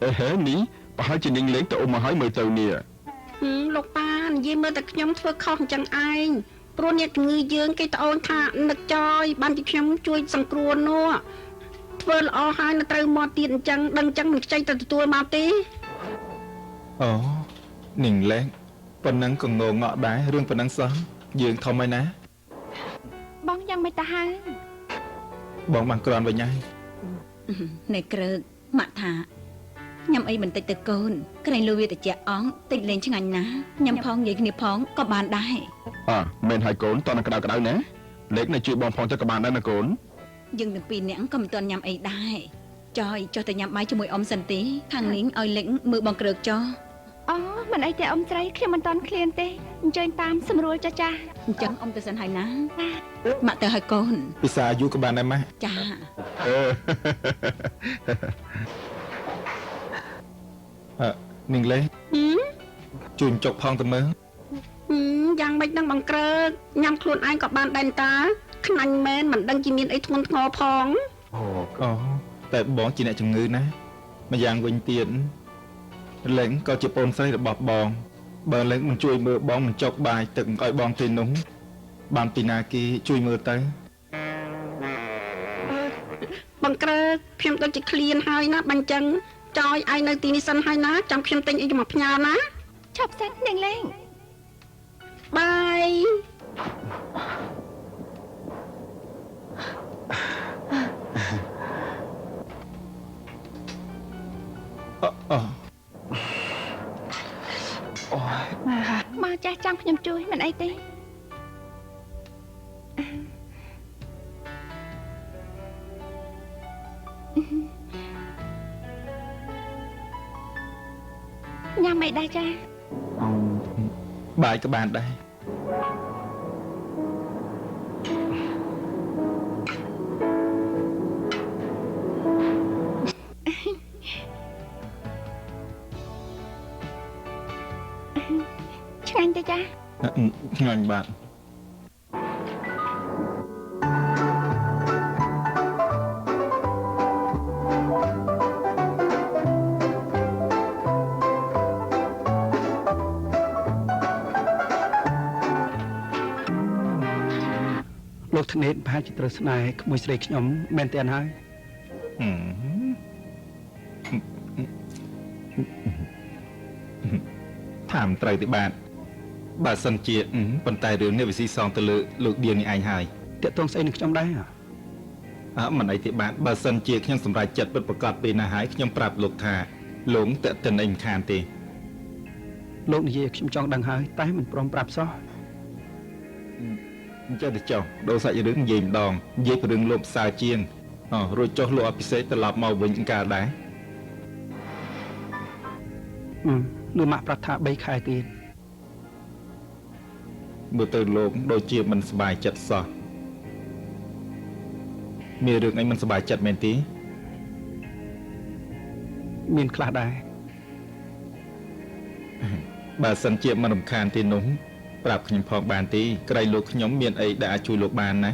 Speaker 6: អេហេនេះប្រហែលជានាងលេងទៅអ៊ំមកហើយមើលទៅនេះ
Speaker 3: លោកប៉ានិយាយមើលតែខ្ញុំធ្វើខុសអញ្ចឹងឯងព្រោះអ្នកជំងឺយើងគេត្អូនថានឹកចយបានជាខ្ញុំជួយសង្គ្រោះនោះធ្វើល្អហើយនៅត្រូវមកទៀតអញ្ចឹងដឹងអញ្ចឹងមិនខ្ចីទៅទទួលមកទេ
Speaker 5: អូនាងលេងប៉ុណ្ណឹងក៏ងងក់ដែររឿងប៉ុណ្ណឹងសោះយើងធំហើយណា
Speaker 1: បងយ៉ាងម៉េចទៅហើយ
Speaker 5: បងបានក្រាន់វិញហើយ
Speaker 2: ណែក្រើកម៉ាក់ថាញ៉ាំអីបន្តិចទៅកូនក្រែងលវាតិចអងតិចលេងឆ្ងាញ់ណាស់ញ៉ាំផងនិយាយគ្នាផងក៏បានដែរ
Speaker 6: អើមែនហើយកូនតើក្តៅក្តៅណាលេខនៅជួយបងផងទៅក៏បានដែរណាកូន
Speaker 2: យើងទាំងពីរនាក់ក៏មិនទាន់ញ៉ាំអីដែរចយចុះទៅញ៉ាំបាយជាមួយអ៊ំសិនទេខាងនាងឲ្យលេខមើលបងក្រើកចុះ
Speaker 1: អូមិនអីទេអ៊ំស្រីខ្ញុំមិនទាន់ឃ្លានទេអញ្ជើញតាមស្រួលចាចា
Speaker 2: អញ្ចឹងអ៊ំទៅសិនហើយណាម៉ាក់ទៅហើយកូន
Speaker 5: ពិសាយូរក៏បានដែរម៉ាក់
Speaker 2: ចា
Speaker 5: នាងលេជួយចុកផងទៅមើល
Speaker 3: យ៉ាងម៉េចនឹងបង្ក្រើកញ៉ាំខ្លួនឯងក៏បានដែរតាខ្នាញ់មែនមិនដឹងជាមានអីធ្ងន់ធ្ងរផង
Speaker 5: អូតែបងជាអ្នកជំងឺណាម្យ៉ាងវិញទៀតលេងក៏ជាប្អូនស្រីរបស់បងបើលេងមិនជួយមើលបងមិនចុកបាយទឹកឲ្យបងទេនោះបានពីណាគេជួយមើលទៅ
Speaker 3: បង្ក្រើកខ្ញុំដូចជាឃ្លានហើយណាបាញ់ចឹងចយឯងនៅទីនេះសិនហើយណាចាំខ្ញុំទិញអីមកផ្ញើណា
Speaker 1: ឈប់សិននាងលេង
Speaker 3: បាយ
Speaker 4: អូយ
Speaker 1: មកចាស់ចាំខ្ញុំជួយមិនអីទេញ៉ាំអីដែរចា
Speaker 5: បាយក៏បានដែរ
Speaker 1: ឆ្ងាញ់ទេចា
Speaker 5: ឆ្ងាញ់បាទ
Speaker 4: លោកធនេតប្រហែលជាត្រូវស្នេហ៍ក្មួយស្រីខ្ញុំមែនទេហើយ
Speaker 5: ថាមិនត្រូវទេបាទបើសិនជាប៉ុន្តែរឿងនេះវាស៊ីសងទៅលើលោកឌៀងនេះឯងហើយ
Speaker 4: តាក់ទងស្អីនឹងខ្ញុំដែរ
Speaker 5: អើមិនអីទេបាទបើសិនជាខ្ញុំសម្រេចចិត្តពិតប្រាកដពេលណាហើយខ្ញុំប្រាប់លោកថាលោកតាក់ទិនអីមិនខានទេ
Speaker 4: លោកនិយាយខ្ញុំចង់ដឹងហើយតែមិនព្រមប្រាប់សោះ
Speaker 5: អញ្ចឹងទៅចុះដូរសាច់រឿងនិយាយម្ដងនិយាយពីរឿងលោកផ្សារជាងរួចចុះលោកអភិសេកត្រឡប់មកវិញកាលដែរ
Speaker 4: លោកម៉ាក់ប្រាប់ថា3ខែទៀត
Speaker 5: មើលទៅលោកដូចជាមិនសប្បាយចិត្តសោះមានរឿងអីមិនសប្បាយចិត្តមែនទេ
Speaker 4: មានខ្លះដែរ
Speaker 5: បើសិនជាមិនរំខានទេនោះប្រាប់ខ្ញុំផងបានទេក្រែងលោកខ្ញុំមានអីដែលអាចជួយលោកបានណា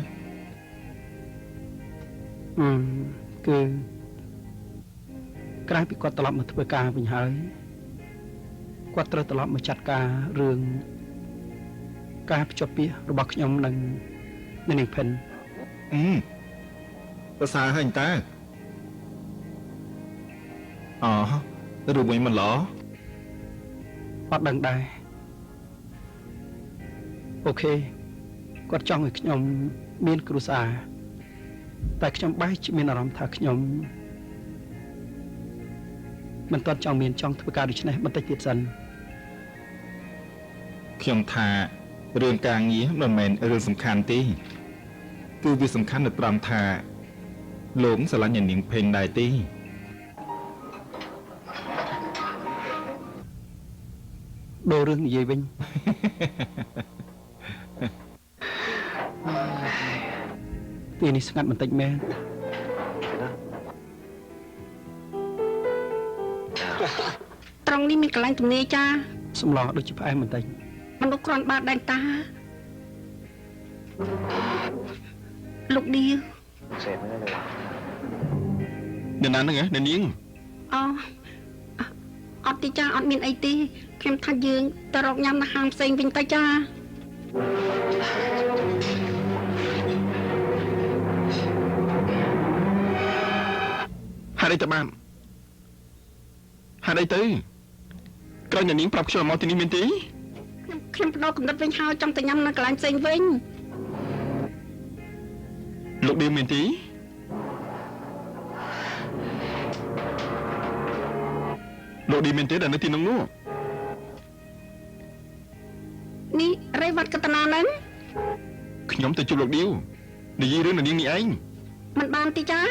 Speaker 4: គឺក្រៅពីគាត់ត្រឡប់មកធ្វើការវិញហើយគាត់ត្រូវត្រឡប់មកចាត់ការរឿងការភ្ជាប់ពាក្យរបស់ខ្ញុំនិងនាងផិន
Speaker 5: ប្រសើរហើយតើអូរឿងមួយមិនល្អ
Speaker 4: អត់ដឹងដែរអូខេគាត់ចង់ឲ្យខ្ញុំមានគ្រួសារតែខ្ញុំបែរជាមានអារម្មណ៍ថាខ្ញុំមិនទាន់ចង់មានចង់ធ្វើការដូច្នេះបន្តិចទៀតសិន
Speaker 5: ខ្ញុំថារឿងការងារមិនមែនរឿងសំខាន់ទេគឺវាសំខាន់នៅត្រង់ថាលោកស្រឡាញ់អ្នកនាងផេងដែរទេ
Speaker 4: ដូររឿងនិយាយវិញ ទីនេះស្ងាត់បន្តិចមែន
Speaker 3: ត្រង់នេះមានកន្លែងទំនេរចា
Speaker 4: សម្លដូចជាផ្អែមបន្តិច
Speaker 3: មនុស្សគ្រាន់បើដែនតាលោកឌី
Speaker 6: អ្នកណាហ្នឹងអ្នកនាង
Speaker 3: អូអត់ទេចាអត់មានអីទេខ្ញុំថាយើងទៅរកញ៉ាំនៅហាងផ្សេងវិញទៅចា
Speaker 6: ហេតុអីទៅបានហេតុអីទៅក្រោយអ្នកនាងប្រាប់ខ្ញុំមកទីនេះមែនទេ
Speaker 3: ខ្ញុំបដូរកំណត់វិញហើយចង់ទៅញ៉ាំនៅកន្លែងផ្សេងវិញ
Speaker 6: លោកឌីមែនទេលោកឌីមែនទេដែលនៅទីនោះនោះ
Speaker 3: នេះរេវត្តកតនានឹង
Speaker 6: ខ្ញុំទៅជួបលោកឌីវនិយាយរឿងអ្នកនាងនេះឯង
Speaker 3: មិនបានទេចា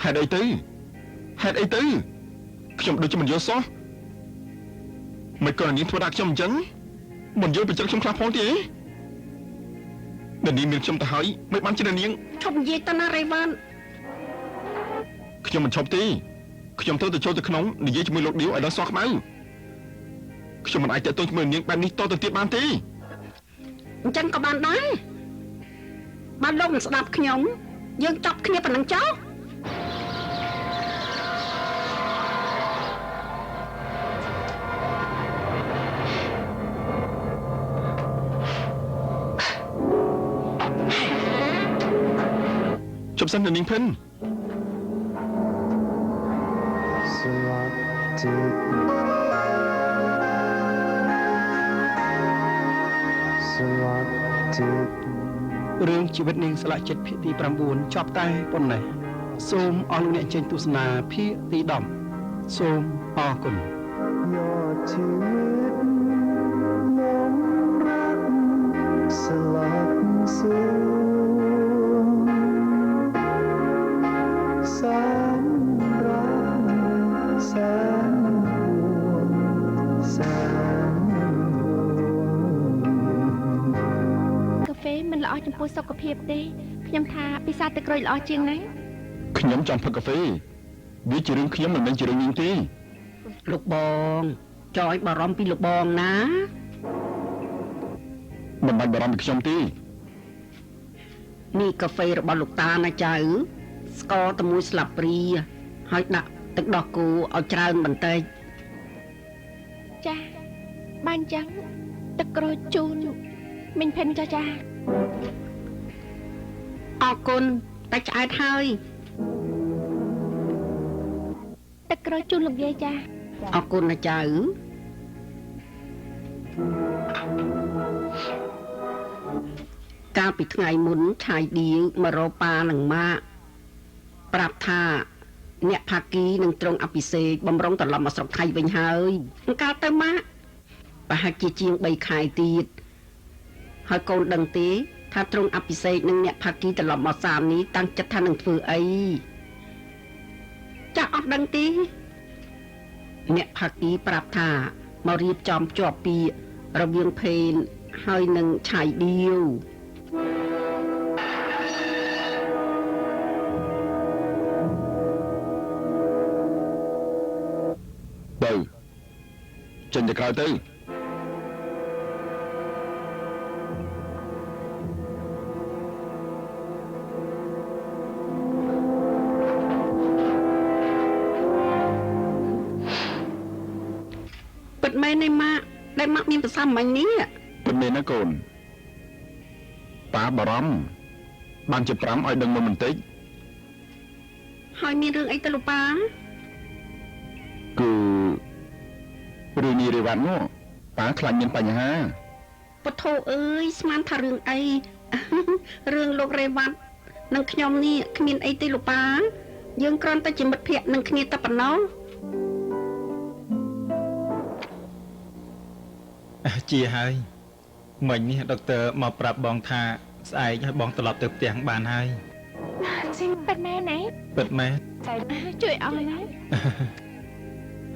Speaker 6: ហេតុអីទៅហេតុអីទៅខ្ញុំដូចជាមិនយល់សោះមិនក៏នាងធ្វើដាក់ខ្ញុំអញ្ចឹងមិនយល់ពីចិត្តខ្ញុំខ្លះផងទេអ្នកនាងមានខ្ញុំទៅហើយមិនបានជាអ្នកនាង
Speaker 3: ឈប់និយាយទៅណារេវ៉ាន់
Speaker 6: ខ្ញុំមិនឈប់ទេ ខ្ញុំត្រូវទៅចូលទៅក្នុងនិយាយជាមួយលោកឌីវឲ្យដល់សខ្មៅខ្ញុំមិនអាចទាក់ទងជាមួយនាងបែបនេះតទៅទៀតបានទេ
Speaker 3: អញ្ចឹងក៏បានដែរបានលោកមិនស្ដាប់ខ្ញុំយើងចាប់គ្នាប៉ុណ្ណឹងចុះ
Speaker 6: ជប់សិននាងភិន
Speaker 8: สลักจิตสลักจิต
Speaker 4: រឿងជីវិតនាងស្លាកចិត្តភាគទី9ចប់តែប៉ុណ្ណេះសូមអស់លោកអ្នកចេញទស្សនាភាគទី10សូមអរគុណ
Speaker 8: ยอดชีวิตหลงรักสลักสูญแสนรักแสนห่วงแสนห่วง
Speaker 1: កាហ្វេមិនល្អចំពោះសុខភាពទេខ្ញុំថាពិសាទឹកក្រូចល្អជាងណា
Speaker 6: ខ្ញុំចង់ផឹកកាហ្វេវាជារឿងខ្ញុំមិនមែនជារឿងនាងទេ
Speaker 3: លោកបងចอยបារម្ភពីលោកបងណា
Speaker 6: មិនបាច់បារម្ភពីខ្ញុំទេ
Speaker 3: នេះកាហ្វេរបស់លោកតាណាចៅស្ករតែមួយស្លាបព្រាហើយដាក់ទឹកដោះគោឲ្យច្រើនបន្តិច
Speaker 1: ចាបានចឹងទឹកក្រូចជូនមីងភិនចាចា
Speaker 3: អរគុណតែឆ្អែតហើយ
Speaker 1: ទឹកក្រូចជូនលោកយាយចា
Speaker 3: អរគុណណាចៅកាលពីថ្ងៃមុនឆាយឌៀវមករកប៉ានិងម៉ាក់ប្រាប់ថាអ្នកផាគីនឹងទ្រង់អភិសេកបំរុងត្រឡប់មកស្រុកថៃវិញហើយកាលទៅម៉ាក់ប្រហែលជាជាង3ខែទៀតហើយកូនដឹងទេថាទ្រង់អភិសេកនិងអ្នកផាគីត្រឡប់មកសាមនេះតាំងចិត្តថានឹងធ្វើអីចាស់អត់ដឹងទេអ្នកផាគីប្រាប់ថាមករៀបចំភ្ជាប់ពាក្យរវាងភេនហើយនឹងឆាយឌៀវ
Speaker 6: ទៅចេញទៅក្រៅទៅ
Speaker 3: ពិតមែនទេម៉ាក់ដែលម៉ាក់មានប្រសាសន៍មិញនេះ
Speaker 6: ពិតមែនណាកូនប៉ាបារម្ភបានជា5ឲ្យដឹងមុនបន្តិច
Speaker 3: ហើយមានរឿងអីទៅលោកប៉ា
Speaker 6: គឺរឿងនេះរ៉ាត់នោះប៉ាខ្លាចមានបញ្ហា
Speaker 3: ពុទ្ធោអើយស្មានថារឿងអីរឿងលោករេវ៉ាត់និងខ្ញុំនេះគ្មានអីទេលោកប៉ាយើងគ្រាន់តែជាមិត្តភក្តិនឹងគ្នាតែប៉ុណ្ណោះ
Speaker 5: ជាហើយមិញនេះដុកទ័រមកប្រាប់បងថាស្អែកឲ្យបងត្រឡប់ទៅផ្ទះបានហើយ
Speaker 1: ពិតមែនណា
Speaker 5: ពិតមែន
Speaker 1: ជួយអស់ហើយ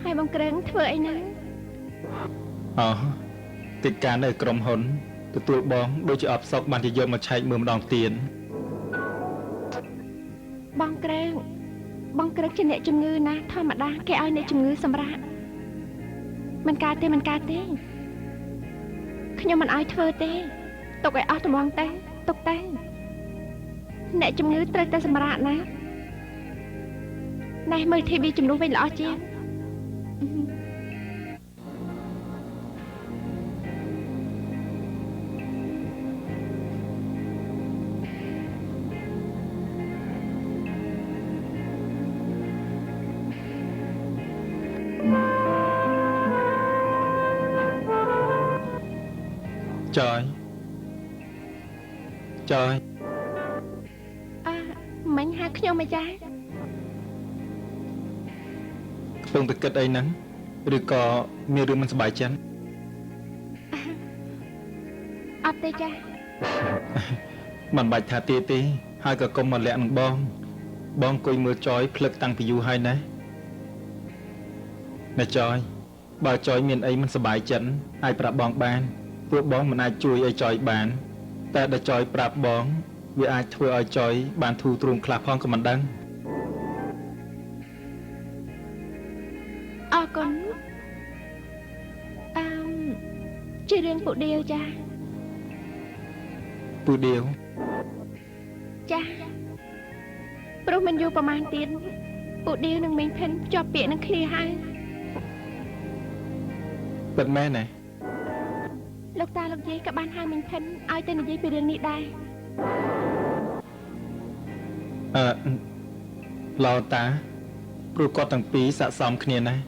Speaker 1: ហើយបងក្រឹងធ្វើអីហ្នឹង
Speaker 5: អូកិច្ចការនៅក្រុមហ៊ុនទទួលបងដូចជាអបសុកបានជាយកមកឆែកមើលម្ដងទៀត
Speaker 1: បងក្រឹងបងក្រឹងជាអ្នកជំងឺណាធម្មតាគេឲ្យអ្នកជំងឺសម្រាកមិនកើតទេមិនកើតទេខ្ញុំមិនឲ្យធ្វើទេទុកឲ្យអស់ត្មងទៅទុកទៅអ្នកជំងឺត្រូវតែសម្រាកណាណែមើល TV ជំនួសវិញល្អជាង
Speaker 5: ចយចយ
Speaker 1: អើមិញហៅខ្ញុំមកចា
Speaker 5: កំពុងតែគិតអីហ្នឹងឬក៏មានរឿងមិនសប្បាយចិត្ត
Speaker 1: អត់ទេចា
Speaker 5: មិនបាច់ថាទេទេហើយក៏កុំមកលាក់នឹងបងបងអង្គុយមើលចយភ្លឹកតាំងពីយូរហើយណាណែចយបើចយមានអីមិនសប្បាយចិត្តអាចប្រាប់បងបានពួកបងមិនអាចជួយឲ្យចយបានតែដល់ចយប្រាប់បងវាអាចធ្វើឲ្យចយបានធូរទ្រូងខ្លះផងក៏មិនដឹង
Speaker 1: រឿងពូដៀវចា
Speaker 5: ពូដៀវ
Speaker 1: ចាព្រោះមិនយូរប្រហែលទៀតពូដៀវនឹងមីងភិនភ្ជាប់ពាក្យនឹងគ្នាហើយ
Speaker 5: ពិតមែនទេ
Speaker 1: លោកតាលោកយាយក៏បានហៅមីងភិនឲ្យទៅនិយាយពីរឿងនេះដែរ
Speaker 5: អឺឡោតាព្រោះគាត់ទាំងពីរស័ក្តិសមគ្នាណាស់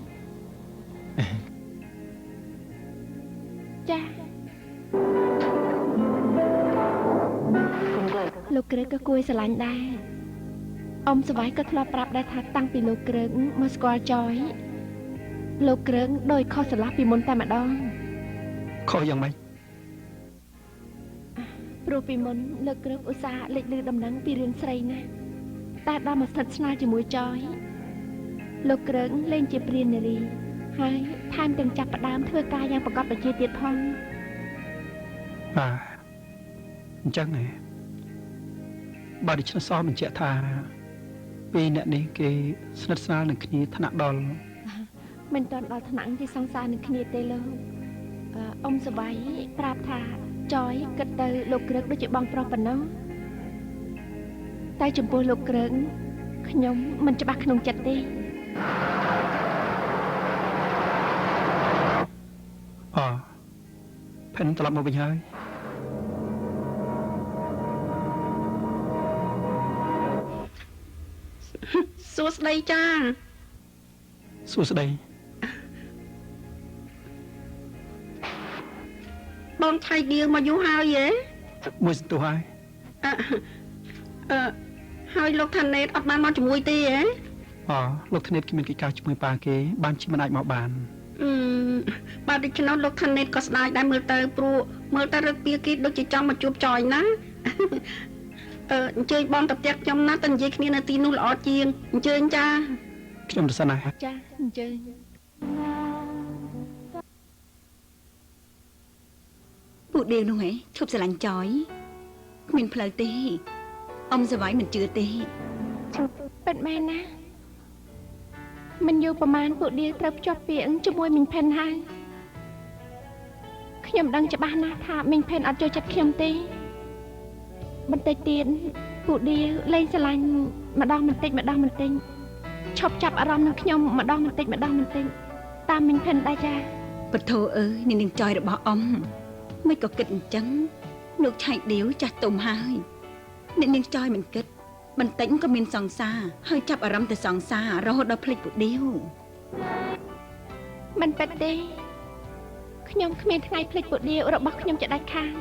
Speaker 1: ចាលោកក្រឹកក៏គួយស្រឡាញ់ដែរអ៊ំស្វាយក៏ធ្លាប់ប្រាប់ដែរថាតាំងពីលោកក្រឹកមកស្គាល់ចយលោកក្រឹកដោយខុសស្រឡះពីមុនតែម្ដង
Speaker 4: ខុសយ៉ាងម៉េច
Speaker 1: ព្រោះពីមុនលោកក្រឹកឧស្សាហ៍លេចលឺដំណឹងពីរឿងស្រីណាស់តែដល់មកស្និទ្ធស្នាលជាមួយចយលោកក្រឹកលែងជាព្រាននារីហើយថែមទាំងចាប់ផ្ដើមធ្វើការយ៉ាងប្រកបប្រជាទៀតផង
Speaker 4: បាទអញ្ចឹងហ៎បាទដូច្នេះសបញ្ជាក់ថាពីអ្នកនេះគេស្និទ្ធស្នាលនឹងគ្នាថ្នាក់ដល់
Speaker 1: មិនទាន់ដល់ថ្នាក់ជាសង្សារនឹងគ្នាទេលោកអ៊ំសវ័យប្រាប់ថាចយគិតទៅលោកក្រឹកដូចជាបងប្រុសប៉ុណ្ណោះតែចំពោះលោកក្រឹកខ្ញុំមិនច្បាស់ក្នុងចិត្តទេ
Speaker 4: អផិនត្រឡប់មកវិញហើយ
Speaker 3: សួស្តីចា
Speaker 4: សួស្តី
Speaker 3: បងថៃដៀវមកយូរហើយហ៎
Speaker 4: មួយសន្ទុះហើយ
Speaker 3: អឺហើយលោកថាណេតអត់បានមកជាមួយទេហ៎
Speaker 4: អលោកថាណេតគេមានកិច្ចការជាមួយប៉ាគេបានជាមិនអាចមកបាន
Speaker 3: បាទដូច្នោះលោកថាណេតក៏ស្ដាយដែរមើលទៅព្រោះមើលទៅរឹកពីគេដូចជាចង់មកជួបចយណាអញ្ជើញបងទៅផ្ទះខ្ញុំណាទៅនិយាយគ្នានៅទីនោះល្អជាងអញ្ជើញចា
Speaker 4: ខ្ញុំទៅសិនណា
Speaker 1: ចាអញ្ជើញ
Speaker 2: ពូដៀវនោះហ៎ឈប់ស្រឡាញ់ចយគ្មានផ្លូវទេអ៊ំសវ័យមិនជឿទេ
Speaker 1: ពិតមែនណាមិនយូរប្រហែលពូដៀវត្រូវភ្ជាប់ពាក្យជាមួយមីងផិនហើយខ្ញុំដឹងច្បាស់ណាស់ថាមីងផិនអត់ចូលចិត្តខ្ញុំទេបន្តិចទៀតពូដៀវលែងស្រឡាញ់ម្ដងបន្តិចម្ដងបន្តិចឈប់ចាប់អារម្មណ៍នឹងខ្ញុំម្ដងបន្តិចម្ដងបន្តិចតាមមីងផិនដែរចា
Speaker 2: ពធអើយនាងចយរបស់អ៊ំមិនក៏គិតអញ្ចឹងលោកឆៃដៀវចាស់ទុំហើយអ្នកនាងចយមិនគិតបន្តិចក៏មានសង្សារហើយចាប់អារម្មណ៍ទៅសង្សាររហូតដល់ភ្លេចពូដៀវ
Speaker 1: មិនពិតទេខ្ញុំគ្មានថ្ងៃភ្លេចពូដៀវរបស់ខ្ញុំជាដាច់ខាត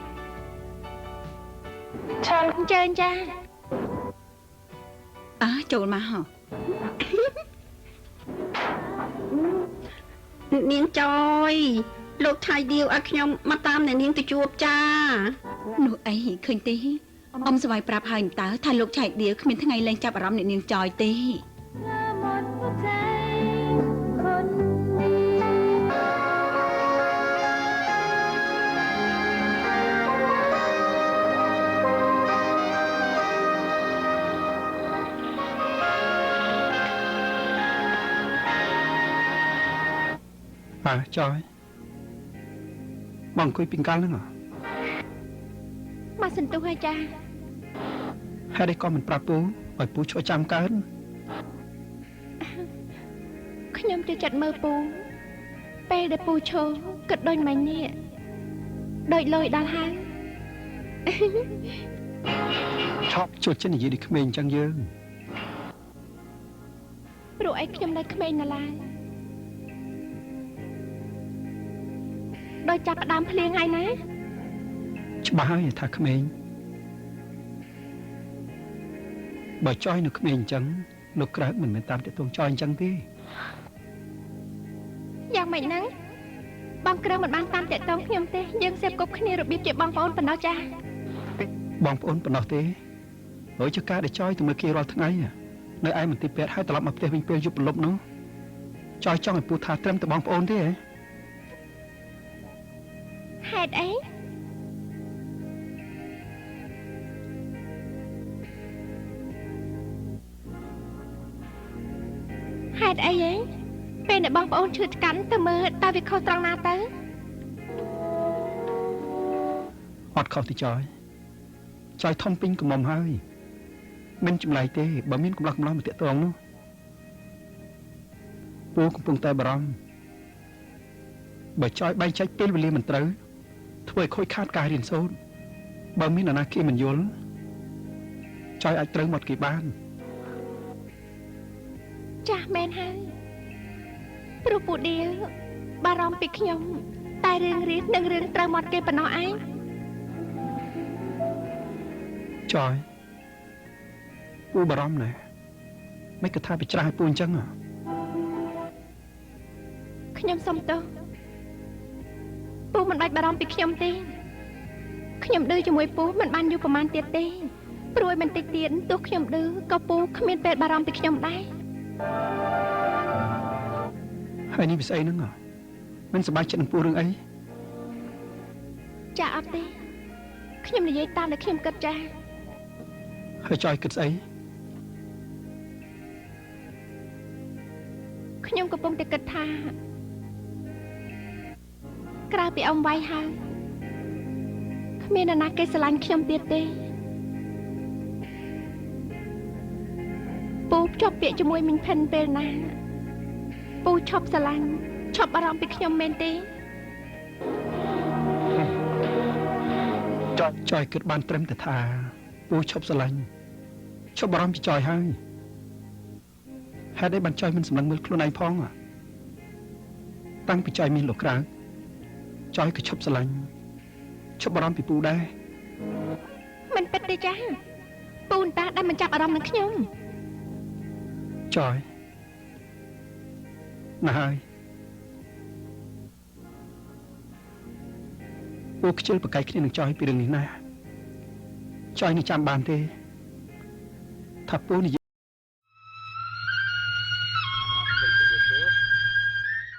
Speaker 1: ឆានអញ្ជើញចា
Speaker 2: អើចូលមកហ៎
Speaker 3: នាងចយលោកថៃដៀវឲ្យខ្ញុំមកតាមអ្នកនាងទៅជួបចា
Speaker 2: នោះអីឃើញទេអ៊ំស្វ័យប្រាប់ហើយតើថាលោកឆៃដៀវគ្មានថ្ងៃលែងចាប់អារម្មណ៍អ្នកនាងចយទេ
Speaker 4: បាទចយបងអង្គុយពីកាលហ្នឹង
Speaker 1: មកសន្ទុះហើយចា
Speaker 4: ហេតុអីក៏មិនប្រាប់ពូឲ្យពូជួយចាំកើត
Speaker 1: ខ្ញុំចូលចិត្តមើលពូពេលដែលពូឈរគិតដូចម៉េចនេះដូចលយដល់ហើយ
Speaker 4: ឆប់ជួយចិត្តនិយាយដូចក្មេងអញ្ចឹងយើង
Speaker 1: ព្រោះអីខ្ញុំនៅក្មេងនៅឡើយដោយចាប់ផ្ដើមភ្លៀងហើយណា
Speaker 4: ច្បាស់ហើយថាក្មេងបើចយនៅក្មេងអញ្ចឹងលោកក្រៅមិនមែនតាមទាក់ទងចយអញ្ចឹងទេ
Speaker 1: យ៉ាងម៉េចហ្នឹងបងក្រៅមិនបានតាមទាក់ទងខ្ញុំទេយើងសេពគប់គ្នារបៀបជាបងប្អូនប៉ុណ្ណោះចា
Speaker 4: បងប្អូនប៉ុណ្ណោះទេហើយជាការដែលចយទៅមើលគេរាល់ថ្ងៃនៅឯមន្ទីរពេទ្យហើយត្រឡប់មកផ្ទះវិញពេលយប់ព្រលប់នោះចយចង់ឲ្យពូថាត្រឹមតែបងប្អូនទេហ៎
Speaker 1: ហេតុអីហេតុអីហ៎ពេលដែលបងប្អូនឈឺថ្កាត់ទៅមើលតើវាខុសត្រង់ណាទៅ
Speaker 4: អត់ខុសទេចយចយធំពេញកំមុំហើយមិនចម្លែកទេបើមានកំឡោះកំឡោះមកតាក់ទងនោះពូកំពុងតែបារម្ភបើចយបែងចែកពេលវេលាមិនត្រូវធ្វើឲ្យខូចខាតការរៀនសូត្របើមានអាណាគេមិនយល់ចយអាចត្រូវមាត់គេបាន
Speaker 1: ចាស់មែនហើយព្រោះពូឌាវបារម្ភពីខ្ញុំតែរឿងរៀននិងរឿងត្រូវមាត់គេប៉ុណ្ណោះឯង
Speaker 4: ចយពូបារម្ភណាស់មិនក៏ថាពីច្រាស់ឲ្យពូអញ្ចឹងហ៎
Speaker 1: ខ្ញុំសុំទោសពូមិនបាច់បារម្ភពីខ្ញុំទេខ្ញុំឌឺជាមួយពូមិនបានយូរប្រហែលទៀតទេព្រួយមិនតិចទៀតទោះខ្ញុំឌឺក៏ពូគ្មានពេលបារម្ភពីខ្ញុំដែរ
Speaker 4: ហើយនេះវាស្អីហ្នឹងហ៎មិនសប្បាយចិត្តនឹងពូរឿងអី
Speaker 1: ចាអត់ទេខ្ញុំនិយាយតាមដែលខ្ញុំគិតចា
Speaker 4: ហើយចយគិតស្អី
Speaker 1: ខ្ញុំកំពុងតែគិតថាក្រៅពីអ៊ំវ៉ៃហើយគ្មាននរណាគេស្រឡាញ់ខ្ញុំទៀតទេពូភ្ជាប់ពាក្យជាមួយមីងផិនពេលណាពូឈប់ស្រឡាញ់ឈប់បារម្ភពីខ្ញុំមែនទេ
Speaker 4: ចយគិតបានត្រឹមតែថាពូឈប់ស្រឡាញ់ឈប់បារម្ភពីចយហើយហេតុអីបានចយមិនសម្លឹងមើលខ្លួនឯងផងហ៎តាំងពីចយមានលោកក្រើកចយក៏ឈប់ស្រឡាញ់ឈប់បារម្ភពីពូដែរ
Speaker 1: មិនពិតទេចាពូនតាដែលមិនចាប់អារម្មណ៍នឹងខ្ញុំ
Speaker 4: ចយណាស់ហើយពូខ្ជិលប្រកែកគ្នានឹងចយពីរឿងនេះណាចយនឹងចាំបានទេថាពូនិយាយ